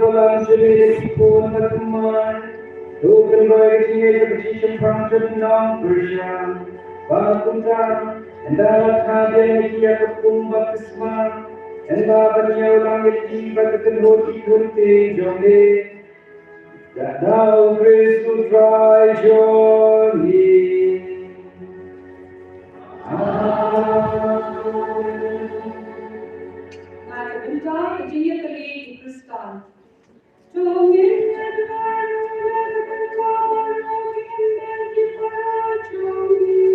balang jong me da ki khun bad kumne, to pynroi ka jingngeit bad ka jingshemphang jong ki nongpyrshah. Bad kumta, ynda la kha biang ïa ki ïa ka pung baptisma, ynda ban ïa u lang ïa ki bad ka kynhun ki khun ki jong me. Da u Khrist u Trai jong ngi. Amen. Nga kynta ka jingïatylli ki Khristan. To ngin ïa duwai ruh na ka bynta baroh ki hynmen ki para jong ngi.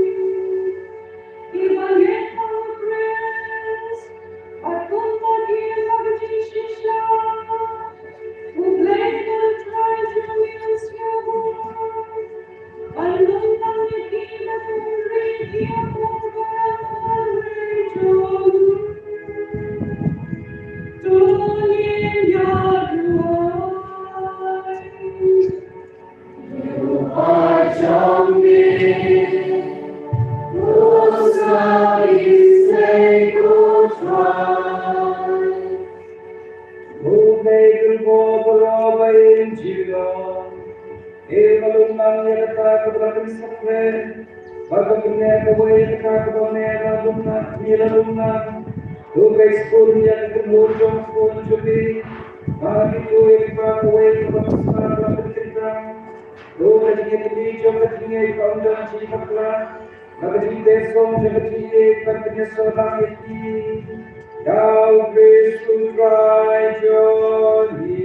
Kiba ngeit ha u Khrist bad kumba ki ha ka jingshisha, U Blei u Trai jong ngi un sngewbha. Ban long tang ïa ki na ka ri ki ha ka ri jong ngi. To ngin ïa duwai. Ïa kata kaba la pynsakren bad ka pynneh kawei ïa kata kaba me la lum na, me la lum na. To kai skul ïa ka kynhun jong u khun jong me. Bad to ïa kata kawei kaba la pynsakren bad ka jingkyntang. To ka jingïatylli jong ka jingngeit ka ym don jingpakla. Bad ka jingteh song jong ka jingngeit bad ka jingïasoh lang ïa ki. Da u Khrist u Trai jong ngi.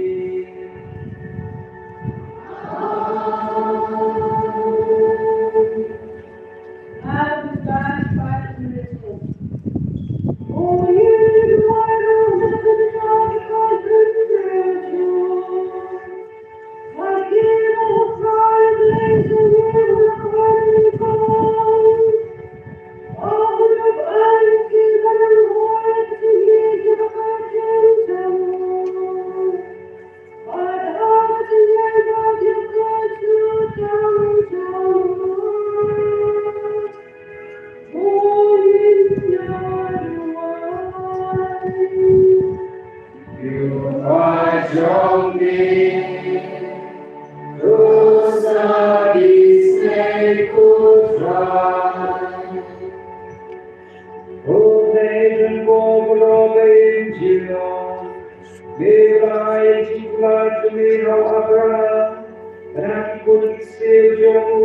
Bad ha ki khun ki ksiew jong u,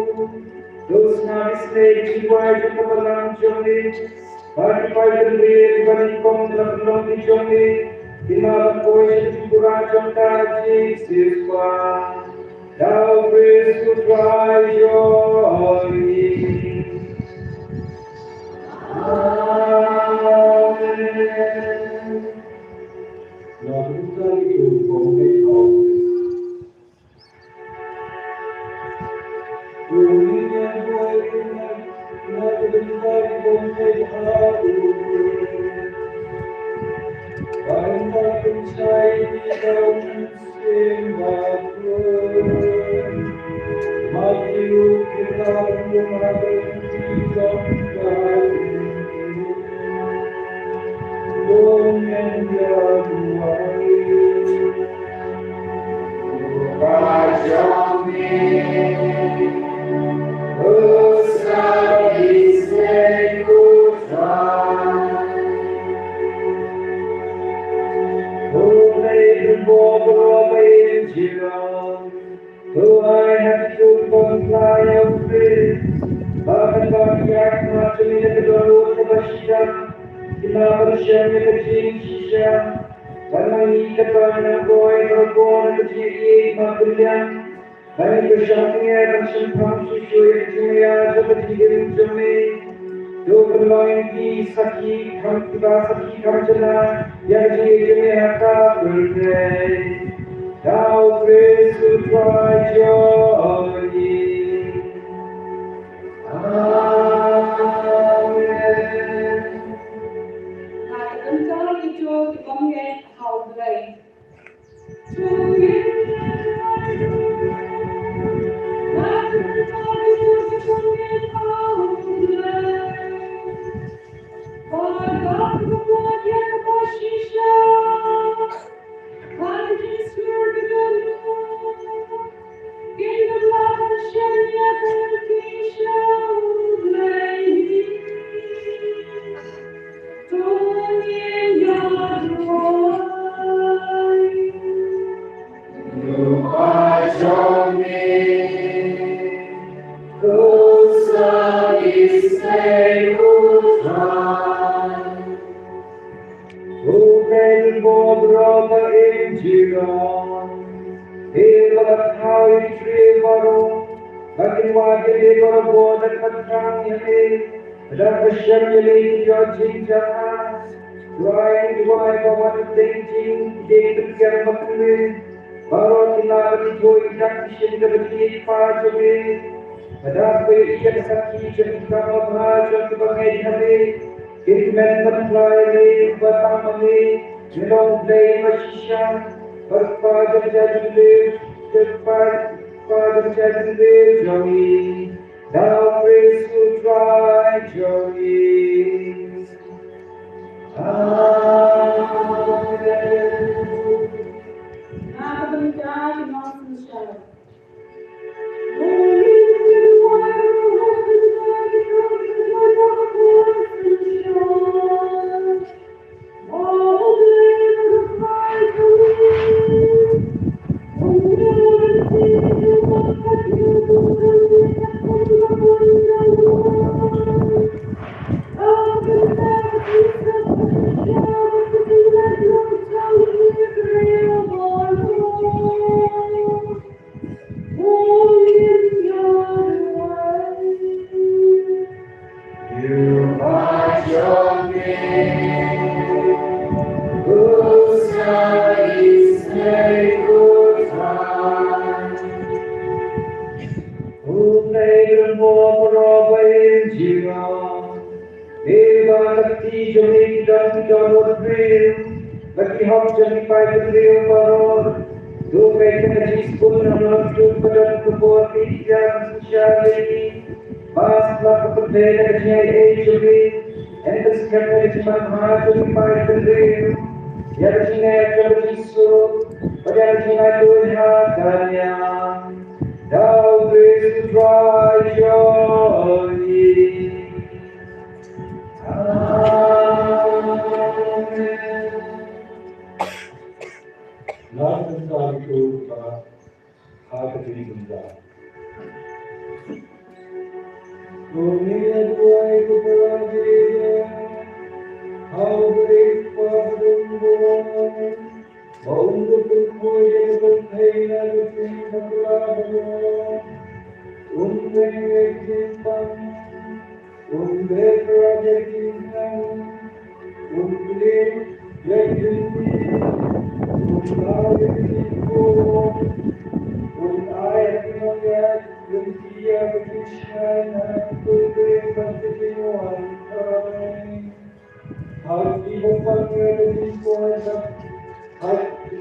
to sngap isynei ki jingduwai jong ka balang jong me. Bad ki paidbynriew kiba nyngkong na ka pynlong ki jong me, ki map ban poi sha ka jingbuhrieh jong ka jingsiewspah. Da u Khrist u Trai jong ngi. Amen. Lord, we thank you for making all this.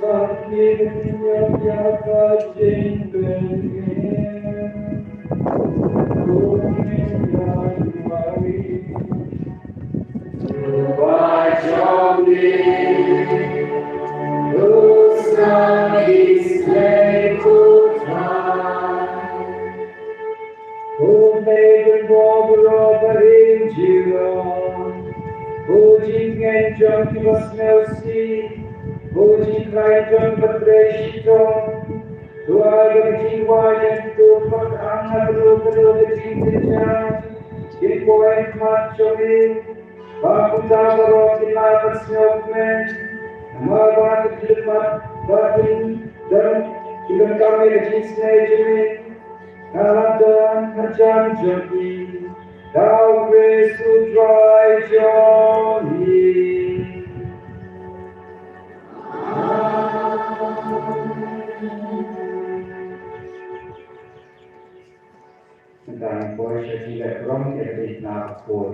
Ko Mei Baroh barim jyrong, ko jingngeit jong kiba sngewsih, ko jingkhlaiñ jong kiba trei shitom, to ai ba ka jingduwai jong kito kiba tang ha kano kano ka jingkynjah kin buh ha khmat jong me. Ba kumta baroh kin lah ban sngewkmen, namar ba ki khyllipmat ba kin don, ki donkam ïa ka jingisynei jong me. Ka la don hajan jong ngi da u Khrist u Trai jong ngi. Ngan poi sha ki leh burom ïa ka dei na ka por.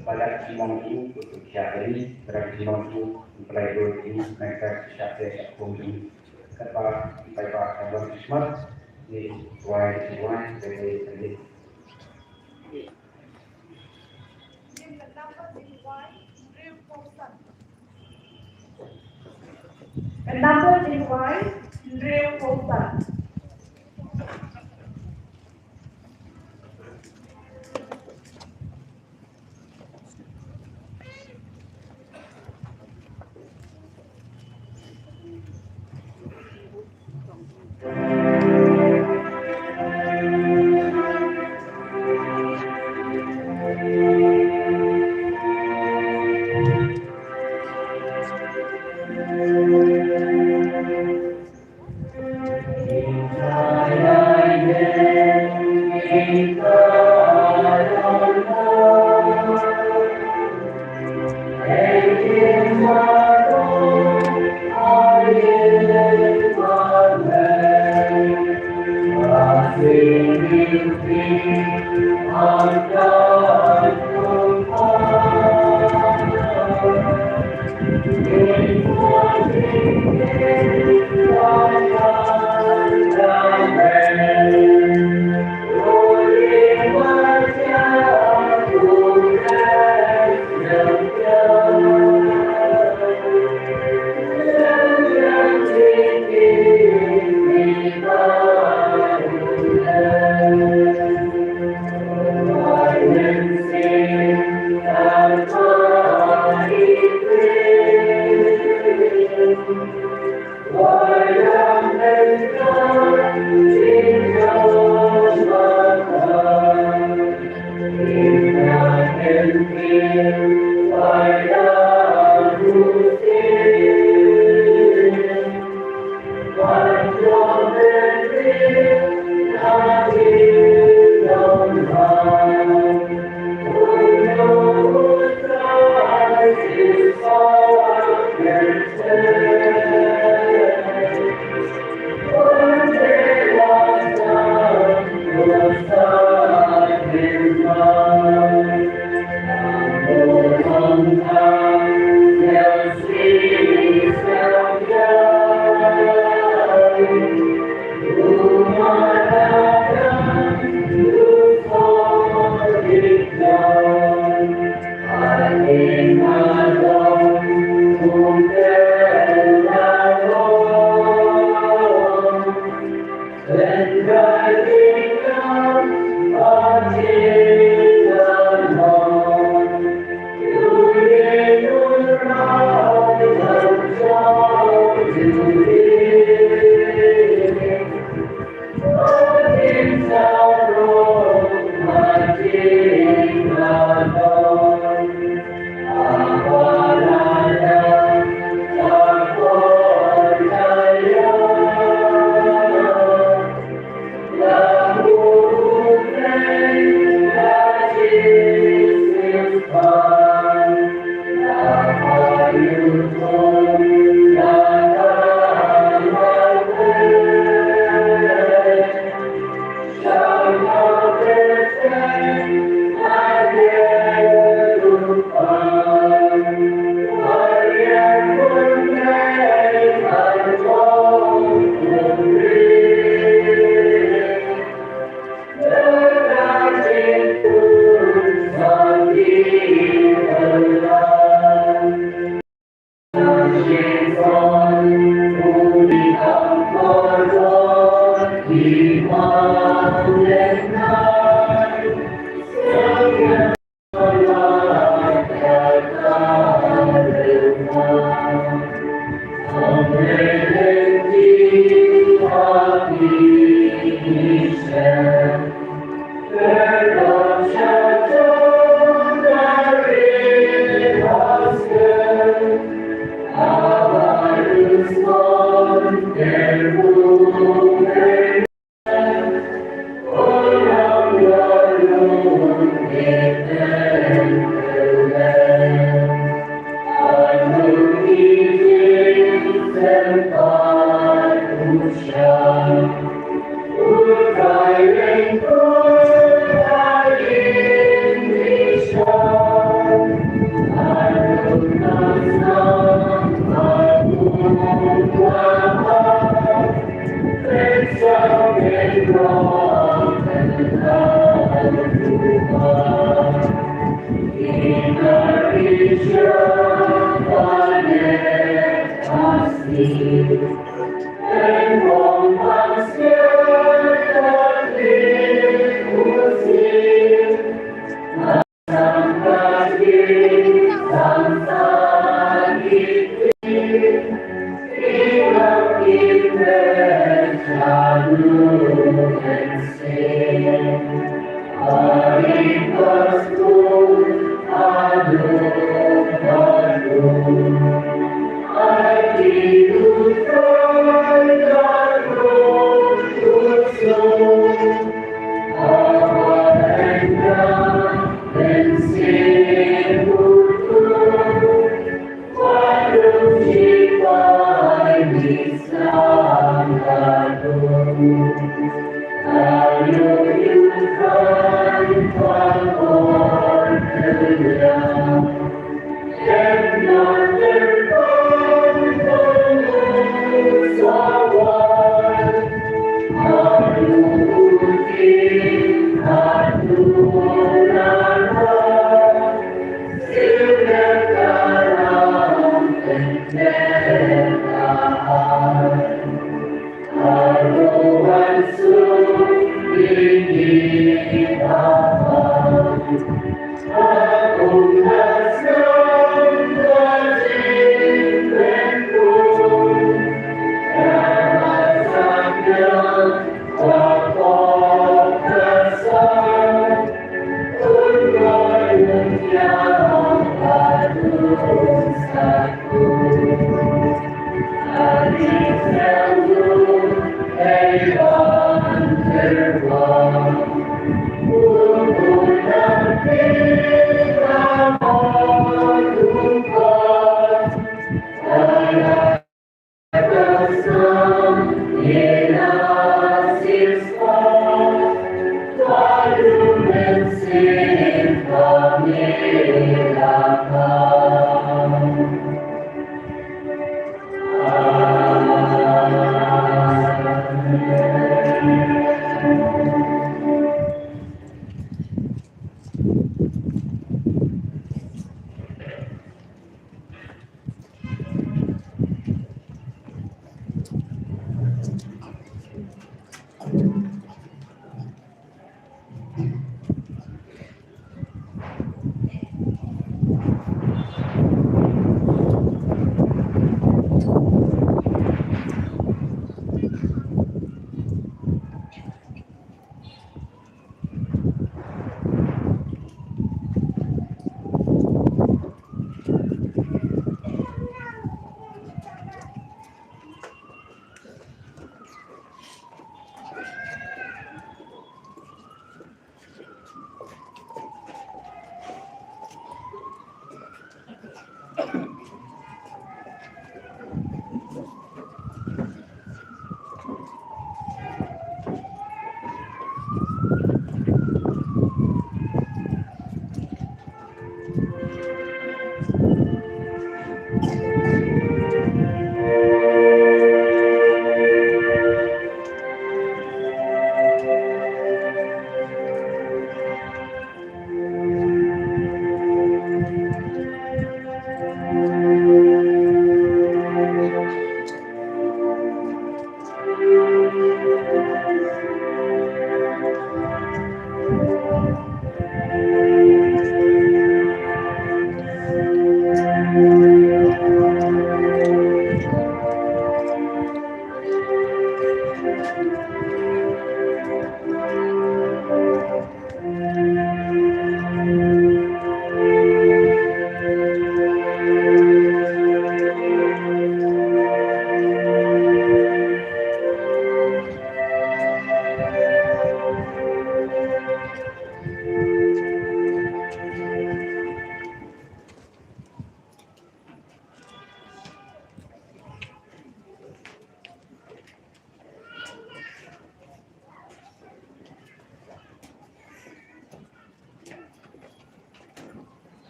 Palat ki mong u, u tu kia kali, palat ki mong u, u pelai doi ki, mereka kisah saya kat pun tu. Kata, pakai pakai dalam kismat, ni tuai, tuai, tuai, tuai. Number tuai, hynriew phew san.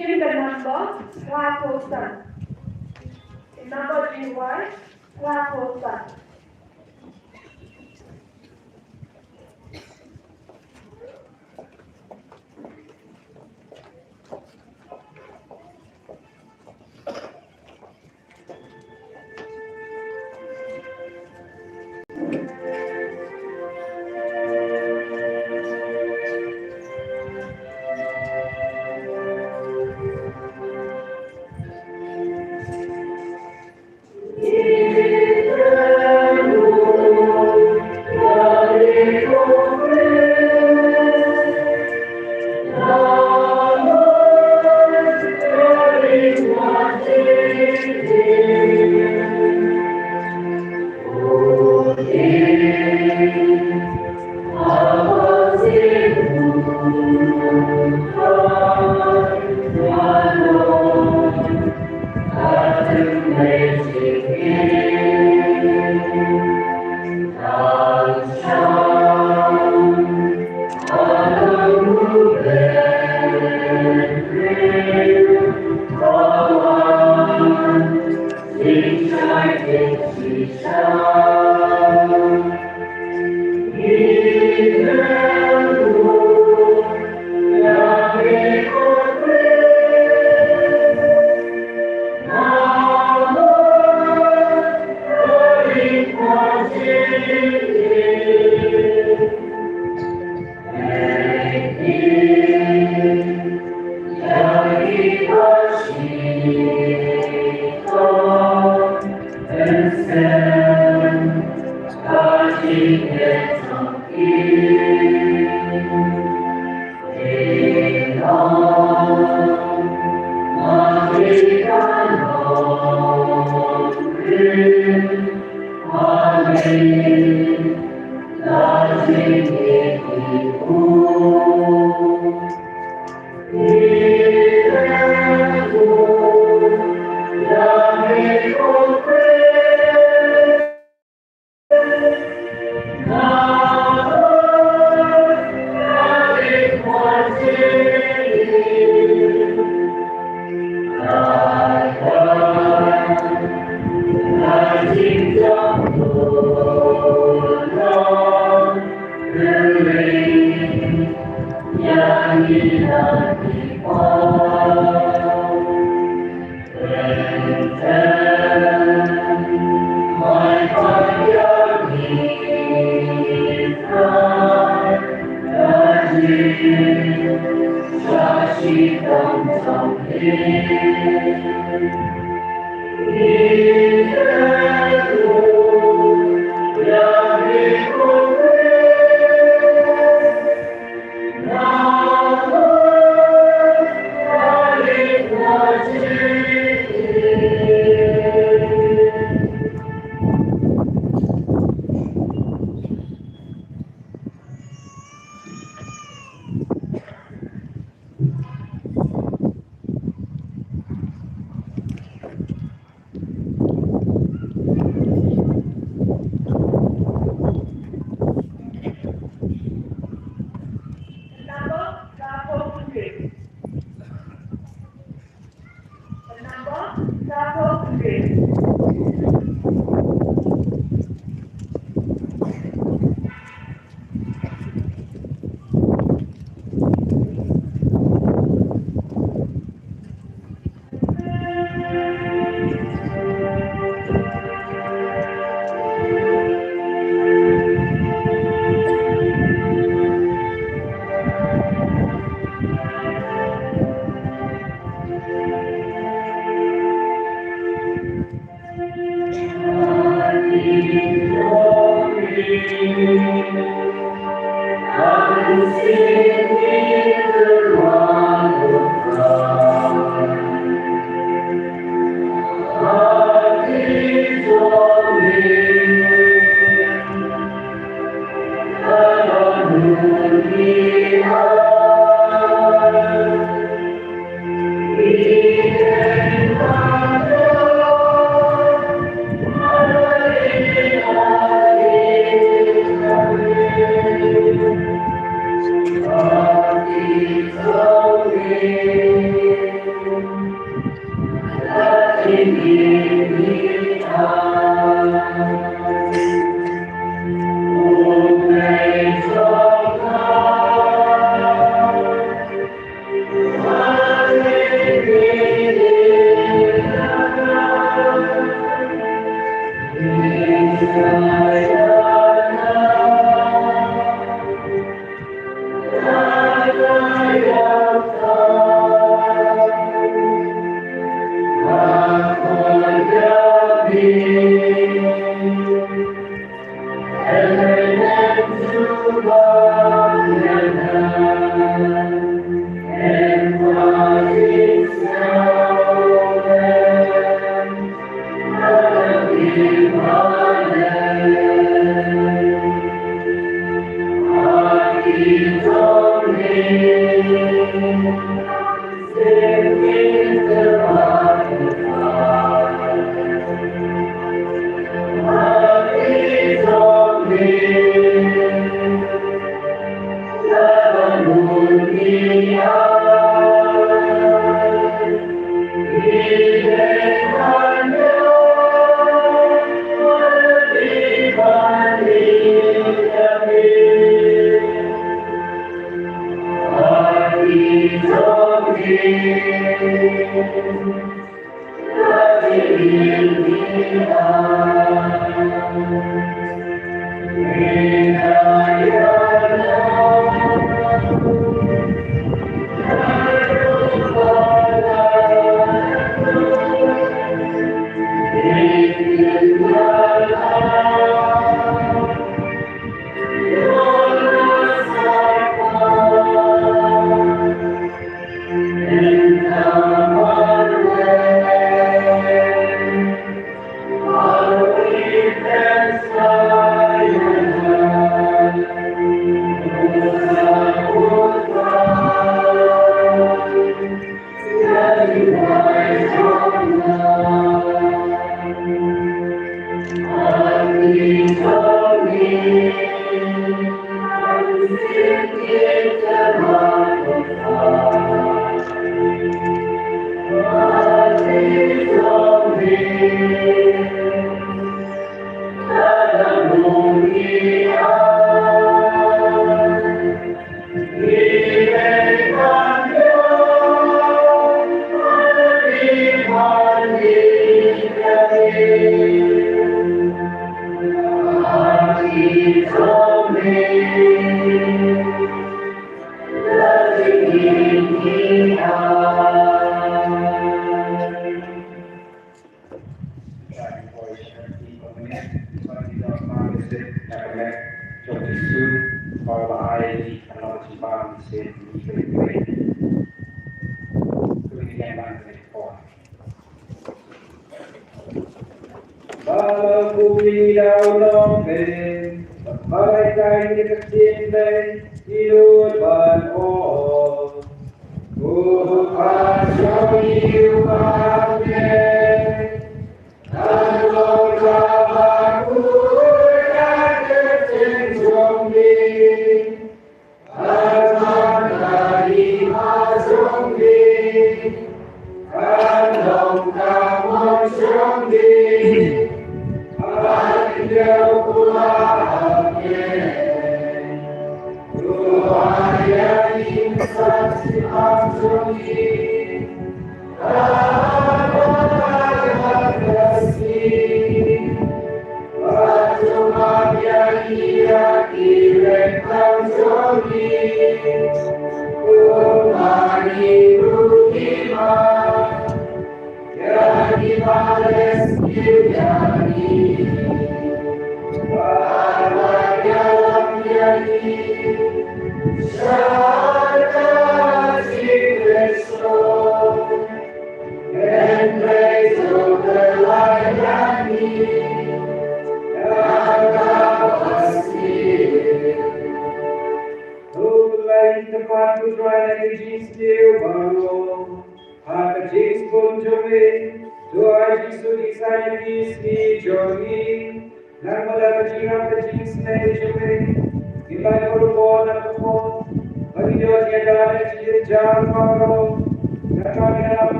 Kim ka number, ka ko san. Number D Y, ka ko san.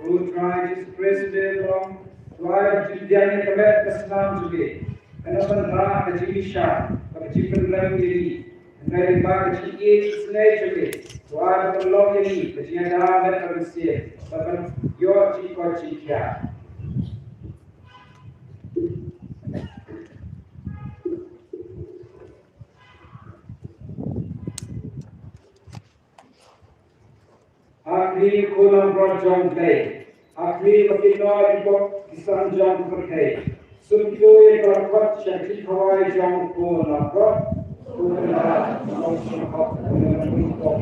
O Trai Jisu Khrist, to ai ba ka jingpdiang ïa ka met ka snam jong ngi kan ym wanrah ka jingbishar bad ka jingpynrem ïa ngi. Hynrei lyngba ka jingïeit isynei jong ngi, to ai ba kan long ïa ngi ka jingïada met bad mynsiem bad ban ïoh jingkoit jingkhiah. Ha khmih, ko Langbrot jong U Blei. Ha khmih ba kynnoh ki pop ki san jong ka pyrthei. Sum kito ïa ka rakot sha ka khawai jong ko Langbrot. Ko Langbrot, ko Langbrot, ko Langbrot.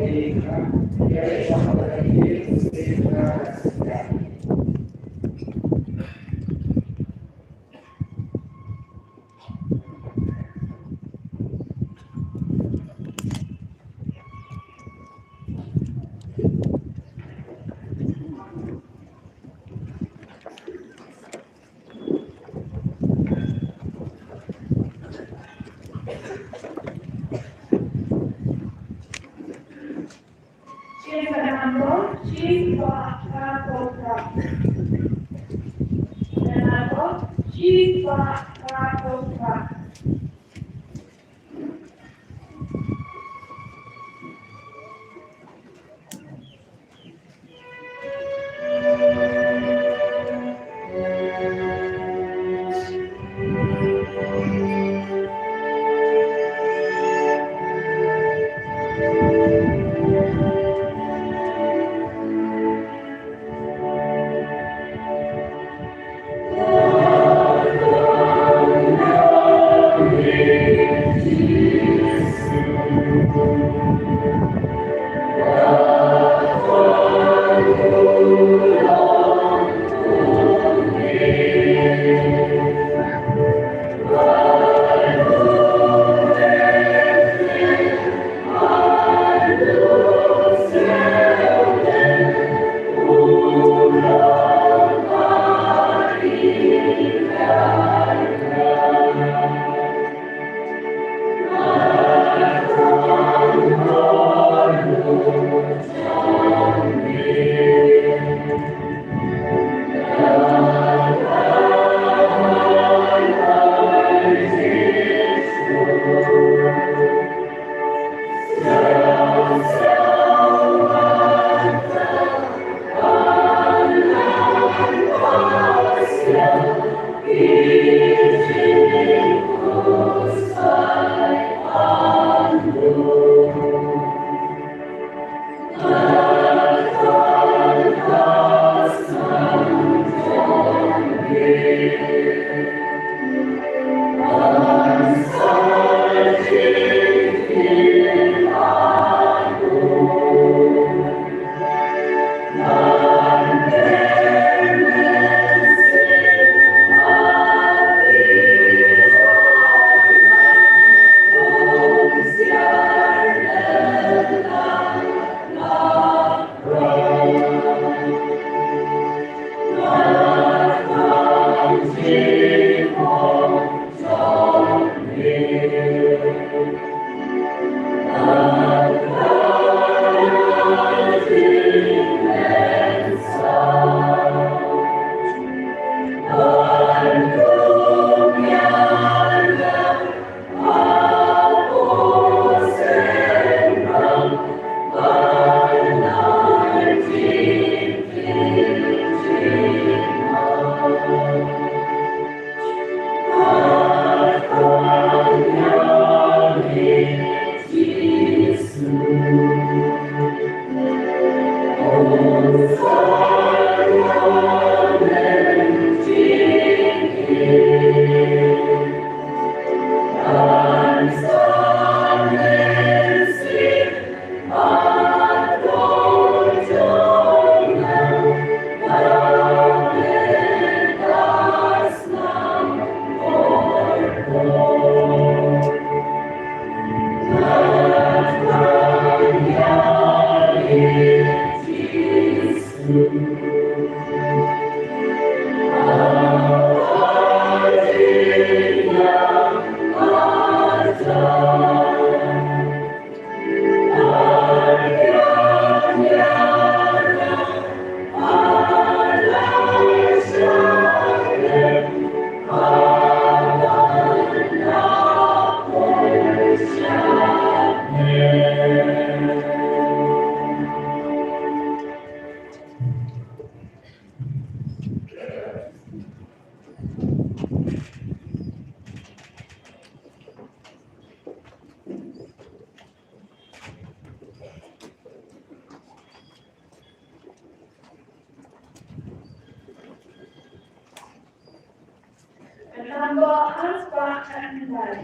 Number, Ansbach Ettenbach.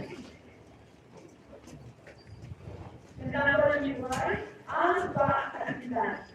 Number, Ansbach Ettenbach.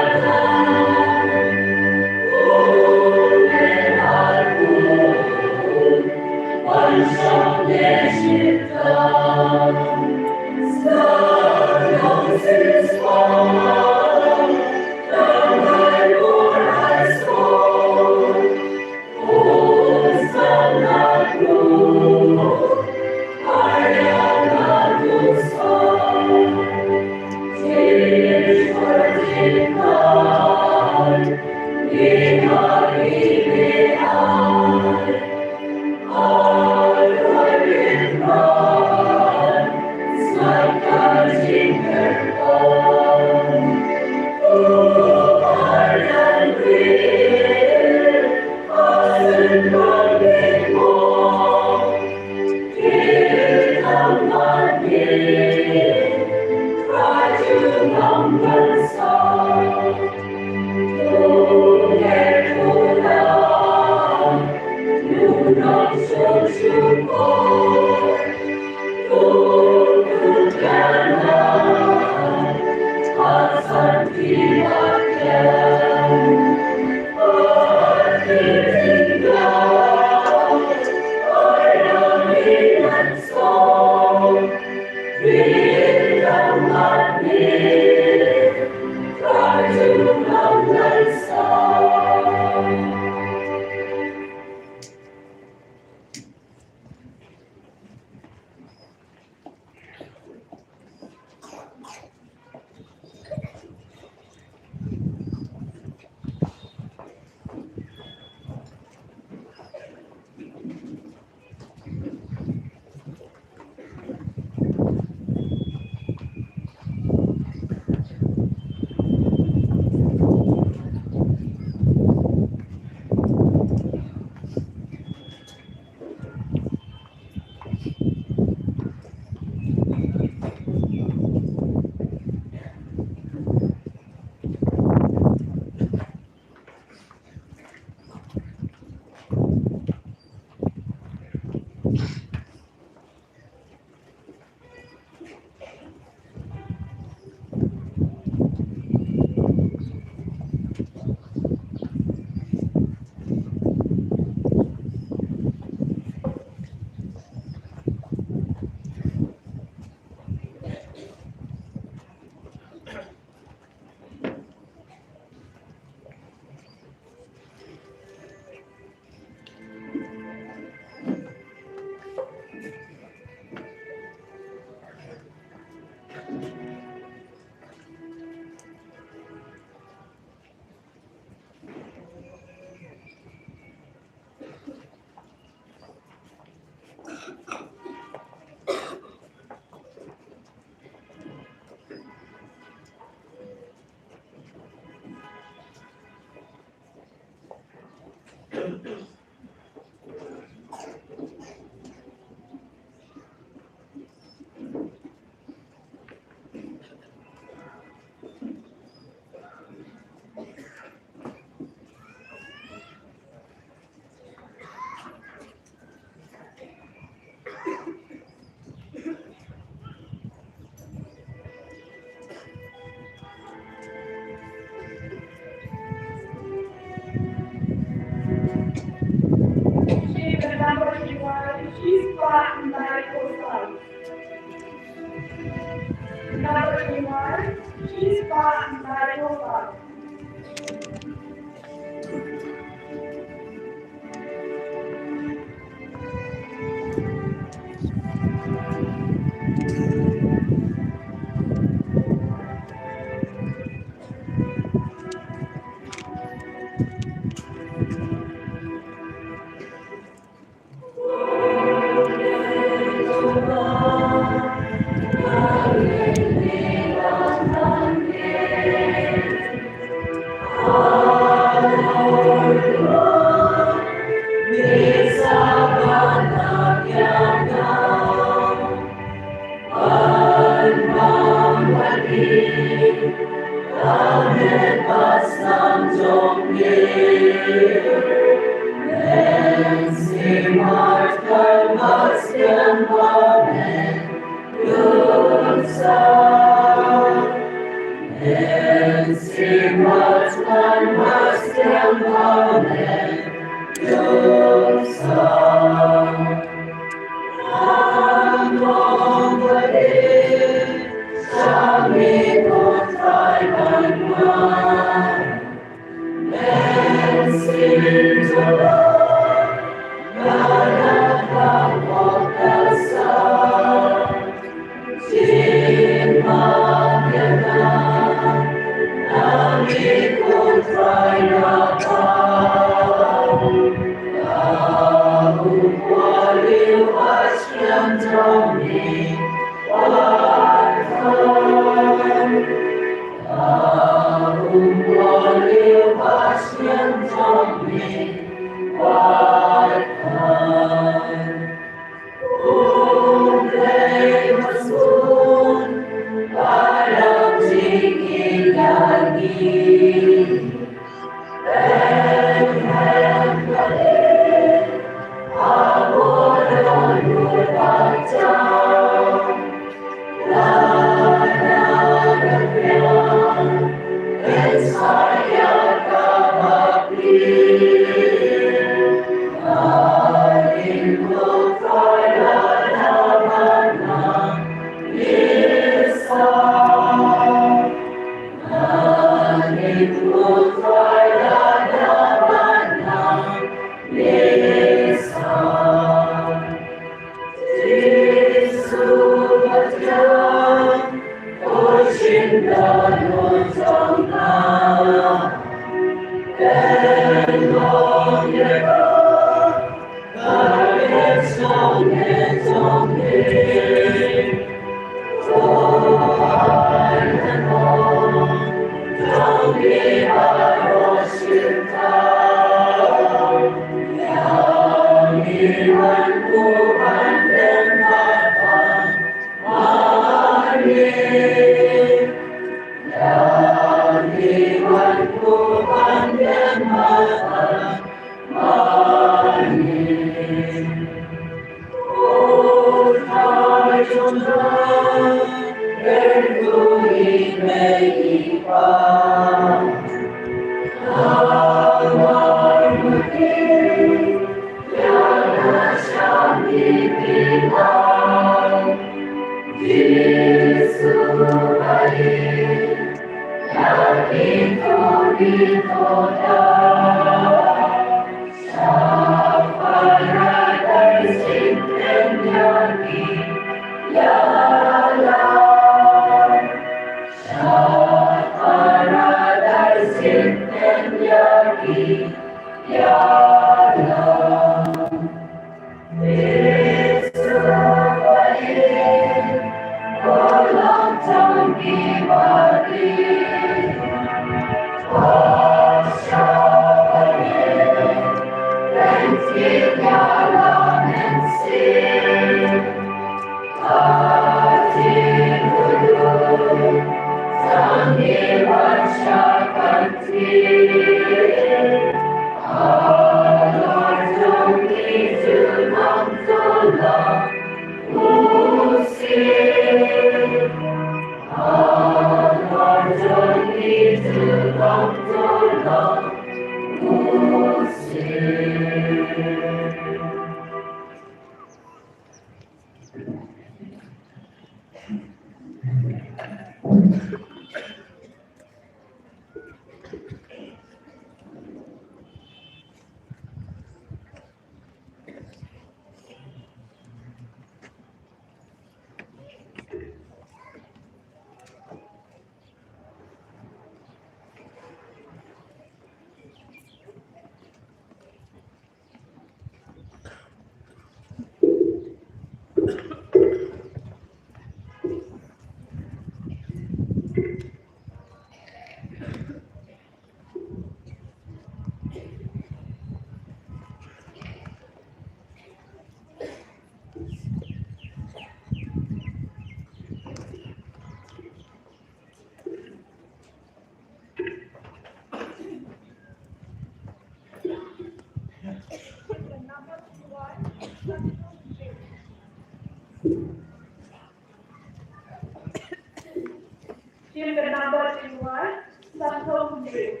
Team ka number two one, Santong Ri.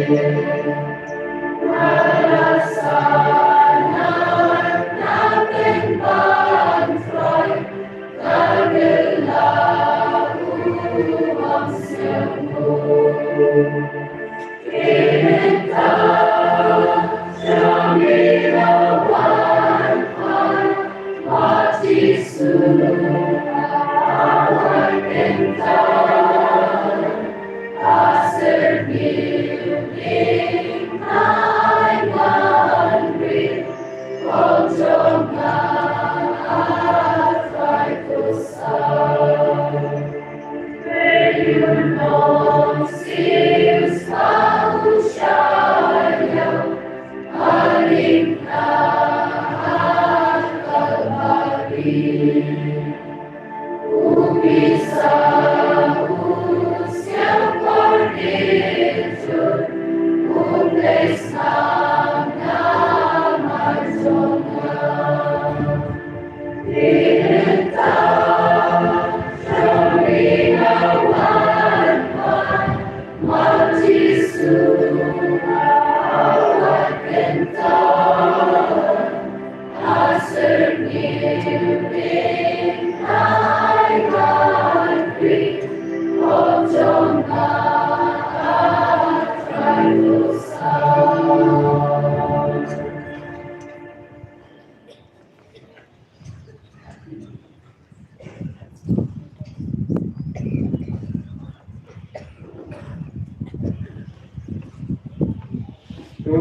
To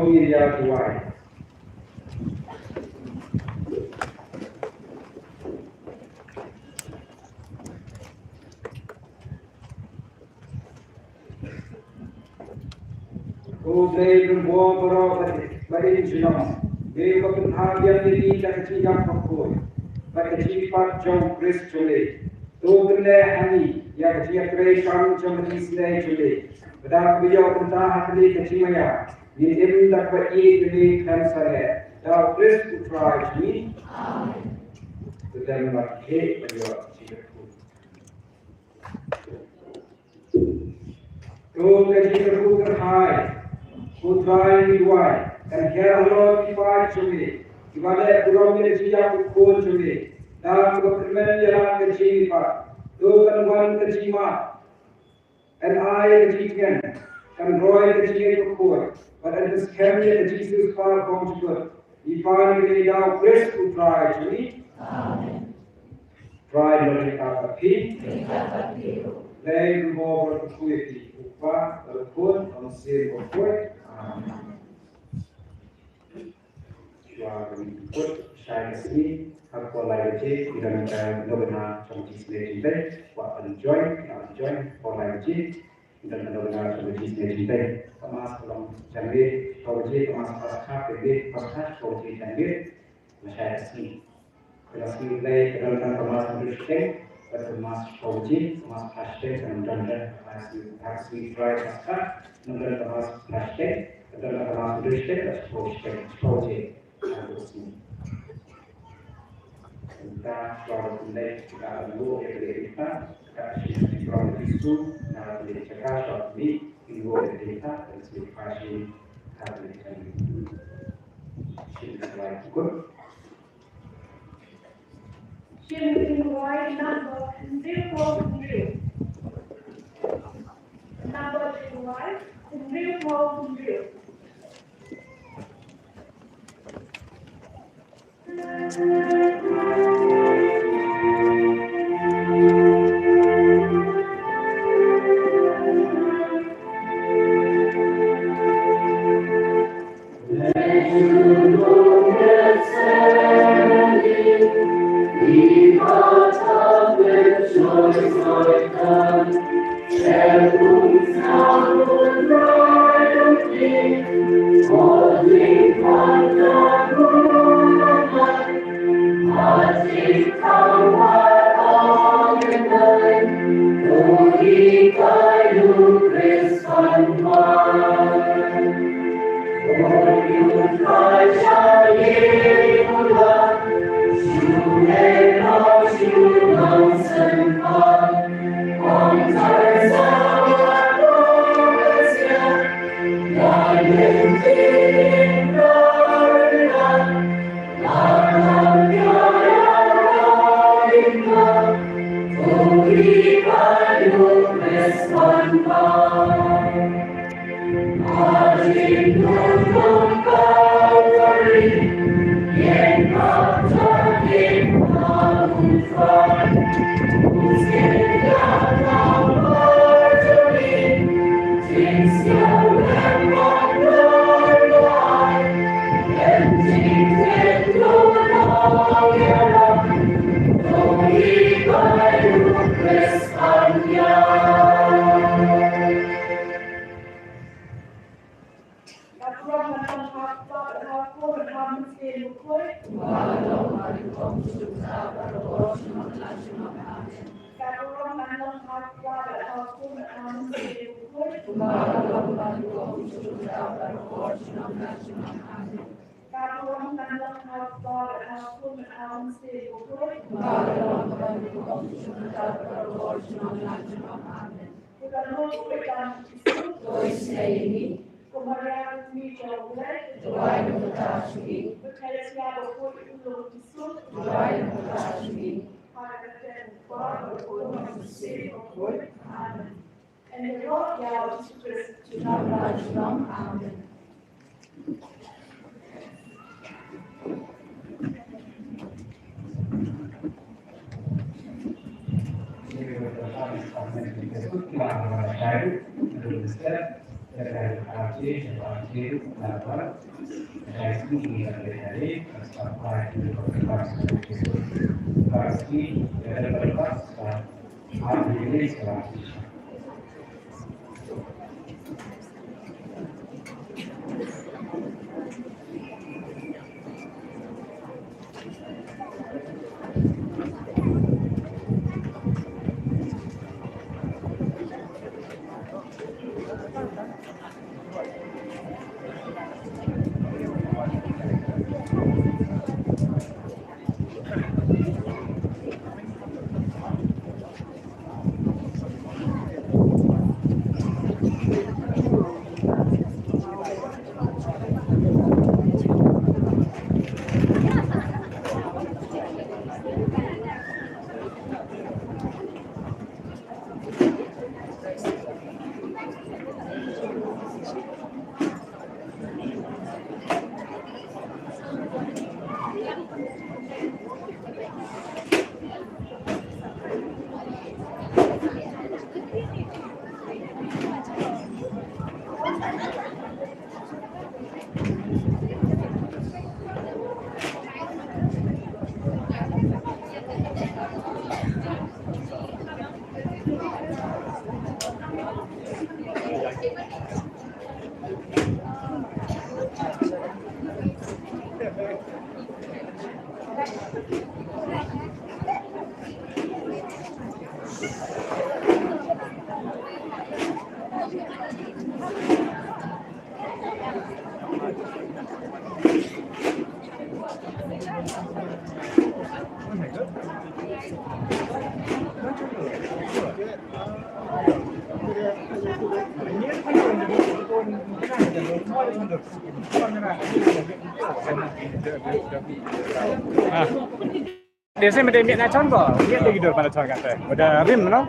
ngin ïa duwai. Ko Blei Trai baroh, ba dei, ba dei junom. Dei ba pynhap ïa ngi da ka jingïap bakhuid bad ka jingpyrkhat jong u Khrist jong ngi. To pynneh ha ngi ïa ka jingïatrei kam jong ka jingisynei jong ngi. Ba da kaba ïoh mynta ha kane ka jingmaïa, ngin im da kaba ïeit ïa ngi khlem sangeh. Da u Khrist u Trai jong ngi. Amen. To dang bad khie ban ïoh jingkyrkhu. To ka jingkyrkhu kyrhai, ko Trai ngi duwai, kan hiar halor ki paid jong ngi kiba leh burom ïa ka jingïap bakhuid jong ngi. Da kaba kyrmen ïa la ka jingmihpat, to kan wan ka jingmap. Kan ai ka jingtngen, kan roi ka jingngeit bakhuid, bad kan pynskhem ïa ka jingsiewspah bymjukut. Ngi pan ïa kane da u Khrist u Trai jong ngi. Amen. Trai Blei Trai bad phi. Bad phi ruh. Blei Trai baroh kyrkhu ïa phi, u Kpa, bad u Khun, bad u Mynsiem Bakhuid. Amen. Shuwa ban kut shai ka sngi, ha ka por lai baje, ngi don ka nongïalam jong ka jingisynei jingtei, kwah ban join, kwah ban join, por lai baje, ngi don ka nongïalam jong ka jingisynei jingtei. Ka Mass ka long janmiet, shiphew baje, ka Mass Paskha, janmiet, Paskha, shiphew baje, janmiet, la shai ka sngi. Ka sngi Blei ka don tang ka Mass hynriew shiteng, bad ka Mass shiphew baje, ka Mass phra shiteng kan ym don, ha ka sngi, ha ka sngi Trai Paskha, kan ym don ka Mass phra shiteng, kan don ka Mass hynriew shiteng, bad shiphew shiteng, shiphew baje, ha ka sngi. Mynta, shuwa ban pynleit, kita ban buh ïa ka dei mynta, kita shu burom ïa u Jisu, na ka dei jaka, shuwa ban pynleit, kin buh ïa ka dei mynta, kan shu phra shi, ha ka dei jaka. Shu buh ïa ka dei. Shim ïa ka jingrwai namba hynriew phew hynriew. Namba jingrwai hynriew phew hynriew. Dei se mete miet na chon ko, miet dei ki dur mana chon kata. Udah rim no.